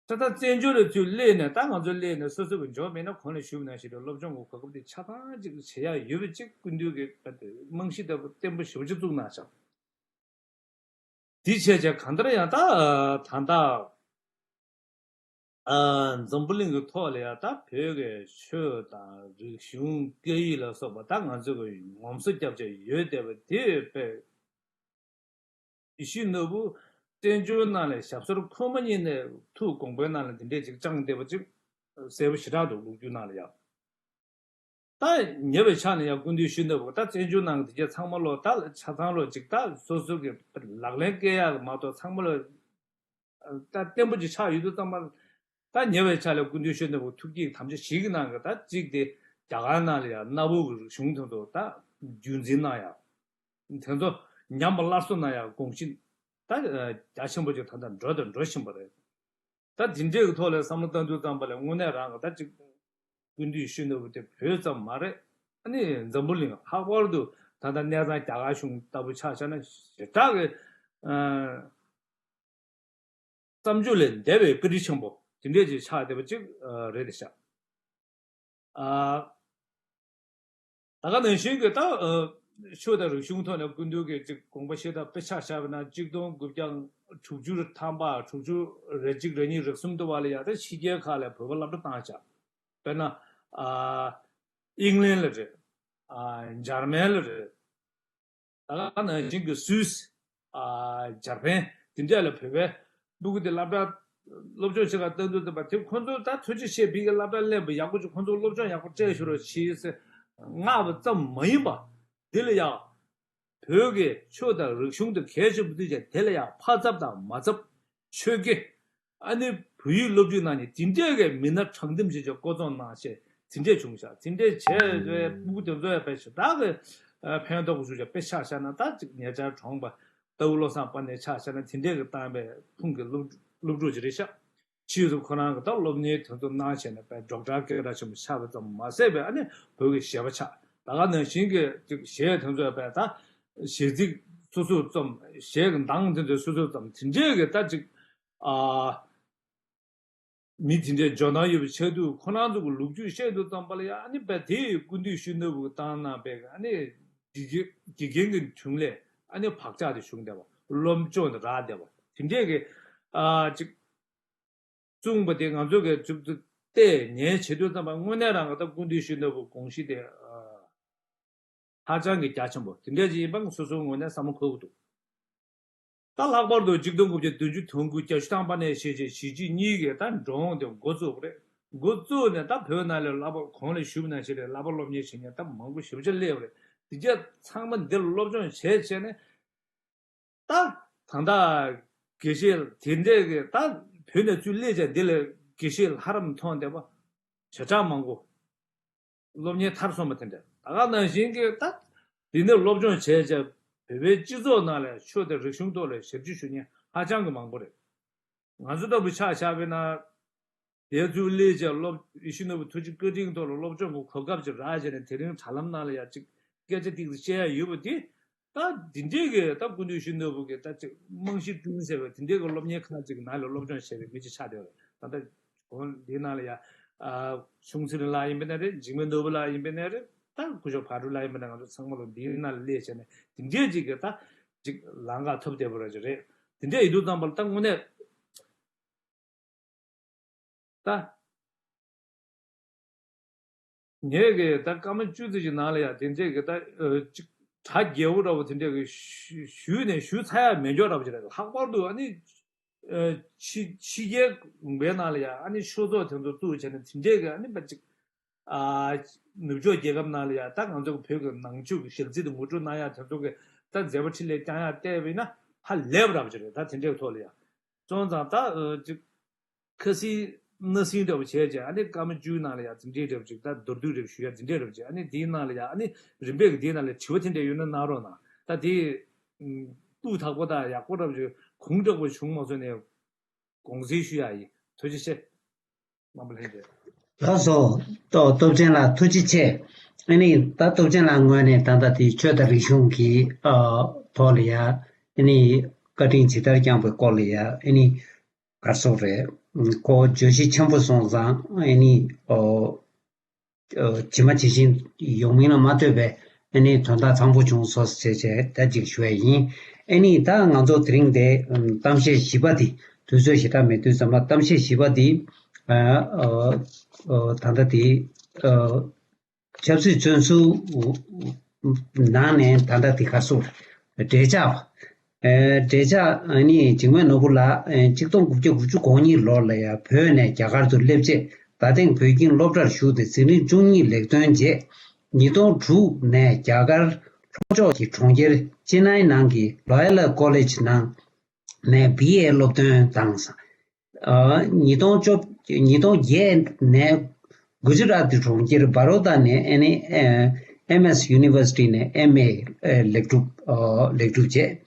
ད་ལྟ་བཙན་བྱོལ་ལ་ཚུར་སླེབས་ནས་ད་ང་ཚོ་སླེབས་ནས་སོ་སོ་གི་འཇོན་མེད་ན་གོང་ལ་ཞུས་པ་ནང་བཞིན་དུ་སློབ་སྦྱོང་གི་གོ་སྐབས་དེ་ཆ་ཚང་ཅིག་བྱེད་ཡག་ཡོད་པ་ཅིག་སྐུ་མདུན་གྱི་རྨང་གཞི་ལྟ་བུ་བརྟན་པོ་ཞེ་པོ་ཅིག་བཙུགས་གནང་བཞག། དེ་བྱས་བྱས་གང་ལྟར་ཡང་ད་ད་ལྟ་ཨ་འཛམ་བུ་གླིང་གི་ཐོག་ལ་ཡང་ད་བོད་ཀྱི་ཆོས་དང་རིག་གཞུང་སྐད་ཡིག་ལ་སོགས་པ་ད་ང་ཚོ་གི་ངོམ་སོ་རྒྱབ་བྱས་ཡོད་བསྡད་པ་དེ་དཔེ་ཡིད་བཞིན་ནོར་བུ་བཙན་བྱོལ་ནང་ལ་ཞབས་སོར་འཁོད་མ་ཉིད་ནས་ཐུགས་དགོངས་པའི་ནང་ལ་འདི་འདྲས་ཅིག་བཅངས་བསྡད་པ་ཅིག་གསལ་པོ་ཞེ་དྲག་འདུག་ལོ་རྒྱུས་ནང་ལ་ཡང་། ད་ཉེ་བའི་ཆ་ནས་ཡང་སྐུ་མདུན་ཞུས་ནོར་བུ་ད་བཙན་བྱོལ་ནང་གི་དེ་གྱད་ཚང་མ་ལོ་ད་ཆ་ཚང་ལོ་ཅིག་ད་སོ་སོ་གི་ལག་ལེན་བཀལ་ཡག་གི་མ་གཏོགས་ཚང་མ་ལོ་ད་བརྟན་པོ་ཅིག་ཆགས་ཡོད་དུས་ཙམ་པ། ད་ཉེ་བའི་ཆ་ལ་སྐུ་མདུན་ཞུས་ནོར་བུ་ཐུགས་བསྐྱེད་དམ་བཅའ་བཞི་གི་ནང་གི་ད་གཅིག་དེ་རྒྱ་གར་ནང་ལ་ཡང་གནའ་བོའི་རིག་གཞུང་དེ་ཚོ་ད་རྒྱུན་འཛིན་གནང་ཡག་དེ་ཚོ་ཉམས་པ་སླར་གསོ་གནང་ཡག་དགོངས་གཞི་ད་རྒྱ་ཆེན་པོ་ཅིག་ད་ལྟ་འགྲོ་དང་འགྲོ་བཞིན་པ་རེད། ད་དེ་འདྲའི་གི་ཐོག་ལ་བསམ་བློ་བཏང་དུས་ཙམ་པ་ལ་དངོས་གནས་རང་གི་ད་ཅིག་སྐུ་མདུན་ཞུས་ནོར་བུ་དེ་བོད་ཙམ་མ་རེད། ཨ་ནི་འཛམ་བུ་གླིང་ལྷག་པར་དུ་ད་ལྟ་གནས་ཚང་རྒྱ་གར་གཞུང་ལྟ་བུ་ཆ་བཞག་ན་ཞེ་དྲག་གི་ཨ། བརྩམས་ཆོས་ལས་འདས་པའི་བཀའ་དྲིན་ཆེན་པོ་དེ་འདྲས་ཅིག་ཆགས་བསྡད་པ་ཅིག་ཨ་རེད་ཤག། ཨ། ད་ག་ནང་བཞིན་གྱི་ད་ཨ་ཆོས་དང་རིག་གཞུང་ཐོག་ནས་སྐུ་མདུན་གྱི་ཅིག་དགོངས་པ་བཞེས་སྟངས་དཔེ་ཆ་བཞག་པ་ན་གཅིག་སྟོང་དགུ་བརྒྱ་དྲུག་ཅུ་ཐམ་པ། དྲུག་ཅུ་རེ་གཅིག་རེ་གཉིས་རེ་གསུམ་དུ་བ་ལ་ཡ་ད་ཕྱི་རྒྱལ་ཁག་ལ་བོད་པ་སློབ་གྲྭ་བཏང་ཤག། དཔེར་ན་ཨ་ཨིང་ལན་ལ་རེད། ཨ་འཇར་མན་ལ་རེད། ད་ག་ནང་བཞིན་གྱི་སུད་སི། ཨ་འཇར་པན་དེ་འདྲ་ལ་བོད་པའི་སྤུ་གུ་དེ་སློབ་གྲྭ་སློབ་སྦྱོང་བྱེད་གར་བཏང་དུས་ཙམ་པ་དེ་ཁོ་ཚོ་ད་ཐུགས་རྗེ་ཆེ་ཕ་གིའི་སློབ་གྲྭ་སླེབས་པ་ཡག་པོ་ཅིག་ཁོ་ཚོ་སློབ་སྦྱོང་ཡག་པོ་སྤྲད་ཤོག་རོགས་བྱེད་ཟེར་མངགས་པ་ཙམ་མ་ཡིན་པ། དེ་ལ་ཡང་བོད་ཀྱི་ཆོས་དང་རིག་གཞུང་དེ་གལ་ཆེན་པོ་དུས་ཀྱང་དེ་ལ་ཡང་ཕ་ཚབ་དང་མ་ཚབ། ཆོས་དགེ། ཨ་ནི་བོད་ཡིག་སློབ་ཁྲིད་གནང་ནས་དེ་འདྲས་ཀྱི་མི་སྣ་དྲང་འདེམས་བྱེད་ཆོག་བསྐོ་ཚོང་གནང་བྱས་དེ་འདྲས་བྱུང་ཤག། དེ་འདྲས་བྱས་པའི་སྤུ་གུ་དེ་ཚོ་ཡང་དཔེ་ཞེ་དྲག་གི་ཕན་ཐོགས་པོ་བྱུང་ཤག། དཔེ་ཆ་བཞག་ན་ད་ཅིག་ཉེ་ཆར་གྲོངས་པ་རྟའུ་བློ་བཟང་པ་ནས་ཆ་བཞག་ན་དེ་འདྲས་ཀྱི་བཏང་བའི་ཁུངས་ཀྱི་སློབ་སློབ་ཕྲུག་ཅིག་རེད་ཤག། ཕྱིས་སུ་ཁོ་རང་གི་ད་སློབ་གཉེར་དེ་ཚོ་གནང་བྱས་ནས་པའི་ཌོག་ཊར་སྐད་གྲགས་ཆེན་པོ་ཆགས་པ་ཙམ་མ་ཟད་པའི་ཨ་ནི་བོད་ཀྱི་གཞས་པ་ཆགས། ད་ག་ནང་བཞིན་གྱི་ཅིག་གཞས་དེ་ཚོ་པའི་ད་གཞས་ཚིག་སོ་སོ་ཙམ། གཞས་ཀྱི་གདངས་དེ་ཚོ་སོ་སོ་ཙམ། དེ་འདྲས་ཀྱི་ད་ཅིག་ཨ། མི་དེ་འདྲའི་འཇོན་ཐང་ཡོད་པ་ཆགས་དུས། ཁོ་རང་ཚོ་གི་ལོ་རྒྱུས་བཤད་དུས་ཙམ་པ་ལ་ཡང་ཨ་ནི་པའི་དེ་ཡི་སྐུ་མདུན་ཤུལ་ནོར་བུ་བཏང་གནང་པའི་ཨ་ནི་དགེ་རྒན་དགེ་རྒན་གྱི་དྲུང་ལས་ཨ་ནི་བག་ཆགས་དེ་བྱུང་བསྡད་པ། སློབ་སྦྱོང་དེ་རག་བསྡད་པ་དེ་འདྲས་ཀྱི་ཨ་ཅིག་བཙུན་པ་དེ་ང་ཚོ་གི་ཅིག་ཏུ་བལྟས་ཉན་བྱེད་དུས་ཙམ་པ་དངོས་གནས་རང་གི་ད་སྐུ་མདུན་ཤུལ་ནོར་བུ་དགོངས་གཞི་དེ་ཨ། ཧ་ཅང་གི་རྒྱ་ཆེན་པོ་དེ་འདྲ་ཅིག་ཡིན་པ་སོ་སོའི་ངོས་ནས་བསམ་བློ་འཁོར་གྱི་འདུག་ད་ལྷག་པར་དུ་གཅིག་སྟོང་དགུ་བརྒྱ་བདུན་ཅུ་དོན་དགུ་རྒྱ་ཆུ་ཐང་པ་ནས་བཤད་བྱས་གཞིས་བྱེས་གཉིས་ཀྱི་ད་འགྲོ་འོང་དེ་འགོ་བཙུགས་པ་རེད། འགོ་བཙུགས་ནས་ད་བོད་ནང་ལ་བསླབ་པ་གོང་ལ་ཞུས་པ་ནང་བཞིན་རེད། བསླབ་པ་སློབ་གཉེར་བྱེད་མཁན་ད་མང་པོ་ཞེ་པོ་ཅིག་སླེབས་པ་རེད། དེ་རྗེས་ཚང་མ་འདིར་སློབ་སྦྱོང་བྱས་བྱས་ནས། ད་ད་ལྟ་དགེ་བཤེས་དེ་འདྲས་ཀྱི་ད་བོད་ནས་ཚུར་སླེབས་བྱས་འདི་ལ་དགེ་བཤེས་ལྷ་རམས་མཐོང་བསྡད་པ་ཞེ་དྲག་མང་པོ། སློབ་གཉེར་མཐར་སོན་པ་དེ་འདྲ་ད་ག་ནང་བཞིན་གྱི་ད་འདི་ནས་སློབ་སྦྱོང་བྱས་བྱས་བོད་པའི་སྤྱི་ཚོགས་ནང་ལ་ཆོས་དང་རིག་གཞུང་ཐོག་ལ་ཞབས་ཕྱི་ཞུ་མཁན་ཧ་ཅང་གི་མང་པོ་རེད། ང་ཚོ་ལྟ་བུ་ཆ་བཞག་པ་ཡིན་ན། དེ་ཚུར་སླེབས་བྱས་སློབ་ཡིད་བཞིན་ནོར་བུ་ཐུགས་རྗེ་བཀའ་དྲིན་ཐོག་ལ་སློབ་སྦྱོང་གི་གོ་སྐབས་ཅིག་རག་བྱས་ནས་དེ་རིང་དྲ་ལམ་ནང་ལ་ཡང་ཅིག་སྐད་ཆ་ཏིག་ཙམ་བཤད་ཡ་ཡོད་པ་དེ། ད་འདི་འདྲའི་གི་ད་སྐུ་མདུན་ཡིད་བཞིན་ནོར་བུ་གི་ད་ཅིག་རྨང་གཞི་བསྐྲུན་ཟེར་བའི་དེ་འདྲའི་གི་སློབ་གཉེར་ཁང་ཅིག་ནང་ལ་སློབ་སྦྱོང་བྱས་པའི་མི་ཅིག་ཆགས་བསྡད་ཡོད་རེད། ད་ལྟ་བོད་འདིའི་ནང་ལ་ཡང་ཨ་ཆུང་ཚེ་རིང་ལགས་ཡིན་པ་ནའི་རེད། འཇིགས་མེད་ནོར་བུ་ལགས་ཡིན་པ་ནའི་རེད། ད་སྐུ་ཞབས་ཕག་གྲུ་ལགས་ཡིན་པ་ནའི་ང་ཚོ་ཚང་མ་ལོ་འདིའི་ནང་ལ་སླེབས་བྱས་ནས་དེ་འདྲའི་ཅིག་གི་ད་ཅིག་ལམ་ཁ་ཐོབ་བསྡད་པ་ར་ཅིག་རེད། དེ་འདྲ་ཡིན་དུས་ཙམ་པ་ལ་ད་དངོས་གནས། ད། ངས་གི་ད་སྐར་མ་བཅུ་ཙམ་ཞིག་ནང་ལ་ཡང་དེ་འདྲས་གི་ད་ཨ་ཅིག་གྲ་རྒྱས་པོ་འདྲ་བོ་དེ་འདྲས་གི་ཞུ་ཞུས་ནས་ཞུ་ཚར་ཡ་མེད་འཇོག་འདྲ་བོ་ཅིག་རེད། ལྷག་པར་དུ་ཨ་ནི་ཨ་ཕྱི་ཕྱི་རྒྱལ་ལུང་པའི་ནང་ལ་ཡང་ཨ་ནི་ཆོས་ཚོགས་དེ་ཚོ་བཙུགས་བྱས་ནས་དེ་འདྲས་གི་ཨ་ནི་མ་ཅིག་ཨ་ནུབ་ཕྱོགས་རྒྱལ་ཁབ་ནང་ལ་ཡང་ད་ང་ཚོ་གི་བོད་ཀྱི་ནང་ཆོས་ཀྱི་ཞལ་རྩེད་དེ་ངོ་སྤྲོད་གནང་ཡ་དེ་ཚོ་གི་ད་མཛད་པ་འཕྲིན་ལས་བསྐྱངས་ཡ་བལྟས་པ་ཡིན་ན་ཧ་ལས་པ་འདྲ་བོ་ཅིག་རེད། ད་དེ་འདྲས་ཐོག་ལ་ཡང་སོང་ཙང་ད་ཨ་ཅིག་ཁ་སིང་སྣ་སིང་འདྲ་བོ་བྱས་བྱས་ཨ་ནི་སྐར་མ་བཅུའི་ནང་ལ་ཡང་འཛིན་གྲྭའི་འདྲ་བོ་ཅིག་ད་མདོར་བསྡུས་འདྲ་བོ་ཞུ་ཡ་འཛིན་གྲྭའི་འདྲ་བོ་ཅིག་ཨ་ནི་དེའི་ནང་ལ་ཡང་ཨ་ནི་རིམ་པས་ཀྱི་དེའི་ནང་ལ་དྲི་བ་དེ་འདྲ་ཡོད་ན་གནང་རོགས་གནང་། ད་དེ་སྤུས་དག་པོ་དང་ཡག་པོ་འདྲ་བོ་ཅིག་གོང་དྲགས་པོ་བྱུང་མ་སོང་ནས་དགོངས་སེལ་ཞུ་ཡ་ཡིན། ཐུགས་རྗེ་ཆེ། རྣམ་པ་ལྷན་རྒྱས། ལགས་སོ། ཏོ་སྟོབས་ཆེན་ལགས་ཐུགས་རྗེ་ཆེ། ཨ་ནི་ད་སྟོབས་ཆེན་ལགས་ངོས་ནས་ད་ལྟ་དེ་ཆོས་དང་རིག་གཞུང་གི་ཨ་ཐོག་ལ་ཡ་ཨ་ནི་བཀའ་དྲིན་ཇི་ལྟར་བསྐྱངས་པའི་སྐོར་ལ་ཡ་ཨ་ནི་ག་རེ་ཟེར་དགོས་རེད། ཁོ་བརྗོད་གཞི་ཆེན་པོ་སོང་ཙང་ཨ་ནི་ཨོ་ཨོ་ཇི་མ་ཇི་བཞིན་ཡོང་མིན་ལ་མ་ལྟོས་པའི་ཨ་ནི་དོན་དག་ཚང་པོ་བྱུང་སོང་ཟེར་བྱས་ད་ཅིག་ཞུ་ཡ་ཡིན། ཨ་ནི་ད་ང་ཚོ་དེ་རིང་དེ་གཏམ་བཤད་བཞི་པ་དེ་དུས་ཚོད་ཞེ་དྲག་མེད་དུས་ཙམ་ལ་གཏམ་བཤད་བཞི་པ་དེ་ཨ་ཨོ་ཨོ་ད་ལྟ་དེ་ཨོ་ཆབ་སྲིད་བཙོན་ཟུར་ནང་ནས་ད་ལྟ་དེ་ག་རེ་ཟེར་དགོས་རེད། འབྲེལ་ཆགས་པ། ཨེ་འབྲེལ་ཆགས་ཨ་ནི་འཇིགས་མེད་ནོར་བུ་ལགས་ཨེ་གཅིག་སྟོང་དགུ་བརྒྱ་དགུ་བཅུ་གོ་གཉིས་ལོར་ལ་ཡ་བོད་ནས་རྒྱ་གར་དུ་སླེབས་རྗེས་རྡ་སྟེང་བོད་ཁྱིམ་སློབ་གྲྭར་ཞུགས་ཏེ་འཛིན་རིམ་བཅུ་གཉིས་ལེགས་ཐོན་རྗེས་ཉིས་སྟོང་དྲུག་ནས་རྒྱ་གར་ལྷོ་ཕྱོགས་ཀྱི་གྲོང་ཁྱེར་ཅེ་ནའི་ནང་གི་ལོ་ཡ་ལ་ཀོ་ལེཇ་ནང་ནས་བི་ཨེ་སློབ་ཐོན་དང་། ཨ་ཉིས་སྟོང་བཅོ་ཉིས་སྟོང་བརྒྱད་ནས་གུ་ཇི་རཱཏ་གྲོང་ཁྱེར་བ་རོ་ད་ནས་ཨ་ནི་ཨེམ་ཨེས་ཡུ་ནི་ཝར་སི་ཊི་ནས་ཨེམ་ཨེ་ལེགས་གྲུབ་ཨ་ལེགས་གྲུབ་བྱས།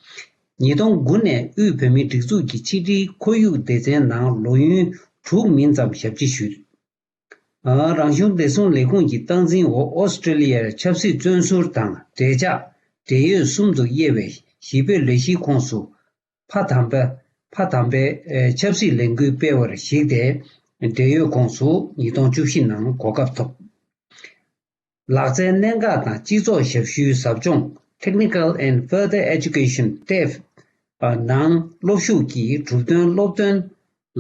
ཉིས་སྟོང་དགུ་ནས་དབུས་བོད་མིའི་སྒྲིག་འཛུགས་ཀྱི་ཕྱི་དྲིལ་ཁོར་ཡུག་སྡེ་ཚན་ནང་ལོ་ཡུན་དྲུག་མིན་ཙམ་ཞབས་ཕྱི་ཞུས། ཨ་རང་གཞུང་བདེ་སྲུང་ལས་ཁུངས་ཀྱི་སྟངས་འཛིན་འོག་ཨོ་སི་ཀྲི་ལི་ཡར་ཆབ་སྲིད་བཙོན་ཟུར་དང་འབྲེལ་ཆགས་འབྲེལ་ཡོད་གསུམ་དུ་དབྱེ་བའི་གཞིས་སྤོས་ལས་གཞིའི་ཁོངས་སུ། ཕ་དམ་པ། ཕ་དམ་པའི་ཨེ་ཆབ་སྲིད་ལས་འགུལ་སྤེལ་བར་གཞིགས་ཏེ། འབྲེལ་ཡོད་ཁོངས་སུ་ཉིས་སྟོང་བཅུ་བཞི་ནང་གོ་སྐབས་ཐོབ། ལག་རྩལ་གནད་འགག་དང་སྤྱི་ཚོགས་ཞབས་ཞུའི་ཟབ་སྦྱོང་Technical and Further Education ཊེབ་ནང་སློབ་ཞུགས་ཀྱིས་གྲུབ་དོན་སློབ་སྟོན་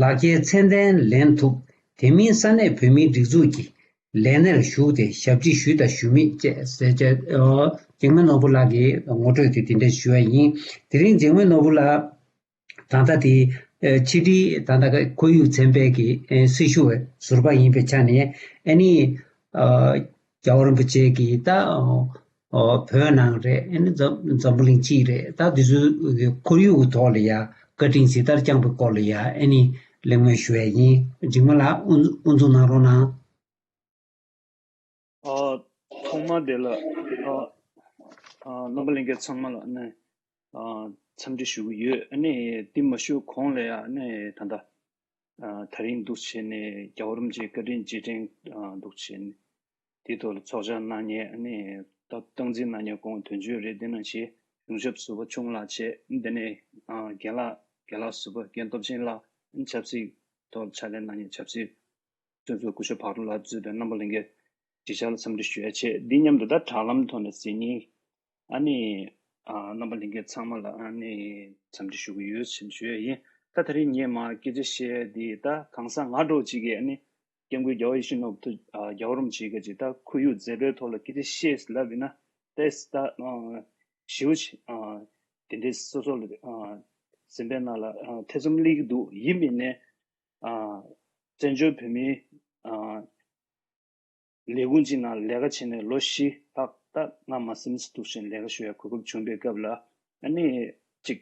ལག་འཁྱེར་ཚད་ལྡན་ལེན་ཐུབ། དེ་མིན་ས་གནས་བོད་མིའི་སྒྲིག་འཛུགས་ཀྱི་ལས་སྣེར་ཞུགས་ཏེ་ཞབས་ཕྱི་ཞུས་དང་ཞུ་མུས་བཅས་ཟེར་བྱས། འཇིགས་མེད་ནོར་བུ་ལགས་ཀྱི་ངོ་སྤྲོད་དེ་དེ་འདྲ་ཞུ་བ་ཡིན། དེ་རིང་འཇིགས་མེད་ནོར་བུ་ལགས་ད་ལྟ་དེ་ཕྱི་དྲིལ་ད་ལྟ་ཁོར་ཡུག་ཚན་པའི་གི་སྲི་ཞུ་བའི་ཟུར་པ་ཡིན་པའི་ཆ་ནས་ཨ་ནི་རྒྱལ་བ་རིན་པོ་ཆེ་གི་ད་བོད་ནང་རེད། ཨ་ནི་འཛམ་འཛམ་བུ་གླིང་སྤྱི་རེད། ད་དེ་ཚོའི་ཁོར་ཡུག་གི་ཐོག་ལ་ཡ་བཀའ་དྲིན་ཇི་ལྟར་བསྐྱངས་པའི་སྐོར་ལ་ཡ་ཨ་ནི་གླེང་མོལ་ཞུ་ཡ་ཡིན། འཇིགས་མེད་ལགས་དབུ་དབུ་འཛུགས་གནང་རོགས་གནང་། ཨ། ཐོག་མར་དེ་ལ་ཨ། ཨ། རྣམ་པ་ལྷན་རྒྱས་ཚང་མ་ལ་ནི་ཨ། འཚམས་འདྲི་ཞུ་གི་ཡོད། ཨ་ནི་དེ་མ་ཞུ་གོང་ལ་ཡ་ནི་ད་ལྟ་ ཨ་དེ་རིང་འདུག་བྱས་ནས་རྒྱལ་བ་རིན་པོ་ཆེའི་བཀའ་དྲིན་རྗེས་དྲན་ཨ་འདུག་བྱས་ནས་དེའི་ཐོག་ལ་ཚོགས་བཅར་གནང་མཁན། ཨ་ནི་ད་སྟངས་འཛིན་གནང་མཁན་སྐུ་ངོ་དོན་གཅོད་རེད། དེ་ནང་བཞིན་གཞུང་ཞབས་ཟུར་པ་ཆུང་ལགས་བྱས། དེ་ནས་ཨ་རྒན་ལགས་རྒན་ལགས་ཟུར་པ་རྒན་སྟོབས་ཆེན་ལགས། ཨ་ནི་ཆབ་སྲིད་ཐོག་ཕྱག་ལས་གནང་མཁན་ཆབ་སྲིད་བཙོན་ཟུར་སྐུ་ཞབས་བག་དྲོ་ལགས་གཙོས་པའི་རྣམ་པ་ལྷན་རྒྱས་གཞིས་ཆགས་ལ་འཚམས་འདྲི་ཞུ་ཡ་བྱས། འདི་མཉམ་དུ་ད་དྲ་ལམ་ཐོག་ནས་གཟིགས་མཁན་ཨ་ནི་ཨ་རྣམ་པ་ལྷན་རྒྱས་ཚང་མ་ལ་ཨ་ནི་འཚམས་འདྲི་ཞུ་གི་ཡོད་ཅེས་ཞུ་ཡ་ཡིན། ད་དེ་རིང་ངས་མར་སྐད་ཆ་བཤད་ཡ་འདི་ད་གང་ཟག་ང་འདྲ་བོ་ཅིག་གིས་ཨ་ནི་སྐྱབས་མགོན་རྒྱལ་བ་ཡིད་བཞིན་ནོར་བུ་ཨ་རྒྱལ་བ་རིན་པོ་ཆེ་གི་ཅིག་ད་ཁོར་ཡུག་མཛད་པའི་ཐོག་ལ་སྐད་ཆ་བཤད་ཟེར་ལབ་ཡིན་ན། ཏེས་ད་ཨ་ཞེ་པོ་ཅིག་ཨ་དེ་འདྲའི་སོ་སོ་ལ་ཨ་སེམས་པའི་ནང་ལ་ཨ་ཐེ་ཚོམ་སླེབས་ཀྱི་འདུག་ཡིན་མིན་ནས་ཨ་བཙན་བྱོལ་བོད་མིའི་ཨ་ལས་ཁུངས་ཅིག་ནང་ལས་ཀ་བྱས་ནས་ལོ་བཞི་ལྷག་ད་སྔ་མ་སེམས་སུ་འདུག་བཞིན་ལས་ཀ་ཞུ་ཡ་གོ་སྐབས་བྱུང་བའི་སྐབས་ལ། ཨ་ནི་ཅིག་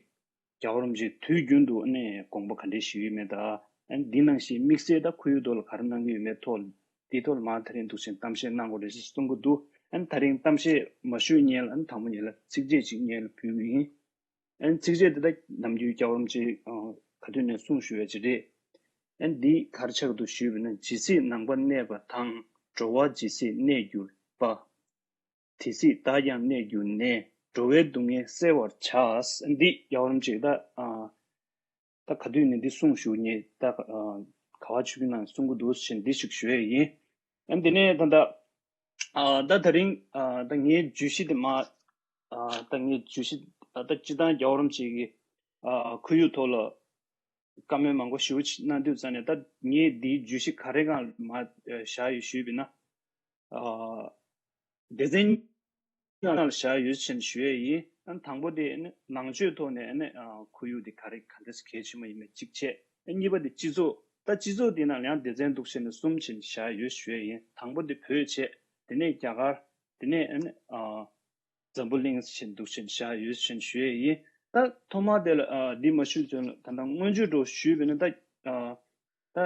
རྒྱལ་བ་རིན་པོ་ཆེས་དུས་རྒྱུན་དུ་ཨ་ནི་དགོངས་པ་ག་འདྲས་ཞུས་ཡོད་མེད་དང་། ཨ་ནི་འདི་ནང་བཞིན་དམིགས་བསལ་ད་ཁོར་ཡུག་ཐོག་ལ་ག་རེ་གནང་གི་ཡོད་མེད་ཐོག་འདིའི་ཐོག་ལ་མར་དེ་རིང་འདུག་བཞིན་གཏམ་བཤད་གནང་དགོས་རེད་ཅེས་གསུང་གི་འདུག་ཨ་ནི་དེ་རིང་གཏམ་བཤད་མ་ཞུས་སྔོན་ལ་ཨ་ནི་དང་པོ་ཉིད་ལ་ཚིགས་བཅད་ཅིག་སྔོན་ལ་ཕུལ་གི་ཡིན། ཨན་ཚིགས་བཅད་འདི་དག་ནམ་རྒྱུན་རྒྱལ་བ་རིན་པོ་ཆེས་ཨ་ག་དུས་ནས་གསུངས་བཞུགས་ཡོད་ཅིག་རེད། ཨན་འདི་ག་རེ་ཆགས་འདུག་ཞུས་པ་ན། ཇི་སྲིད་ནང་པ་གནས་པ་དང་། འགྲོ་བ་ཇི་སྲིད་གནས་གྱུར་པ། དེ་སྲིད་བདག་ཀྱང་གནས་གྱུར་ནས། འགྲོ་བའི་སྡུག་བསྔལ་བསལ་བར་བྱ། འདི་རྒྱལ་བ་རིན་པོ་ཆེས་ད་ཨ་ད་ག་དུས་ནས་འདི་གསུངས་བཞུགས་ངེས་ད་ཨ་ག་བ་ཆོས་ཀྱི་ནང་གསུང་གི་འདུག་ཟེར་འདི་ཞིག་ཞུ་ཡས་ཡིན། ཨན་དེ་ནས་ད་ད་ཨ་ད་དེ་རིང་ཨ་ད་ངའི་བརྗོད་གཞི་དེ་མ་ཨ་ད་ངའི་བརྗོད་གཞི་ཨ་ད་སྤྱི་བཏང་རྒྱལ་བ་རིན་པོ་ཆེ་གི་ཨ་ཁོར་ཡུག་ཐོག་ལ་བཀའ་མོལ་མང་པོ་ཞེ་པོ་ཅིག་གནང་དུས་ཙང་ནས། ད་ངས་འདིའི་བརྗོད་གཞི་ག་རེ་སྒང་མ་བཞག་ཡོད་ཞུས་པ་ན། ཨ་སྡེ་ཚན་ནང་ལ་བཞག་ཡོད་ཅེས་ཞུ་ཡས་ཡིན། ཨ་དང་པོ་དེ་ནི་ནང་ཆོས་ཐོག་ནས་ནི་ཨ་ཁོར་ཡུག་དེ་ག་རེ་ག་འདྲས་གལ་ཆེན་པོ་ཡིན་མིན་གཅིག་བྱས། ཨ་གཉིས་པ་དེ་སྤྱི་ཚོགས། ད་སྤྱི་ཚོགས་དེ་ནང་ཡང་སྡེ་ཚན་འདུག་བྱས་ནས་གསུམ་བྱས་ནས་བཞག་ཡོད་ཞུ་ཡས་ཡིན། དང་པོ་དེ་བོད་བྱས། དེ་ནས་རྒྱ་གར། དེ་ནས་ཨ་ནི་ཨ་འཛམ་བུ་གླིང་བྱས་འདུག་བྱས་བཞག་ཡོད་ཅེས་ཞུ་ཡས་ཡིན། ད་ཐོག་མར་དེ་ལ་ཨ་འདི་མ་ཞུས་ཚུན་ལ་ད་ལྟ་སྔོན་བརྗོད་འདྲ་ཞུས་པ་ཡིན་ན། ད་ཨ་ད་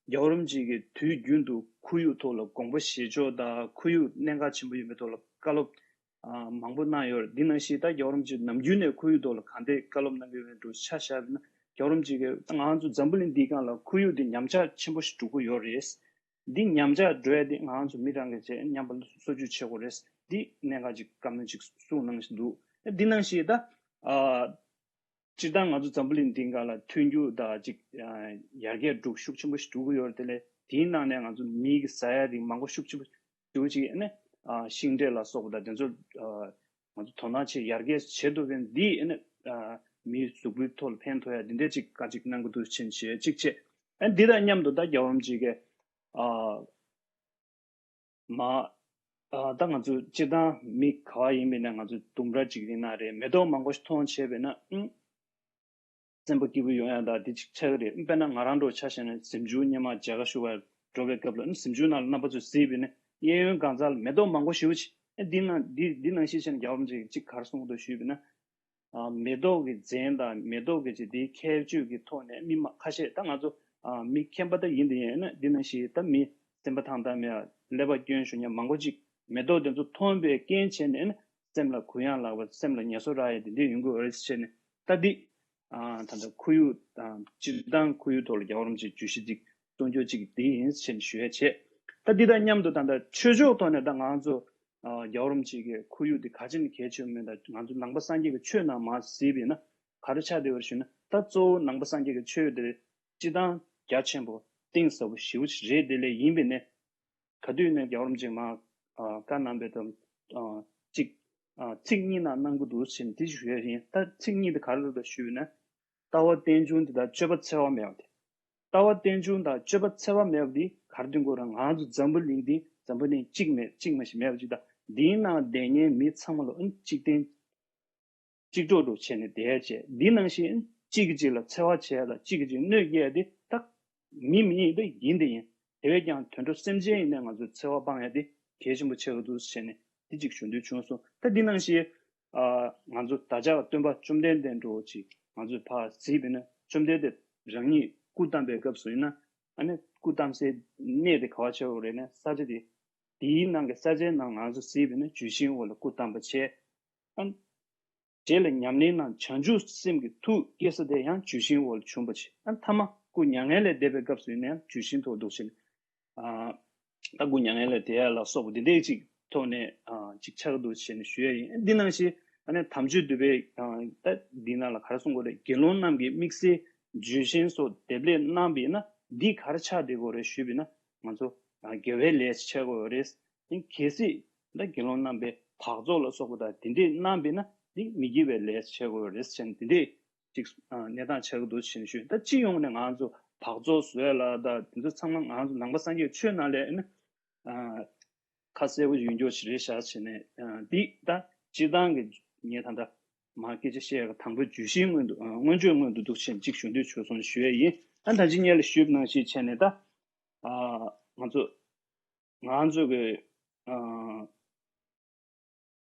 རྒྱལ་བ་རིན་པོ་ཆེ་གིས་དུས་རྒྱུན་དུ་ཁོར་ཡུག་ཐོག་ལ་དགོངས་པ་བཞེས་ཕྱོགས་དང་ཁོར་ཡུག་གནད་འགག་ཆེན་པོ་ཡིན་པའི་ཐོག་ལ་བཀའ་སློབ་ཨ་མང་པོ་གནང་ཡོད་རེད། འདི་ནང་བཞིན་ད་རྒྱལ་བ་རིན་པོ་ཆེས་ནམ་རྒྱུན་ནས་ཁོར་ཡུག་ཐོག་ལ་གང་འདྲའི་བཀའ་སློབ་གནང་གི་ཡོད་མེད་འདྲ་ཆ་བཞག་པ་ཡིན་ན། རྒྱལ་བ་རིན་པོ་ཆེ་གིས་ད་ང་ཚོ་འཛམ་བུ་གླིང་འདིའི་སྒང་ལ་ཁོར་ཡུག་འདི་ཉམས་ཆག་ཆེན་པོ་ཞིག་འགྲོ་གི་ཡོད་རེད། འདི་ཉམས་ཆག་འགྲོ་ཡ་འདི་ང་ཚོ་མི་རང་གིས་བྱས་མཉམ་པ་སྲོག་བཅད་བྱེད་དགོས་རེད། འདི་གནད་འགག་ཅིག་བཀའ་མོལ་ཅིག་གསུངས་གནང་བཞིན་འདུག་འདི་ནང་བཞིན་ད་ཨ་སྤྱིར་བཏང་ང་ཚོ་འཛམ་བུ་གླིང་འདིའི་སྒང་ལ་ཐོན་རྒྱུ་དང་ཅིག་ཨ་ཡར་རྒྱས་འགྲོ་ཤུགས་ཆེན་པོ་ཞིག་འགྲོ་གི་ཡོད་རེད། དེ་ལས་དེའི་ནང་ནས་ང་ཚོ་མིའི་གི་ཟ་ཡ་རིགས་མང་པོ་ཤུགས་ཆེན་པོ་ཞིག་འགྲོ་ཅིག་ཨ་ནི་ཨ་ཤིང་འབྲས་ལ་སོགས་པ་དང་དེ་ཚོ་ཨ་ང་ཚོ་དོ་སྣང་བྱེད་ཡར་རྒྱས་བྱེད་ཐུབ་པ་ཡིན་ན། འདི་ཨ་ནི་ཨ་མིའི་གཟུགས་པོའི་ཐོག་ལ་ཕན་ཐོགས་ཡ་འདི་འདྲ་ཅིག་ག་ཅིག་གནང་གི་འདུག་ཕྱིན་བྱས་གཅིག་བྱས། ཨ་འདི་དང་མཉམ་དུ་ད་རྒྱལ་བ་རིན་པོ་ཆེ་གིས་ཨ་མ་ཨ་ད་ང་ཚོ་སྤྱིར་བཏང་མི་ག་བ་ཡིན་མིན་ན་ང་ཚོ་ལྡུམ་ར་ཅིག་ཡིན་ན་རེད། མེ་ཏོག་མང་པོ་ཞིག་མཐོང་བྱས་པས་ན་ཨང་སེམས་པ་སྐྱིད་པོ་ཡོང་ཡ་ད་འདི་ཅིག་ཆགས་ཀྱི་རེད། དཔེར་ན་ང་རང་འདྲ་བོ་ཆ་བཞག་ན་གཟིམ་ཆུང་སྔོན་མ་མཇལ་ཁ་ཞུ་བར་འགྲོ་བའི་སྐབས་ལ་ཨ་གཟིམ་ཆུང་ནང་ལ་རྣམ་པ་ཚོས་གཟིགས་པས་ན་གཡས་གཡོན་གང་ཚང་ལ་མེ་ཏོག་མང་པོ་ཞེ་པོ་ཅིག་ཨ་འདི་ན་འདི་འདི་ནང་བཞིན་བྱས་ན་རྒྱལ་བ་རིན་པོ་ཆེ་གིས་ཅིག་ག་རེ་གསུངས་འདུག་ཞུས་པས་ན། ཨ་མེ་ཏོག་གི་རྫས་དང་མེ་ཏོག་གི་ཅིག་དེའི་ཁྱད་ཆོས་ཀྱི་ཐོག་ནས་མི་མང་ཁ་ཤས་ད་ང་ཚོ་ཨ་མི་མཁྱེན་པ་ད་ཡིན་དེ་ཡིན་ན། འདི་ནང་བཞིན་ད་མི་སེམས་པ་ཐང་ཐང་མེད་ཀླད་པ་སྐྱོན་ཞུ་མཁན་མང་པོ་ཅིག་མེ་ཏོག་དེ་ཚོ་མཐོང་བའི་རྐྱེན་བྱས་ནས་ནི་སེམས་ལ་གུ་ཡངས་ལགས་པ་སེམས་ལ་ངལ་གསོ་རག་ཡས་དེ་འདྲ་ཡོང་གི་ཡོད་རེད་ཟེར་ནས། ད་འདི་ཨ་ད་ལྟ་ཁོར་ཡུག་ཨ་སྤྱིར་བཏང་ཁོར་ཡུག་ཐོག་ལ་རྒྱལ་བ་རིན་པོ་ཆེའི་བརྗོད་གཞི་འདི་གསུང་རྒྱུ་གཅིག་འདི་ཡིན་ཟེར་ནས་ཞུ་ཡ་བྱས། ད་འདི་དང་མཉམ་དུ་ད་ལྟ་ཆོས་ཕྱོགས་ཐོག་ནས་ད་ང་ཚོ་ཨ་རྒྱལ་བ་རིན་པོ་ཆེ་གི་ཁོར་ཡུག་འདི་ག་ཅི་ནས་གལ་ཆེན་པོ་མིན། ད་ང་ཚོ་ནང་པ་སངས་རྒྱས་ཀྱི་ཆོས་ནང་མར་གཟིགས་པ་ཡིན་ན་ག་རེ་ཆགས་བསྡད་པ་རེད་ཞུ་ན། ད་གཙོ་བོ་ནང་པ་སངས་རྒྱས་ཀྱི་ཆོས་འདི་སྤྱིར་བཏང་རྒྱ་ཆེན་པོ་གཏིང་ཟབ་པོ་ཞེ་པོ་ཅིག་རེད། དེ་ལས་ཡིན་པས་ན་ག་དུས་ནས་རྒྱལ་བ་རིན་པོ་ཆེས་མར་ཨ་བཀའ་གནང་པའི་ཐོག་ཨ་གཅིག་ཨ་ཚིག་གཉིས་ནང་གནང་གི་འདུག་ཟེར་ནས་དེ་ཞུ་ཡ་ཡིན། ད་ཚིག་གཉིས་དེ་ག་རེ་རེད་ཞུས་ན། ལྟ་བ་རྟེན་འབྱུང་འདི་དང་སྤྱོད་པ་འཚེ་བ་མེད་པ་དེ། ལྟ་བ་རྟེན་འབྱུང་དང་སྤྱོད་པ་འཚེ་བ་མེད་པ་འདི་ག་རེ་སྟོན་གྱི་ཡོད་རེད། ང་ཚོ་འཛམ་བུ་གླིང་འདི་འཛམ་བུ་གླིང་གཅིག་མེད་གཅིག་མ་ཞིག་མེད་པ་ཅིག་དང་། འདིའི་ནང་བསྡད་མཁན་མི་ཚང་མ་ལ་ཨ་གཅིག་བརྟེན་གཅིག་གྲོགས་འདྲ་བྱས་ནས་བསྡད་བྱས། འདི་ནང་བཞིན་གཅིག་གིས་གཅིག་ལ་འཚེ་བ་བྱས་ལ་གཅིག་གིས་གཅིག་གནོད་སྐྱེལ་ཡ་འདི་ད་མི་མི་ཡིན་པས་ཡིན་དེ་ཡིན། དེ་བས་ཀྱང་དུད་འགྲོ་སེམས་ཅན་ཡིན་ནའི་ང་ཚོས་འཚེ་བ་སྤང་ཡ་འདི་གལ་ཆེན་པོ་ཆགས་ཀྱི་འདུག་ཟེར་ནས་འདི་གཅིག་ཞུ་འདོད་བྱུང་སོང་། ད་འདི་ནང་བཞིན་ཨ་ང་ཚོ་བདག་ཅག་སྟོན་པ་བཅོམ་ལྡན་འདས་འདྲ་བོ་ཅིག་ང་ཚོས་ཕར་གཟིགས་པ་ཡིན་ན། བཅོམ་ལྡན་འདས་རང་ཉིད་སྐུ་བལྟམས་པའི་སྐབས་སུ་ཡིན་ན་ཨ་ནི་སྐུ་བལྟམས་སའི་གནས་དེ་ག་བ་ཆགས་ཀྱི་ཡོད་རེད་ན། ས་ཆ་དེ་དེའི་ནང་གི་ས་ཆའི་ནང་ང་ཚོ་གཟིགས་པ་ཡིན་ན་ཇི་ལྟ་བ་ལ་སྐུ་བལྟམས་པ་བྱས། ཨ་རྗེས་ལ་ཉམས་ལེན་ནང་བྱང་ཆུབ་སེམས་ཀྱི་ཐུགས་བསྐྱེད་ས་དེ་ཡང་ཇི་ལྟ་བ་ལ་བྱུང་བ་བྱས། ཨ་མཐའ་མ་ སྐུ་མྱ་ངན་ལས་འདས་པའི་སྐབས་སུ་ཡིན་ན་ཡང་ཇུས་གཞིའི་ཐོག་འདུག་བྱས་ནས། ཨ། ད་སྐུ་མྱ་ངན་ལས་འདས་ཡ་ལ་སོགས་པ་འདི་འདྲའི་ཅིག་ཐོག་ནས། ཨ། ཅིག་ཆགས་འདུག་བྱས་ནས་ཞུ་ཡ་ཡིན། འདི་ནང་བཞིན་ཨ་ནི་དམ་ཆོས་འདུས་པའི། ཨ། ད་འདི་ནང་ལ་ག་རེ་གསུང་དགོས་རེད། དགེ་སློང་རྣམས་ཀྱིས་དམིགས་བསལ་ཇུས་གཞིའི་སོགས་འདེབས་ལས་གནང་བས་ན། འདི་ག་རེ་ཆགས་བསྡད་དགོས་རེད་ཞུས་པས་ན། ང་ཚོ། ཨ། དགེ་བའི་ལས་ཆགས་དགོས་རེད། གལ་སྲིད་ད་དགེ་སློང་རྣམ་པས་བག་བཙོག་ལ་སོགས་པ་དང་དེ་འདྲས་གནང་བས་ན། འདི་མི་དགེ་བའི་ལས་ཆགས་དགོས་རེད་ཟེར་ནས་དེ་འདྲས་ཅིག། ཨ། གནས་སྟངས་ཆགས་ཀྱི་འདུག་ཟེར་ནས་ཞུས། ད་སྤྱི་ཡོངས་ནས་ང་ཚོ་བག་བཙོག་བཟོ་ཡ་ལ་ད་དེ་ཚོ་ཚང་མ་ང་ཚོ་ནང་པ་སངས་རྒྱས་ཆོས་ནང་ལས་ནི། ཨ། ཁ་གསལ་པོ་ཡོད་རྒྱུ་ཞིག་རེད་ཤག་བྱས་ནས། ཨ། འདི་ད་སྤྱིར་བཏང་གི་ངས་ད་ལྟ་མར་སྐད་ཆ་བཤད་ཡ་གི་དང་པོའི་ཇུས་གཞིའི་སྔོན་དུ། ཨ། སྔོན་བརྗོད་སྔོན་དུ་འདུག་བྱས་ནས་ཅིག་ཞུ་འདོད་བྱུང་སོང་ཞུ་ཡ་ཡིན། ཨ། ད་ཅི་སྔོན་ལ་ཞུས་པ་ནང་བཞིན་བྱས་ནས་ད། ཨ། ང་ཚོ། ང་ཚོ་གི། ཨ།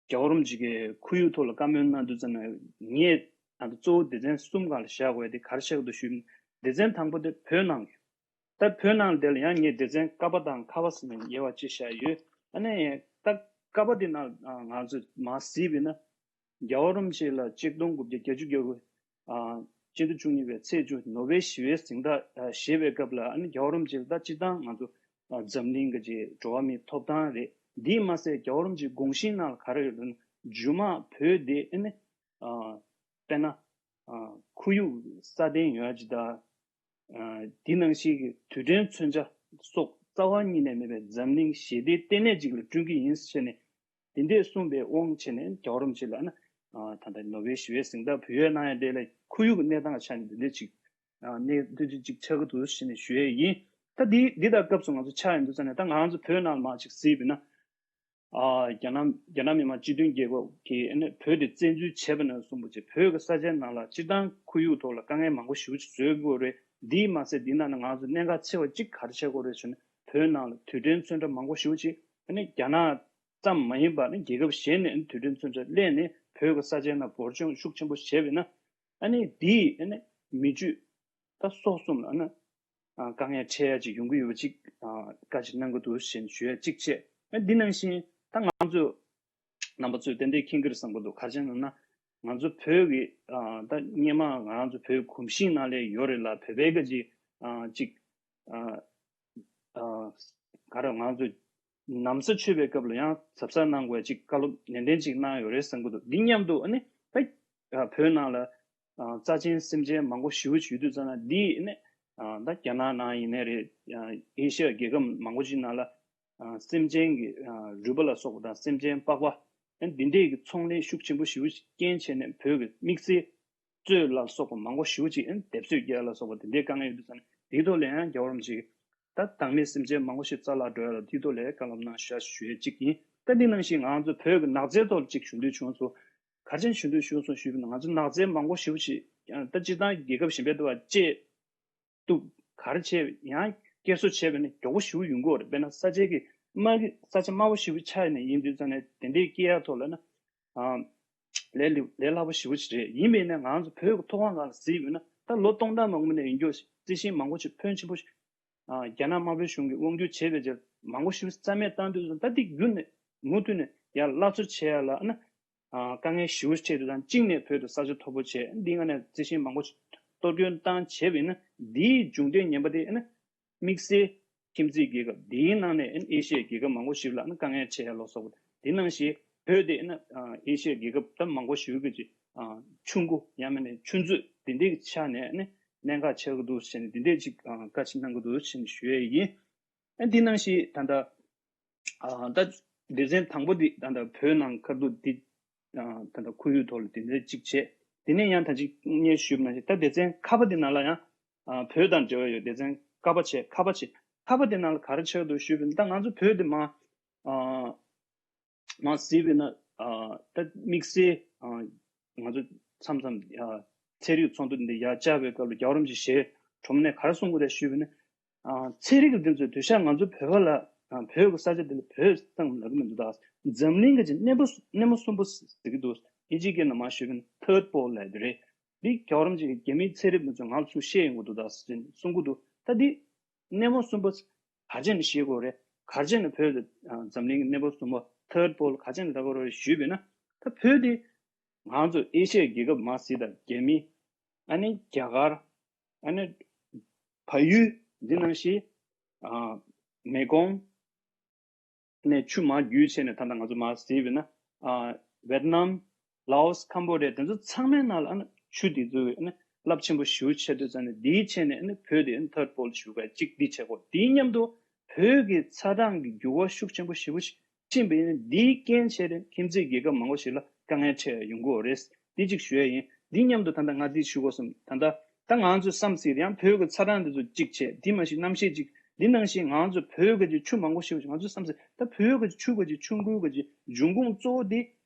རྒྱལ་བ་རིན་པོ་ཆེ་གིས་ཁོར་ཡུག་ཐོག་ལ་བཀའ་མོལ་གནང་དུས་ཙམ་ནས། ངས་ད་ལྟ་གཙོ་བོ་སྡེ་ཚན་གསུམ་སྒང་ལ་བཞག་དགོས་ཡ་དེ་ག་རེ་བཞག་འདུག་ཞུས་ན། སྡེ་ཚན་དང་པོ་དེ་བོད་ནང་གི། ད་བོད་ནང་དེ་ལ་ཡང་ངས་སྡེ་ཚན་ཀ་པ་དང་ཁ་པ་ཟེར་ནས་དབྱེ་བ་ཕྱེ་བཞག་ཡོད། ཨ་ནི་ད་ཀ་པ་དེ་ནང་ང་ཚོས་མར་གཟིགས་པས་ན། རྒྱལ་བ་རིན་པོ་ཆེ་ལ་ཆིག་སྟོང་དགུ་བརྒྱ་བརྒྱད་ཅུ་གྱ་དགུ། ཨ། སྤྱི་ཟླ་བཅུ་གཉིས་པའི་ཚེས་བཅུ། ནོ་བེལ་ཞི་བའི་གཟེངས་རྟགས། ཨ། བཞེས་པའི་སྐབས་ལ། ཨ་ནི་རྒྱལ་བ་རིན་པོ་ཆེ་ལ་ད་སྤྱིར་བཏང་ང་ཚོ། ཨ། འཛམ་གླིང་གི་ཅིག་འགྲོ་བ་མིའི་ཐོབ་ཐང་རེད། འདིས་མ་ཟད་རྒྱལ་བ་རིན་པོ་ཆེའི་དགོངས་གཞིའི་ནང་ལ་ག་རེ་ཡོད་ལབ་ན། རྒྱུ་མ་བོད་དེ་ཨ་ནི། ཨ། དཔེར་ན། ཨ། ཁོར་ཡུག་སྲ་བརྟན་ཡོང་ཡ་ཅིག་དང་། ཨ། དེ་ནང་བཞིན་གྱི་དུས་དྲན་མཚོན་ཆ་སོགས་རྩ་བ་ཉིད་ནས་མེད་པའི་འཛམ་གླིང་ཞི་བདེའི་ལྟེ་གནས་ཅིག་ལ་བསྐྲུན་གྱི་ཡིན་ཟེར་ནས། དེ་འདྲས་གསུངས་པའི་དབང་བྱས་ནས་རྒྱལ་བ་རིན་པོ་ཆེ་ལ་ནི། ཨ། ད་ལྟ་ནོ་བེལ་ཞི་བའི་གཟེངས་རྟགས་བོད་ཡུལ་གནང་ཡ་དེ་ལ་ཁོར་ཡུག་གི་གནས་སྟངས་ཆ་ནས་འདི་འདྲས་ཅིག། ཨ། གནས་འདི་འདྲས་ཅིག་ཆགས་ཀྱི་འདུག་ཟེར་ནས་ཞུ་ཡས་ཡིན། ད་འདི་འདི་དང་སྐབས་སུ་ང་ཚོ་ཆགས་ཡོང་དུས་ཙམ་ནས། ད་ང་ཚོ་བོད་ནང་ལ་མར་ཅིག་གཟིགས་པས་ན། ཨ། རྒྱ་ནག་རྒྱ་ནག་མི་དམངས་སྤྱི་མཐུན་རྒྱལ་ཁབ་ཀྱིས་ནི་བོད་དེ་བཙན་འཛུལ་བྱས་པ་ནས་བཟུང་བྱས། བོད་ཀྱི་ས་ཆའི་ནང་ལ་སྤྱིར་བཏང་ཁོར་ཡུག་ཐོག་ལ་དཀའ་ངལ་མང་པོ་ཞེ་པོ་ཅིག་བཟོ་དགོས་རེད། འདིས་མ་ཟད་འདི་ནང་ནས་ང་ཚོ་གནད་འགག་ཆེ་བ་གཅིག་ག་རེ་བྱེད་དགོས་རེད་ཟེར་ན། བོད་ནང་ལ་དུས་དྲན་མཚོན་ཁྲ་མང་པོ་ཞེ་པོ་ཅིག། ཨ་ནི་རྒྱ་ནག་ཙམ་མ་ཡིན་པར་ནི་རྒྱལ་ཁབ་གཞན་ནས་དུས་དྲན་མཚོན་ཁྲ་གླས་ནས་བོད་ཀྱི་ས་ཆའི་ནང་འབོར་སྐྱོན་ཤུགས་ཆེན་པོ་བྱས་པས་ན། ཨ་ནི་འདིས་ཨ་ནི་མི་རྒྱུད་ད་སོ་གསུམ་ལ་ཨ་ནི། ཨ། དཀའ་ངལ་འཕྲད་ཡ་ཅིག་ཡོང་གི་ཡོད་པ་ཅིག། ཨ། བཀའ་ཅིག་གནང་གི་འདུག་ཟེར་ནས་ཞུ་ཡ་གཅིག་བྱས། ཨ། འདི་ནང་བཞིན་ད་ང་ཚོ་རྣམ་པ་ཚོས་ཏན་ཏན་མཁྱེན་གྱི་རེད་བསམ་གྱི་འདུག། ག་རེ་བྱས་ན་ན། ང་ཚོ་བོད་ཀྱི། ཨ། ད་སྔོན་མ་ང་ཚོ་བོད་གོམས་གཤིས་ནང་ལ་ཡོད་རེད་ལ། བོད་པའི་ག་ཅིག། ཨ། ཅིག། ཨ། ཨ། ག་རེ། ང་ཚོ་ན་བཟའ་མཆོད་པའི་སྐབས་ལ་ཡང་གཟབ་གཟབ་གནང་དགོས་ཅིག། བཀའ་སློབ་ནན་ཏན་ཅིག་གནང་ཡོད་རེད་བསམ་གྱི་འདུག། འདི་མཉམ་དུ་ཨ་ནི་ད། ཨ། བོད་ནང་ལ། ཨ། རྩ་ཆེན་སེམས་ཅན་མང་པོ་ཞེ་པོ་ཅིག་ཡོད་དུས་ཙམ་ན། འདི་ནི། ཨ། ད་རྒྱ་ནག་ནང་ཡིན་ནའི་རེད། ཨ། ཨེ་ཤི་ཡ་རྒྱལ་ཁབ་མང་པོ་ཅིག་ནང་ལ། ཨ། སེམས་ཅན་གྱི། ཨ། རུས་པ་ལ་སོགས་པ་དང་། སེམས་ཅན་པགས་པ། ཨ། འདི་འདྲས་ཀྱི་ཚོང་ལས་ཤུགས་ཆེན་པོ་ཞེ་པོ་ཅིག་རྐྱེན་བྱས་ནས་བོད་ཀྱི་དམིགས་བསལ་གཙོད་ལ་སོགས་པ་མང་པོ་ཞེ་པོ་ཅིག། ཨ། སྡེབ་གསོད་རྒྱག་ལ་སོགས་པ་དེ་འདྲའི་དཀའ་ངལ་ཡོད་དུས་ཙམ་ན། དེའི་ཐོག་ལ་ཡང་རྒྱལ་བ་རིན་པོ་ཆེ་གིས་ད་བདག་མེད་སེམས་ཅན་མང་པོ་ཞིག་རྩ་བརླག་འགྲོ་ཡ་ལ། དེའི་ཐོག་ལ་བཀའ་སློབ་གནང་ཤག་ཞུ་ཡ་གཅིག་ཡིན། ད་འདི་ནང་བཞིན་ང་ཚོ་བོད་ཀྱི་ནགས་ཚལ་ཐོག་ལ་གཅིག་ཞུ་འདོད་བྱུང་སོང་། ག་རེ་བྱས་ནས་ཞུ་འདོད་བྱུང་སོང་ཞུས་པ་ན། ང་ཚོ་ནགས་ཚལ་མང་པོ་ཞེ་པོ་ཅིག། ད་སྤྱིར་བཏང་རྒྱལ་ཁབ་གཞན་པའི་དུ་བ་བཅད་གཏུབ་ག་རེ་བྱས། ཡང་བསྐྱར་གསོ་བྱས་པ་ན་མགྱོགས་པོ་ཞེ་པོ་ཡོང་གི་ཡོད་རེད། དཔེར་ན་ས་ཆའི་གི་དམའ་གི། ས་ཆ་དམའ་པོ་ཞེ་པོ་ཆགས་ནས་ཡིན་དུས་ཙམ་ནས། དེ་འདྲའི་སྐྱེ་ཡག་ཐོག་ལ་ན། ཨ། ལས་ལས་སླ་པོ་ཞེ་པོ་ཅིག་རེད། ཡིན་པས་ན་ང་ཚོ་བོད་ཀྱི་མཐོ་སྒང་སྒང་ལ་གཟིགས་པས་ན། ད་ལོ་སྟོང་ཕྲག་མང་པོ་ནས་ཡིན་རྒྱུ་རྩི་ཤིང་མང་པོ་ཅིག་ཕོན་ཆེན་པོ་ཞིག། ཨ། རྒྱ་ནག་དམར་པོའི་གཞུང་གིས་དབང་སྒྱུར་བྱས་པའི་རྗེས་མང་པོ་ཞེ་པོ་རྩ་མེད་བཏང་དུས་ཙམ། ད་འདི་བརྒྱུད་ནས་མུ་མཐུད་ནས་ཡར་སླར་གསོ་བྱེད་ཡ་ལ་ཨ་ནི། ཨ། དཀའ་ངལ་ཞེ་པོ་ཅིག་འཕྲད་དུས་ཙམ། གཅིག་ནས་བོད་དུ་ས་ཆ་མཐོ་པོ་བྱས། འདི་སྒང་ནས་རྩི་ཤིང་མང་པོ་ཞིག་གཏོར་སྐྱོན་བཏང་བྱས་པས་ན། འདིའི་མཇུག་འབྲས་ངན་པ་དེ་ཨ་ནི་དམིགས་བསལ་ཁྱིམ་མཚེས་རྒྱལ་ཁབ། དེའི་ནང་ནས་ཨ་ནི་ཨེ་ཤི་ཡའི་རྒྱལ་ཁབ་མང་པོ་ཞིག་ལ་ཨ་ནི་དཀའ་ངལ་འཕྲད་ཡ་ལ་སོགས་པ། དེ་ནང་བཞིན་བོད་དེ་ཨ་ནི། ཨ། ཨེ་ཤི་ཡའི་རྒྱལ་ཁབ་ད་མང་པོ་ཞིག་གི་ཅིག། ཨ། ཆུ་མགོ་ཡང་མིན་ན་ཆུ་མཛོད་དེ་འདྲའི་ཆ་ནས་ཨ་ནི་གནད་འགག་ཆགས་ཀྱི་འདུག་ཟེར་ནས། དེ་འདྲའི་ཅིག། ཨ། བཀའ་ཅིག་གནང་གི་འདུག་ཟེར་ནས་ཞུ་ཡས་ཡིན། ཨ། འདི་ནང་བཞིན་ད་ལྟ། ཨ། ད་སྡེ་ཚན་དང་པོ་འདི་ད་ལྟ་བོད་ནང་ཁ་ཐུག་འདི། ཨ། ད་ལྟ་ཁོར་ཡུག་ཐོག་ལ་དེ་འདྲའི་ཅིག་བྱས། དེ་ནས་ཡང་ད་ཅིག་སྔོན་ཞུས་པ་ནང་བཞིན། ད་སྡེ་ཚན་ཁ་པ་འདི་ནང་ལ་ཡང་། ཨ། བོད་དང་འབྲེལ་བ་ཡོད། སྡེ་ཚན་ཀ་པ་བྱས། ཁ་པ་བྱས། ཁ་པ་འདི་ནང་ལ་ག་རེ་ཆགས་འདུག་ཞུས་པ་ན། ད་ང་ཚོ་བོད་འདི་མར། ཨ། མར་གཟིགས་པས་ན། ཨ། ད་དམིགས་བསལ། ཨ། ང་ཚོ་མཚམས་མཚམས། ཨ། ཚན་རིག་ཚོགས་འདུ་འདི་ཡར་བཅར་བའི་སྐབས་ལ་རྒྱལ་བ་རིན་པོ་ཆེ་ཞལ་དྲོ་མོ་ནས་ག་རེ་གསུང་གི་རེད་ཞུས་པ་ན། ཨ། ཚན་རིག་གི་འདི་ཚོས་འདོད་ཆགས། ང་ཚོ་བོད་པ་ལ། ཨ། བོད་ཀྱི་ས་ཆ་འདི་ལ་བོད་ཙམ་ལབ་ཀྱི་མི་འདུག། ད་འཛམ་གླིང་གི་ཅིག་གནས་པོ། གནས་མོ་གསུམ་པོ་ཟེར་གྱི་འདུག། ཨིན་ཇིའི་སྐད་ནང་མར་ཞུས་པ་ན་ཐར་ཌི་པོལ་ལབ་ཡ་དེ་རེད། འདི་རྒྱལ་བ་རིན་པོ་ཆེ་གིས་རྒྱ་མིའི་ཚན་རིག་པ་ཚོས་ང་ལ་ཚུར་བཤད་ཡོང་གི་འདུག། ད་ཟེར་གསུང་གི་འདུག། ད་འདི་གནས་མོ་གསུམ་པོ་ག་རེ་བྱས་ནས་ཤེས་དགོས་རེད། ག་རེ་བྱས་ནས་བོད་དེ། ཨ། འཛམ་གླིང་གི་གནས་བབ་གསུམ་པ་ཐར་ཌི་པོལ་ག་རེ་བྱས་ནས་ལབ་དགོས་རེད་ཞུས་པས་ན། ད་བོད་དེ་ང་ཚོ་ཨེ་ཤི་ཡའི་རྒྱལ་ཁབ་མར་གཟིགས་དང་། རྒྱ་མི། ཨ་ནི་རྒྱ་གར། ཨ་ནི་ བལ་ཡུལ་འདི་ནང་བཞིན་ཨ་མེ་ཀོང་ནས་ཆུ་མར་བརྒྱུད་བྱས་ནས། ད་ལྟ་ང་ཚོ་མར་གཟིགས་པ་ཡིན་ན་ཨ་ཝེད་ནམ། ལའོ་སི། ཁམ་བྷོ་ཌི་ཡ། དེ་ཚོ་ཚང་མའི་ནང་ལ་ཨ་ནི་ཆུ་དེ་ཚོ་ཨ་ནི་རླབས་ཆེན་པོ་ཞེ་པོ་ཆགས་དུས་ཙང་ནས། འདིའི་ཆེད་ནས་ཨ་ནི་བོད་དེ་ཨ་ནི་ཐར་ཌི་ཝོལཌ་ཞུ་ག་གཅིག་འདི་བྱེད་དགོས། དེའི་མཉམ་དུ་བོད་ཀྱི་ཚ་གྲང་གི་འགྱུར་བ་ཤུགས་ཆེན་པོ་ཞེ་པོ་ཕྱིན་པ་ཡིན་ན། འདིའི་རྐྱེན་བྱས་ཏེ་ཁྱིམ་མཚེས་རྒྱལ་ཁབ་མང་པོ་ཞིག་ལ་དཀའ་ངལ་འཕྲད་ཡོང་གི་ཡོད་རེད། འདི་གཅིག་ཞུ་ཡ་ཡིན། འདི་མཉམ་དུ་ད་ལྟ་ང་འདི་ཞུ་དགོས་བསམ། ད་ལྟ་ད་ང་ཚོས་བསམ་སྲིད། ཡང་བོད་ཀྱི་ཚ་གྲང་འདི་ཚོ་གཅིག་བྱས། འདི་མ་གཞི་གནམ་གཤིས་གཅིག། འདི་ནང་བཞིན་ང་ཚོ་བོད་ཀྱི་ཆུ་མང་པོ་ཞེ་པོ་ཅིག། ང་ཚོས་བསམ་སྲིད། ད་བོད་ཀྱི་ཆུ་གི་ཆུ་འགུལ་གྱི་འབྱུང་ཁུངས་གཙོ་བོ་འདི་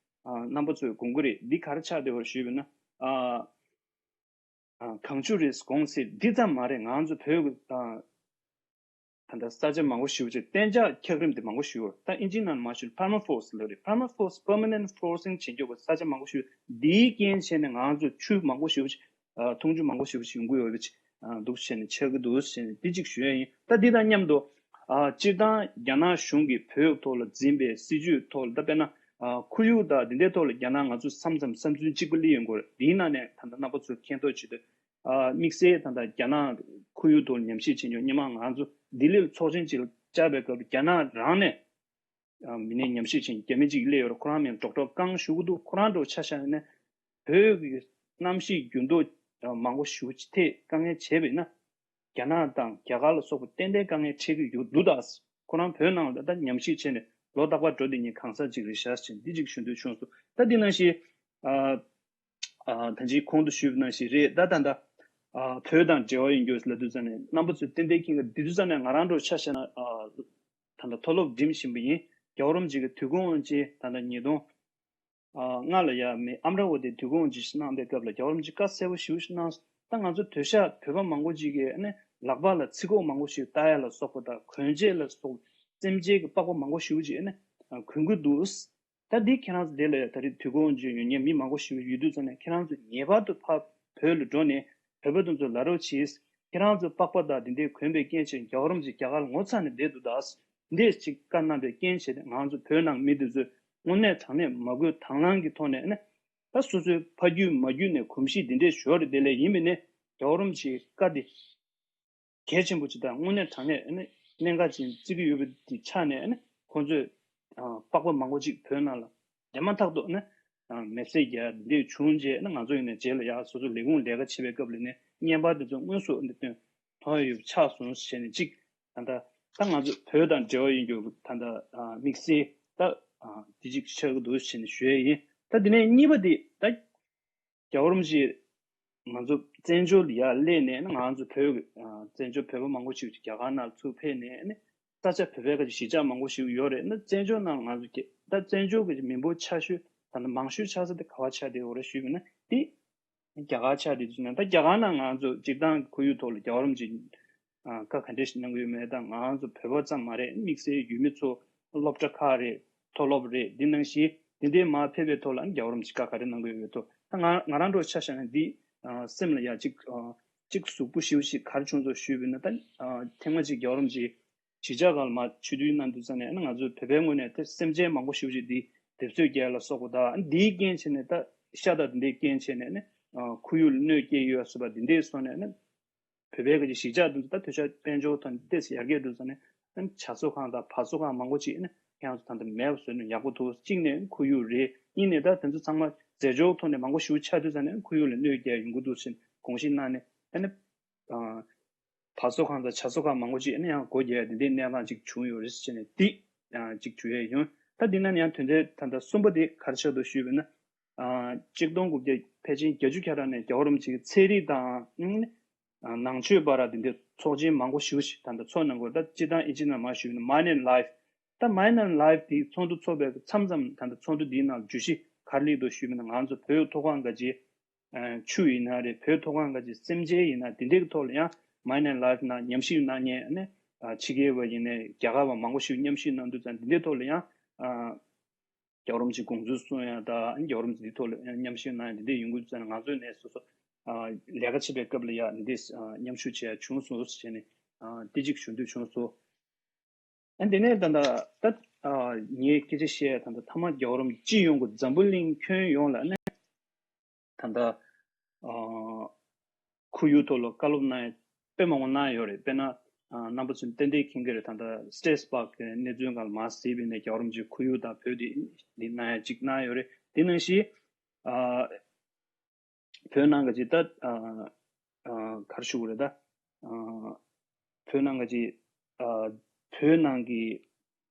ཨ་རྣམ་པ་ཚོས་དགོངས་ཀྱི་རེད། འདི་ག་རེ་ཆགས་བསྡད་པ་རེད་ཞུས་པ་ཡིན་ན། ཨ་ཨ་གངས་ཆུ་རེད། གོང་གསལ་འདི་ཙམ་མ་རེད། ང་ཚོ་བོད་ཀྱི་ཨ་ད་ལྟ་ས་ཆ་མང་པོ་ཞེ་པོ་ཅིག་གཏན་འཇགས་འཁྱགས་རོམ་དེ་མང་པོ་ཞེ་པོ། ད་ཨིན་ཇིའི་ནང་མར་ཞུ་པར་མ་ཕོར་སི་ལབ་རེད། པར་མ་ཕོར་སི། པར་མ་ནེན་ཊི་ཕོར་སིང་བྱེད་རྒྱུ་གི་ས་ཆ་མང་པོ་ཞེ་པོ། འདིའི་རྐྱེན་བྱས་ནས་ང་ཚོ་ཆུ་མང་པོ་ཞེ་པོ་ཅིག་ཨ་འཐུང་ཆུ་མང་པོ་ཞེ་པོ་ཅིག་ཡོང་གི་ཡོད་པ་ཅིག་ཨ་འདུག་བྱས་ནས་ཆགས་ཀྱི་འདུག་བྱས་ནས་འདི་གཅིག་ཞུ་ཡ་ཡིན། ད་འདི་དང་མཉམ་དུ་ཨ་སྤྱིར་བཏང་རྒྱ་ནག་གཞུང་གིས་བོད་ཐོག་ལ་འཛིན་པའི་སྲིད་ཇུས་ཐོག་ལ། ད་དཔེར་ན་ཨ་ཁོར་ཡུག་དང་འདི་འདྲའི་ཐོག་ལ་རྒྱ་ནག་ང་ཚོ་མཚམས་མཚམས་བསམ་ཚུལ་གཅིག་པ་སླེབས་ཡོང་གི་ཡོད་རེད། འདིའི་ནང་ནས་ད་ལྟ་རྣམ་པ་ཚོས་མཁྱེན་རྟོགས་བྱེད་དུས། ཨ་དམིགས་བསལ་ད་ལྟ་རྒྱ་ནག་ཁོར་ཡུག་ཐོག་ཉམས་ཞིབ་བྱེད་མཁན། སྔོན་མ་ང་ཚོ་ལྡི་ལི་ལ་ཚོགས་ཆེན་ཅིག་ལ་བཅར་བའི་སྐབས་ལ། རྒྱ་ནག་རང་ནས་ཨ་མི་སྣའི་ཉམས་ཞིབ་བྱེད་མཁན་རྒྱ་མི་ཅིག་སླེབས་ཡོད་རེད། ཁོ་རང་མིང་ཌོག་ཊར་ཀང་ཞུ་གི་འདུག། ཁོ་རང་འདྲ་བོ་ཆ་བཞག་ན་བོད་ཀྱི་གནམ་གཤིས་འགྱུར་ལྡོག་མང་པོ་ཞེ་པོ་ཅིག་ཐད་དཀའ་ངལ་བྱས་པ་ཡིན་ན། རྒྱ་ནག་དང་རྒྱ་གར་ལ་སོགས་པ་ཏན་ཏན་དཀའ་ངལ་འཕྲད་ཀྱི་ཡོད་འདུག་ད། ཁོ་རང་བོད་ནང་ལ་ད་ཉམས་ཞིབ་བྱས་ནས་ལོ་རྟག་པར་འགྲོ་བསྡད་མཁན་གང་ཟག་ཅིག་རེད་ཤག་ཅེས་འདི་གཅིག་ཞུ་འདོད་བྱུང་སོང་། ད་འདི་ནང་བཞིན་ཨ་ཨ་ད་ཅི་གོང་དུ་ཞུས་པ་ནང་བཞིན་རེད། ད་ད་ད་ཨ་བོད་དང་འབྲེལ་བ་ཡོད་རྒྱུ་ལབ་དུས་ཙམ་ནས། རྣམ་པ་ཚོས་ཏན་ཏན་མཁྱེན་གྱི། འདི་དུས་ཙམ་ནས་ང་རང་འདྲ་བོ་ཆ་བཞག་ན། ཨ་ད་ད་མཐོ་སློབ་འགྲིམ་བཞིན་པ་ཡིན། རྒྱལ་བ་རིན་པོ་ཆེ་གིས་དུས་འཁོར་དབང་ཆེན་ད་ལྟ་ཉིས་སྟོང་ཨ་ལྔ་ལ་ཡ་མི་ཨམ་ར་ཝ་ཏི་དུས་འཁོར་དབང་ཆེན་ཞིག་གནང་པའི་སྐབས་ལ། རྒྱལ་བ་རིན་པོ་ཆེས་བཀའ་གསལ་པོ་ཞེ་པོ་ཞིག་གནང་སོང་། ད་ང་ཚོ་དོལ་ཤག་བོད་པ་མང་པོ་ཅིག་གིས་ཨ་ནི་ལག་པ་ལ་ཚིག་ཁོག་མང་པོ་ཞིག་བཏགས་ཡ་ལ་སོགས་པ་དང་། གོན་ཆས་ལ་སོགས་སེམས་ཅན་གྱི་པགས་པ་མང་པོ་ཞེ་པོ་ཅིག་ཨ་ནི་གོན་གྱི་འདུག། ད་འདི་ཁྱེད་རང་ཚོ་འདི་ལ་ཡ་ད་རེས་དུས་འཁོར་དབང་ཆེན་ཡོད་མཁན་མི་མང་པོ་ཞེ་པོ་ཡོད་དུས་ཙམ་ནས། ཁྱེད་རང་ཚོ་ངེས་པར་དུ་ཕར་བོད་ལ་འགྲོ་ནས་བོད་པ་དེ་ཚོ་ལ་རོགས་བྱེད། ཁྱེད་རང་ཚོ་པགས་པ་དང་འདི་འདྲའི་གོན་པའི་རྐྱེན་བྱས་རྒྱལ་བ་རིན་པོ་ཆེ་རྒྱ་གར་ལ་ངོ་ཚ་ནས་བསྡད་འདུག། ད་འདི་ཅིག་བཀའ་གནང་པའི་རྐྱེན་བྱས་ཏེ། ང་ཚོ་བོད་ནང་མི་དེ་ཚོས་དངོས་གནས་དྲང་གནས་མ་དགོས་དང་བླངས་ཀྱི་ཐོག་ནས་ཨ་ནི། ད་སོ་སོའི་ཕ་རྒྱུད་མ་རྒྱུད་ནས་གོམས་གཤིས་འདི་འདྲའི་ཞོར་རེ་དེ་ལས་ཡིན་པས་ནས། རྒྱལ་བ་རིན་པོ་ཆེའི་བཀའ་འདི་གལ་ཆེན་པོ་ཅིག་དང་། དངོས་གནས་དྲང་གནས་ཨ་ནི་གནད་འགག་ཅིག་བརྩི་གི་ཡོད་པའི་དེ་ཆ་ནས། ཨ་ནི་ཁོང་ཚོས་ཨ་པགས་པ་མང་པོ་ཅིག་བོད་ནང་ལ་དེ་མ་ཐག་ཏུ་ཨ་ནི་ཨ་མེ་བསྲེགས་རྒྱག་འདི་བྱུང་རྗེས། ཨ་ནི་ང་ཚོ་ཡིན་ནའི་རྗེས་ལ་ཡ་སོ་སོ་ལས་ཁུངས་ལས་ཀ་བྱེད་པའི་སྐབས་ལ་ནི་བརྙན་པར་དེ་ཚོ་དངོས་སུ་འདི་སྟོན་ཐོན་ཡོད་ཆགས་སོང་ཞེས་ནས་གཅིག། ད་ལྟ་ད་ང་ཚོ་བོད་དང་འབྲེལ་བ་ཡོད་རྒྱུ་ད་ལྟ་ཨ་དམིགས་བསལ་ད་ཨ་དེ་གཅིག་ཆགས་ཀྱི་འདུག་ཞེས་ནས་ཞུ་ཡས་ཡིན། ད་དེ་ནས་གཉིས་པ་དེ་ད་རྒྱལ་བ་རིན་པོ་ཆེ་ང་ཚོ་བཙན་བྱོལ་ལ་ཡར་སླེབས་ནས་ང་ཚོ་བོད་ཀྱི་ཨ་བཙན་བྱོལ་བོད་པ་མང་པོ་ཞིག་རྒྱ་གར་ནང་ཚུར་ཕེབས་ནས་ནི། ས་ཆ་བོད་པའི་ཁ་ཅིག་གཞིས་ཆགས་མང་པོ་ཞིག་ཡོད་རེད། ན་བཙན་བྱོལ་ནང་ང་ཚོ་གི་ད་བཙན་བྱོལ་གྱི་མི་འབོར་ཆེ་ཤོས་ད་ནི་མང་ཤོས་ཆགས་ས་དེ་ག་བ་ཆགས་བསྡད་ཡོད་རེད་ཞུས་པ་ན། དེ་རྒྱ་གར་ཆགས་བསྡད་དུས་ན། ད་རྒྱ་གར་ནང་ང་ཚོ་སྤྱིར་བཏང་ཁོར་ཡུག་ཐོག་ལ་རྒྱལ་བ་རིན་པོ་ཆེ་ཨ་བཀའ་ག་འདྲ་ཞིག་གནང་གི་ཡོད་མེད། ད་ང་ཚོ་བོད་པ་ཙམ་མ་རེད། དམིགས་བསལ་ཡུལ་མི་ཚོ་སློབ་གྲྭ་ཁག་རེད། མཐོ་སློབ་རེད། འདི་ནང་བཞིན་འདི་འདྲའི་མར་ཕེབས་པའི་ཐོག་ལ་རྒྱལ་བ་རིན་པོ་ཆེ་བཀའ་ག་རེ་གནང་གི་ཡོད་པའི་ཐོག། ད་ང་ང་རང་འདྲ་ཆ་བཞག་ན་འདི་ཨ་སེམས་ལ་ཡ་གཅིག་ཨ་གཅིག་ཟུག་པོ་ཞེ་པོ་ཞིག་ག་རེ་བྱུང་སོང་ཞུས་པ་ན། ད་ཨ་ཐེངས་མ་གཅིག་རྒྱལ་བ་རིན་པོ་ཆེ་གཞིས་ཆགས་ཁག་ལ་མར་ཆིབས་བསྒྱུར་གནང་དུས་ཙམ་ནས། ཨ་ནི་ང་ཚོའི་བོད་པའི་ངོས་ནས་དེ་སེམས་ཅན་མང་པོ་ཞེ་པོ་ཅིག་འདི་སྡེབ་གསོད་རྒྱག་ཡ་ལ་སོགས་པ་དང་། འདིའི་རྐྱེན་བྱས་ནས་ད་ཤ་དང་འདི་འདྲའི་རྐྱེན་བྱས་ནས་ནི་ཨ་ཁོར་ཡུག་ལ་གནོད་སྐྱེལ་ཡོད་ཟེར་བ་འདི་འདྲའི་སོང་ནས་ནི། བོད་པའི་གི་གཞིས་ཆགས་འདི་ཚོ་ད་དོལ་ཤར་དཔལ་འབྱོར་ཐོག་ནས་ཏོག་ཙམ་ཡར་རྒྱས་འགྲོ་ཙང་ནས། ཨ་ནི་བྱ་གསོ་ཁང་དང་བ་གསོ་ཁང་མང་པོ་ཅིག་ནི་ཁྱེད་རང་ཚོ་ད་ལྟ་མེད་པ་བཟོས་ན་ཡག་པོ་འདུག། གཅིག་ནས་ཁོར་ཡུག་རེད། གཉིས་ནས་ད་དེ་ཚོ་ཚང་མ་རྫས་སྦྱོར་ཐོག་ནས་མང་པོ་ཞེ་པོ་ཆགས་དུས་ཙང་ནས་ཁོར་ཡུག་ལ་གནོད་སྐྱེལ་ཡོང་གི་འདུག་ཟེར་དགོངས་བཞེས་གནང་ནས། ཨ་ནི་ཨ་བ་གསོ་ཁང་དང་བྱ་གསོ་ཁང་མང་པོ་ཅིག་ཨ་ནི་ཡང་སྒོ་རྒྱག་ཡ་དེ་འདྲའི་གནས་སྟངས་ཅིག་བྱུང་ཡོད་རེད་ཟེར་ནས་འདི་ཨ་ཅིག་ཞུ་ཡས་ཡིན། ད་འདི་ནང་ནས་ཡང་དོན་ཚན་ད་ལྟ་གསུམ་པ་དེ་ག་རེ་ཆགས་འདུག་ཞུས་པ་ཡིན་ན། ཨ་གཅིག་སྟོང་དགུ་བརྒྱ་ཕལ་ཆེར་བརྒྱད་ཅུ་གྱ་གྲངས་ནས་རྒྱལ་བ་རིན་པོ་ཆེ་གི་ཚན་རིག་དང་ཨ་ནང་ཆོས་བར་འདི་འདྲའི་ཚོགས་ཆེན་མང་པོ་ཞེ་པོ་ཞིག་ད་ལྟ་ཚོགས་གནང་གི་ཡོད། ད་སྤྱིར་བཏང་ཨིན་ཇི་ནང་མར་ཞུས་ན་Mind and Life། ད་Mind and Life་དེའི་ཚོགས་འདུ་ཚོགས་པའི་མཚམས་མཚམས་ད་ལྟ་ཚོགས་འདུ་འདིའི་ནང་བརྗོད་གཞི་ག་རེ་སླེབས་འདུག་ཞུས་པ་ན། ང་ཚོ་བོད་མཐོ་སྒང་ག་ཅིག་ཆུ་ཡིན་ན་རེད། བོད་མཐོ་སྒང་ག་ཅིག་སེམས་ཅན་ཡིན་ན་འདི་འདྲའི་ཐོག་ལ་ཡང་Mind and Life་ནང་མཉམ་ཞུགས་གནང་མཁན་ཨ་ནི་ཕྱི་རྒྱལ་བ་ཡིན་ནའི་རྒྱ་གར་བ་མང་པོ་ཞིག་མཉམ་ཞུགས་གནང་དུས་ཙང་འདི་འདྲའི་ཐོག་ལ་ཡང་ཨ་རྒྱལ་བ་རིན་པོ་ཆེ་དགོངས་ཚུལ་གསུང་ཡ་དང་། རྒྱལ་བ་རིན་པོ་ཆེ་འདི་ཐོག་ལ་མཉམ་ཞུགས་གནང་ཡ་འདི་འདྲ་ཡོང་གི་འདུག་ཟེར་ནས། ང་ཚོས་ནས་སོ་སོ་ཨ་ལས་ཀ་བྱེད་པའི་སྐབས་ལ་ཡ་འདི་འདྲ་ཨ་མཉམ་ཞུགས་བྱེད་ཡ་བྱུང་སོང་ཟེར་ནས་ཨ་དེ་གཅིག་ཞུ་འདོད་བྱུང་སོང་། ཨ་དེ་ནས་ད་ལྟ་ད་ཨ་ངས་སྐད་ཆ་བཤད་ཡ་ད་ལྟ་མཐའ་མ་རྒྱལ་བ་རིན་པོ་ཆེ་སྤྱི་ཡོངས་ཀྱི་འཛམ་བུ་གླིང་ཁྱོན་ཡོངས་ལ་ནས་ད་ལྟ་ཨ་ཁོར་ཡུག་ཐོག་ལ་བཀའ་སློབ་གནང་ཡ་ དཔེ་མང་པོ་གནང་ཡོད་རེད། དཔེར་ན་རྣམ་པ་ཚོས་ཏན་ཏན་མཁྱེན་གྱི་རེད། ད་ལྟ་སི་ཊེ་ཊི་སི་པཱག་གི་གནས་ཚུལ་སྒང་ལ་མར་གཟིགས་པ་ཡིན་ན་རྒྱལ་བ་རིན་པོ་ཆེའི་ཁོར་ཡུག་དང་བོད་དེ་འདི་གནང་ཡ་གཅིག་གནང་ཡོད་རེད། དེ་ནང་བཞིན་བོད་ནང་གི་ཅིག་ད་ག་རེ་ཞུ་དགོས་རེད། ད་བོད་ནང་གི་ཅིག་བོད་ནང་གི་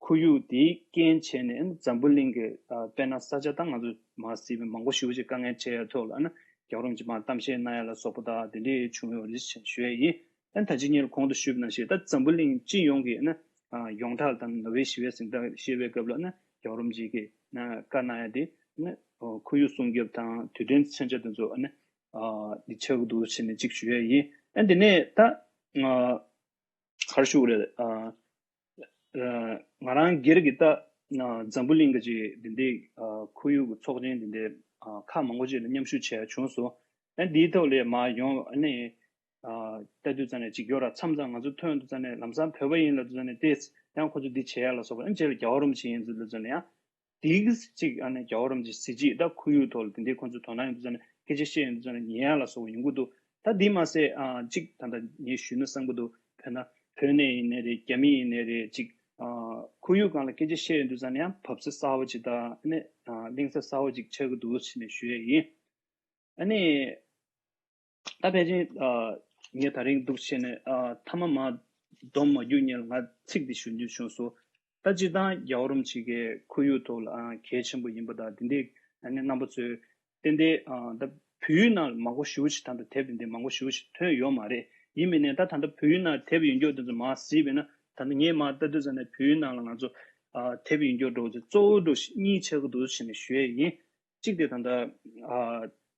ཁོར་ཡུག་དེའི་རྐྱེན་བྱས་ནས་འཛམ་བུ་གླིང་གི་དཔེར་ན་ས་ཆ་ད་ང་ཚོ་མར་གཟིགས་པའི་མང་པོ་ཞེ་པོ་ཅིག་དཀའ་ངལ་འཕྲད་ཡ་ཐོག་ལ་ཨ་ནི་རྒྱལ་བ་རིན་པོ་ཆེ་མར་གཏམ་བཤད་གནང་ཡ་ལ་སོགས་པ་དང་དེ་འདྲའི་བྱུང་ཡོད་རེད་ཅེས་ཞུ་ཡ་ཡིན། ཨ་ནི་ད་ཅི་ཉིན་གོང་དུ་ཞུས་པ་ནང་བཞིན་ད་འཛམ་བུ་གླིང་སྤྱི་ཡོངས་ཀྱི་ཨ་ནི་ཡོངས་གྲགས་དང་ནོ་བེལ་ཞི་བའི་གཟེངས་རྟགས་བཞེས་པའི་སྐབས་ལ་ཨ་ནི་རྒྱལ་བ་རིན་པོ་ཆེ་གིས་བཀའ་གནང་ཡ་དེ་ཨ་ནི་ཁོར་ཡུག་སྲུང་སྐྱོབ་དང་དུས་དྲན་མཚོན་ཆ་དེ་ཚོ་ཨ་ནི་འདི་ཆགས་ཀྱི་འདུག་ཟེར་ནས་གཅིག་ཞུ་ཡ་ཡིན། ཨ་འདི་ནས་ད་ག་རེ་ཞུ་དགོས་རེད། ང་རང་སྒེར་གྱི་ད་འཛམ་བུ་གླིང་གི་ཅིག་འདི་འདྲའི་ཁོར་ཡུག་གི་ཚོགས་ཆེན་འདི་འདྲའི་ཁག་མང་པོ་ཅིག་ལ་མཉམ་ཞུགས་བྱས་བྱུང་སོང་། ཨ་འདིའི་ཐོག་ལ་མར་ཡོང་ཨ་ནི་ལྟ་དུས་ཙམ་ནས་ཅིག་ཡོད་ར་མཚམས་མཚམས་ང་ཚོ་ཐོན་དུས་ཙམ་ནས་ལམ་སང་བོད་པ་ཡིན་ལབ་དུས་ཙམ་ནས་ཏེས་ཡང་ཁོ་ཚོ་འདི་བྱེད་ཡ་ལ་སོགས་པ་ཨ་ནི་རྗེས་ལ་རྒྱལ་བ་རིན་པོ་ཆེ་ཡིན་ཚུལ་ལབ་དུས་ཙམ་ནས་ཡང་དེའི་གཅིག་ཨ་ནི་རྒྱལ་བ་རིན་པོ་ཆེ་གཟི་བརྗིད་ད་ཁོར་ཡུག་ཐོག་ལ་དེ་འདྲའི་ཁོ་ཚོས་དོ་སྣང་ཡོད་དུས་ཙམ་ནས་སྐད་ཆ་བཤད་ཡོད་དུས་ཙམ་ནས་ཉན་ཡ་ལ་སོགས་པ་ཡོང་གི་འདུག་ད་འདི་མ་ཟད་ཨ་གཅིག་ད་ལྟ་ངས་ཞུས་ན་བསམ་གི་འདུག་དཔེར་ན་བོད་ནས་ཡིན་ནའི་རེད། རྒྱ་མི་ཡིན་ནའི་རེད། གཅིག་ཨ་ཁོར་ཡུག་སྒང་ལ་སྐད་ཆ་བཤད་ཡོང་དུས་ཙམ་ནས་ཡང་བབས་ས་གསར་པ་ཅིག་དང་ཨ་ནི་ཨ་གླེང་ས་གསར་པ་ཅིག་ཆགས་ཀྱི་འདུག་ཟེར་ནས་ཞུ་ཡས་ཡིན། ཨ་ནི་ད་ཕལ་ཆེར་ཨ་ངས་ད་རིང་འདུག་བྱས་ནས་ཨ་མཐའ་མ་མར་སྡོམ་མ་རྒྱུག་སྔོན་ལ་ང་ཚིག་འདི་ཞུ་འདོད་བྱུང་སོང་། ད་སྤྱིར་བཏང་རྒྱལ་བ་རིན་པོ་ཆེ་གི་ཁོར་ཡུག་ཐོག་ལ་ཨ་གལ་ཆེན་པོ་ཡིན་པ་དང་དེ་འདྲའི་ཨ་ནི་རྣམ་པ་ཚོས་ཏན་ཏན་ཨ་ད་བོད་ཡིག་ནང་ལ་མང་པོ་ཞེ་པོ་ཞིག་ད་ལྟ་དེབ་དེ་འདྲའི་མང་པོ་ཞེ་པོ་ཞིག་ཐོན་ཡོད་མ་རེད། ཡིན་མིན་ནས་ད་ད་ལྟ་བོད་ཡིག་ནང་དེབ་ཡོད་མཁན་དེ་ཚོ་མར་གཟིགས་པས་ན་ད་ལྟ་ངས་མར་ལྟ་དུས་ཙམ་ནས་བོད་ཡིག་ནང་ལ་ང་ཚོ་ཨ་དེབ་ཡོད་མཁན་འདྲ་བོ་ཚོ་གཙོ་བོ་འདྲ་བོ་ཞིག་གཉིས་ཆགས་ཀྱི་འདུག་ཟེར་ནས་ཞུ་ཡས་ཡིན། གཅིག་དེ་ད་ལྟ་ཨ་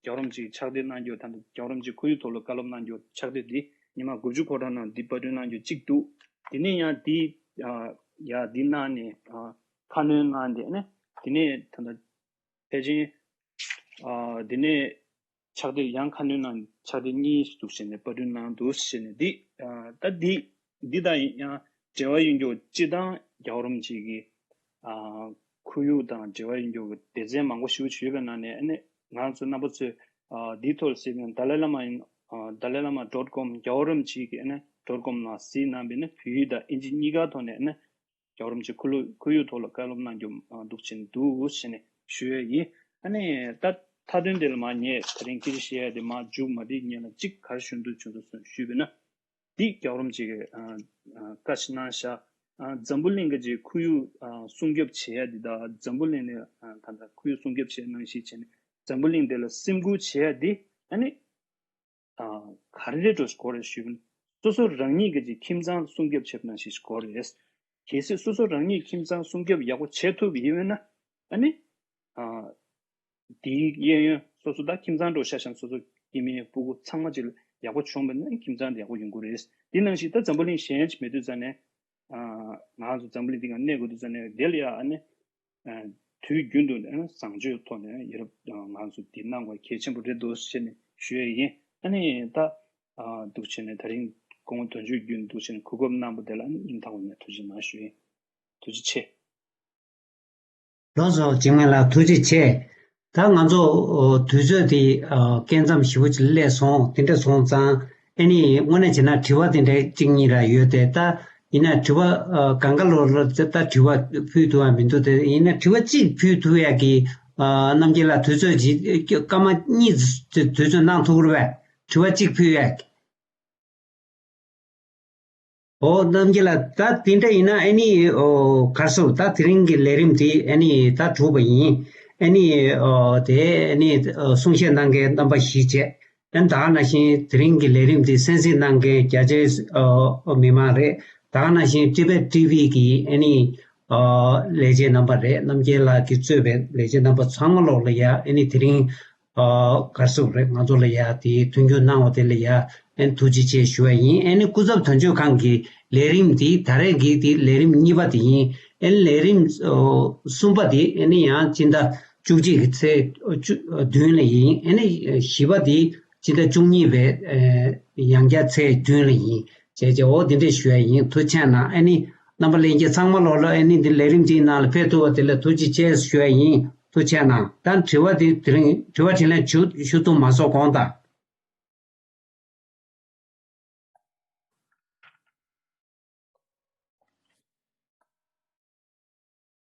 རྒྱལ་བ་རིན་པོ་ཆེ་ཕྱག་དེབ་གནང་རྒྱུ་ད་ལྟ་རྒྱལ་བ་རིན་པོ་ཆེ་ཁོར་ཡུག་ཐོག་ལ་བཀའ་སློབ་གནང་རྒྱུ་ཕྱག་དེབ་འདི་ཉི་མ་དགུ་བཅུ་ཕོ་བྲང་ནང་འདི་པར་སྐྲུན་གནང་རྒྱུ་གཅིག་འདུག་དེ་ནས་ཡང་འདི་ཨ་ཡ་འདི་གནང་ནས་ཨ་ཁ་སྣོན་གནང་དེ་ནས་དེ་ནས་ད་ལྟ་ཕལ་ཆེར་ཨ་དེ་ནས་ཕྱག་དེབ་ཡང་ཁ་སྣོན་གནང་ཕྱག་དེབ་གཉིས་འདུག་བྱས་ནས་པར་སྐྲུན་གནང་འདུག་བྱས་ནས་འདི་ཨ་ད་འདི་འདི་དང་ཡང་འབྲེལ་བ་ཡོད་རྒྱུ་སྤྱིར་བཏང་རྒྱལ་བ་རིན་པོ་ཆེ་གི་ཨ་ཁོར་ཡུག་དང་འབྲེལ་བ་ཡོད་རྒྱུ་གི་སྡེ་ཚན་མང་པོ་ཞེ་པོ་ཅིག་ཡོད་པའི་ནང་ནས་ཨ་ནི་ང་ཚོ་རྣམ་པ་ཚོས་ཨ་འདིའི་ཐོག་ལ་གཟིགས་ན་ཏཱ་ལའི་བླ་མ་ཡིན། ཨ་ཏཱ་ལའི་བླ་མ་ཌོཊ་ཀོམ། རྒྱལ་བ་རིན་པོ་ཆེ་གི་ཨ་ནི་ཌོཊ་ཀོམ་ནང་གཟིགས་གནང་བས་ན་བོད་ཡིག་དང་ཨིན་ཇི་གཉིས་ཀ་ཐོག་ནས་ཨ་ནི་རྒྱལ་བ་རིན་པོ་ཆེ་ཁོར་ཡུག་ཁོར་ཡུག་ཐོག་ལ་བཀའ་སློབ་གནང་རྒྱུ་ཨ་འདུག་བྱས་ནས་འདུག་ཟེར་ནས་ཞུ་ཡས་ཡིན། ཨ་ནི་ད་མཐའ་དོན་དེ་ལ་མར་ངས་ད་རིང་སྐད་ཆ་བཤད་ཡ་དེ་མར་མཇུག་མ་བསྒྲིལ་སྔོན་ལ་གཅིག་ག་རེ་ཞུ་འདོད་བྱུང་འདུག་ཞུས་པས་ན། འདི་རྒྱལ་བ་རིན་པོ་ཆེ་གིས་ཨ་ཨ་བཀའ་ཞིག་གནང་བཞག་ཨ་འཛམ་བུ་གླིང་གི་ཅིག་ཁོར་ཡུག་ཨ་སྲུང་སྐྱོབ་བྱེད་ཡ་འདི་དང་འཛམ་བུ་གླིང་ནས་ཨ་ད་ལྟ་ཁོར་ཡུག་སྲུང་སྐྱོབ་བྱེད་ནང་བཞིན་བྱས་ནས་འཛམ་བུ་གླིང་འདི་ལ་སེམས་ཁུར་བྱེད་ཡ་འདི་ཨ་ནི་ཨ་ག་རེ་རེད་འགྲོ་དགོས་རེད་ཞུས་པ་ན་སོ་སོ་རང་ཉིད་ཀྱི་ཅིག་ཁྱིམ་ཚང་སྲུང་སྐྱོབ་བྱེད་པ་ནང་བཞིན་ཞིག་དགོས་རེད། གལ་སྲིད་སོ་སོ་རང་ཉིད་ཁྱིམ་ཚང་སྲུང་སྐྱོབ་ཡག་པོ་བྱེད་ཐུབ་པ་ཡིན་པས་ན་ཨ་ནི་ཨ་དེའི་གཡས་གཡོན་སོ་སོ་ད་ཁྱིམ་ཚང་འགྲོ་ཤ་ཤང་སོ་སོ་སྐྱེ་དམན་སྤུ་གུ་ཚང་མ་ཅིག་ལ་ཡག་པོ་བྱུང་བ་ན་ཁྱིམ་ཚང་དེ་ཡག་པོ་ཡོང་གི་རེད། དེ་ནང་བཞིན་ད་འཛམ་བུ་གླིང་གཞན་ཅིག་མེད་དུས་ཙ་ནས་ཨ་ང་ཚོ་འཛམ་བུ་གླིང་འདི་ག་གནས་དགོས་དུས་ཙ་ནས་དེ་ལ་ཡ་ཨ་ནི་ཨ་དུས་རྒྱུན་དུ་ནས་བཟང་སྤྱོད་ཐོག་ནས་ཡ་རབས་ང་ཚོ་འདི་གནང་དགོས་གལ་ཆེན་པོ་རེད་འདུག་ཟེར་ནས་ཞུ་ཡས་ཡིན། ཨ་ནི་ད་ཨ་འདུག་བྱས་ནས་ད་རིང་དགོང་དོན་གཅོད་རྒྱུན་འདུག་བྱས་ནས་གོ་སྐབས་གནང་བ་དེ་ལ་ཨ་ནི་སྙིང་ཐག་པ་ནས་ཐུགས་རྗེ་གནང་ཞུ་ཡིན། ཐུགས་རྗེ་ཆེ། ལགས་སོ། འཇིགས་མེད་ལགས་ཐུགས་རྗེ་ཆེ། ད་ང་ཚོ་ཨོ་དུས་ཚོད་དེ་ཨ་སྐས་མཚམས་ཞེ་པོ་ཅིག་སླེབས་སོང་། དེ་འདྲ་སོང་ཙང་ཨ་ནི་དངོས་གནས་བྱས་ན་དྲི་བ་དེ་འདྲ་གཅིག་གཉིས་ར་ཡོད་དེ། ད་ཡིན་ན་དྲི་བ་ཨ་གང་ག་ལོ་ལོ་ད་དྲི་བ་ཕུལ་ཐུབ་པ་མི་འདུག་དེ་ཡིན་ན་དྲི་བ་གཅིག་ཕུལ་ཐུབ་ཡག་གི་ཨ་རྣམ་རྒྱལ་ལགས་དུས་ཚོད་ཅིག་སྐར་མ་གཉིས་དུས་ཚོད་གནང་ཐུབ་ཀྱི་རེད་པས། དྲི་བ་གཅིག་ཕུལ་ཡག་གི། ཨོ་རྣམ་རྒྱལ་ལགས། ད་དེ་འདྲ་ཡིན་ན་ཨ་ནི་ཨོ་ག་རེ་ཟེར། ད་དེ་རིང་གི་ལས་རིམ་དེ་ཨ་ནི་ད་གྲུབ་པ་ཡིན། ཨ་ནི་ཨོ་དེ་ཨ་ནི་ཨོ་གསུང་བཤད་གནང་མཁན་རྣམ་པ་བཞི་བྱས། ཨ་ནི་ད་ག་ནང་བཞིན་དེ་རིང་གི་ལས་རིམ་དེ་གསན་གཟིགས་གནང་མཁན་རྒྱ་ཆེའི་ཨོ་མི་མང་རེད། ད་ག་ནང་བཞིན་ཊི་བེཊ་ཊི་ཝི་གི་ཨ་ནི་ཨོ་ལས་བྱེད་རྣམ་པ་རེད། རྣམ་རྒྱལ་ལགས་ཀྱིས་གཙོས་པའི་ལས་བྱེད་རྣམ་པ་ཚང་མ་ལོག་ལ་ཡ་ཨ་ནི་དེ་རིང་ཨ་ག་རེ་ཟེར་དགོས་རེད། ང་ཚོ་ལ་ཡ་དེ་མཐུན་འགྱུར་གནང་བ་དེ་ལ་ཡ་ཨ་ནི་ཐུགས་རྗེ་ཆེ་ཞུ་བ་ཡིན། ཨ་ནི་སྐུ་ཚབ་དོན་གཅོད་ཁང་གི་ལས་རིམ་དེ་ད་རེས་ཀྱི་དེ་ལས་རིམ་གཉིས་པ་དེ་ཡིན། ཨ་ནི་ལས་རིམ་ཨོ་གསུམ་པ་དེ་ཨ་ནི་ཡང་སྤྱི་ཟླ་བཅུ་གཅིག་གི་ཚེས་བཅུ་བདུན་ལ་ཡིན། ཨ་ནི་བཞི་པ་དེ་སྤྱི་ཟླ་བཅུ་གཉིས་པའི་ཨ་ཡང་བསྐྱར་ཚེས་བདུན་ལ་ཡིན། བྱས་བྱས་ཨོ་དེ་འདྲས་ཞུ་ཡ་ཡིན། ཐུགས་རྗེ་གནང་། ཨ་ནི་རྣམ་པ་ལྷན་རྒྱས་ཚང་མ་ལོག་ལ་ཨ་ནི་འདི་ལས་རིམ་འདིའི་ནང་ལ་ཕེབས་ཐུབ་པ་དེ་ལ་ཐུགས་རྗེ་ཆེ་ཞུ་ཡ་ཡིན། ཐུགས་རྗེ་གནང་། ད་དྲི་བ་དེ་དེ་རིང་དྲི་བ་དྲིས་ལན་ཞུ་ཞུ་ཐུབ་མ་སོང་དགོངས་དག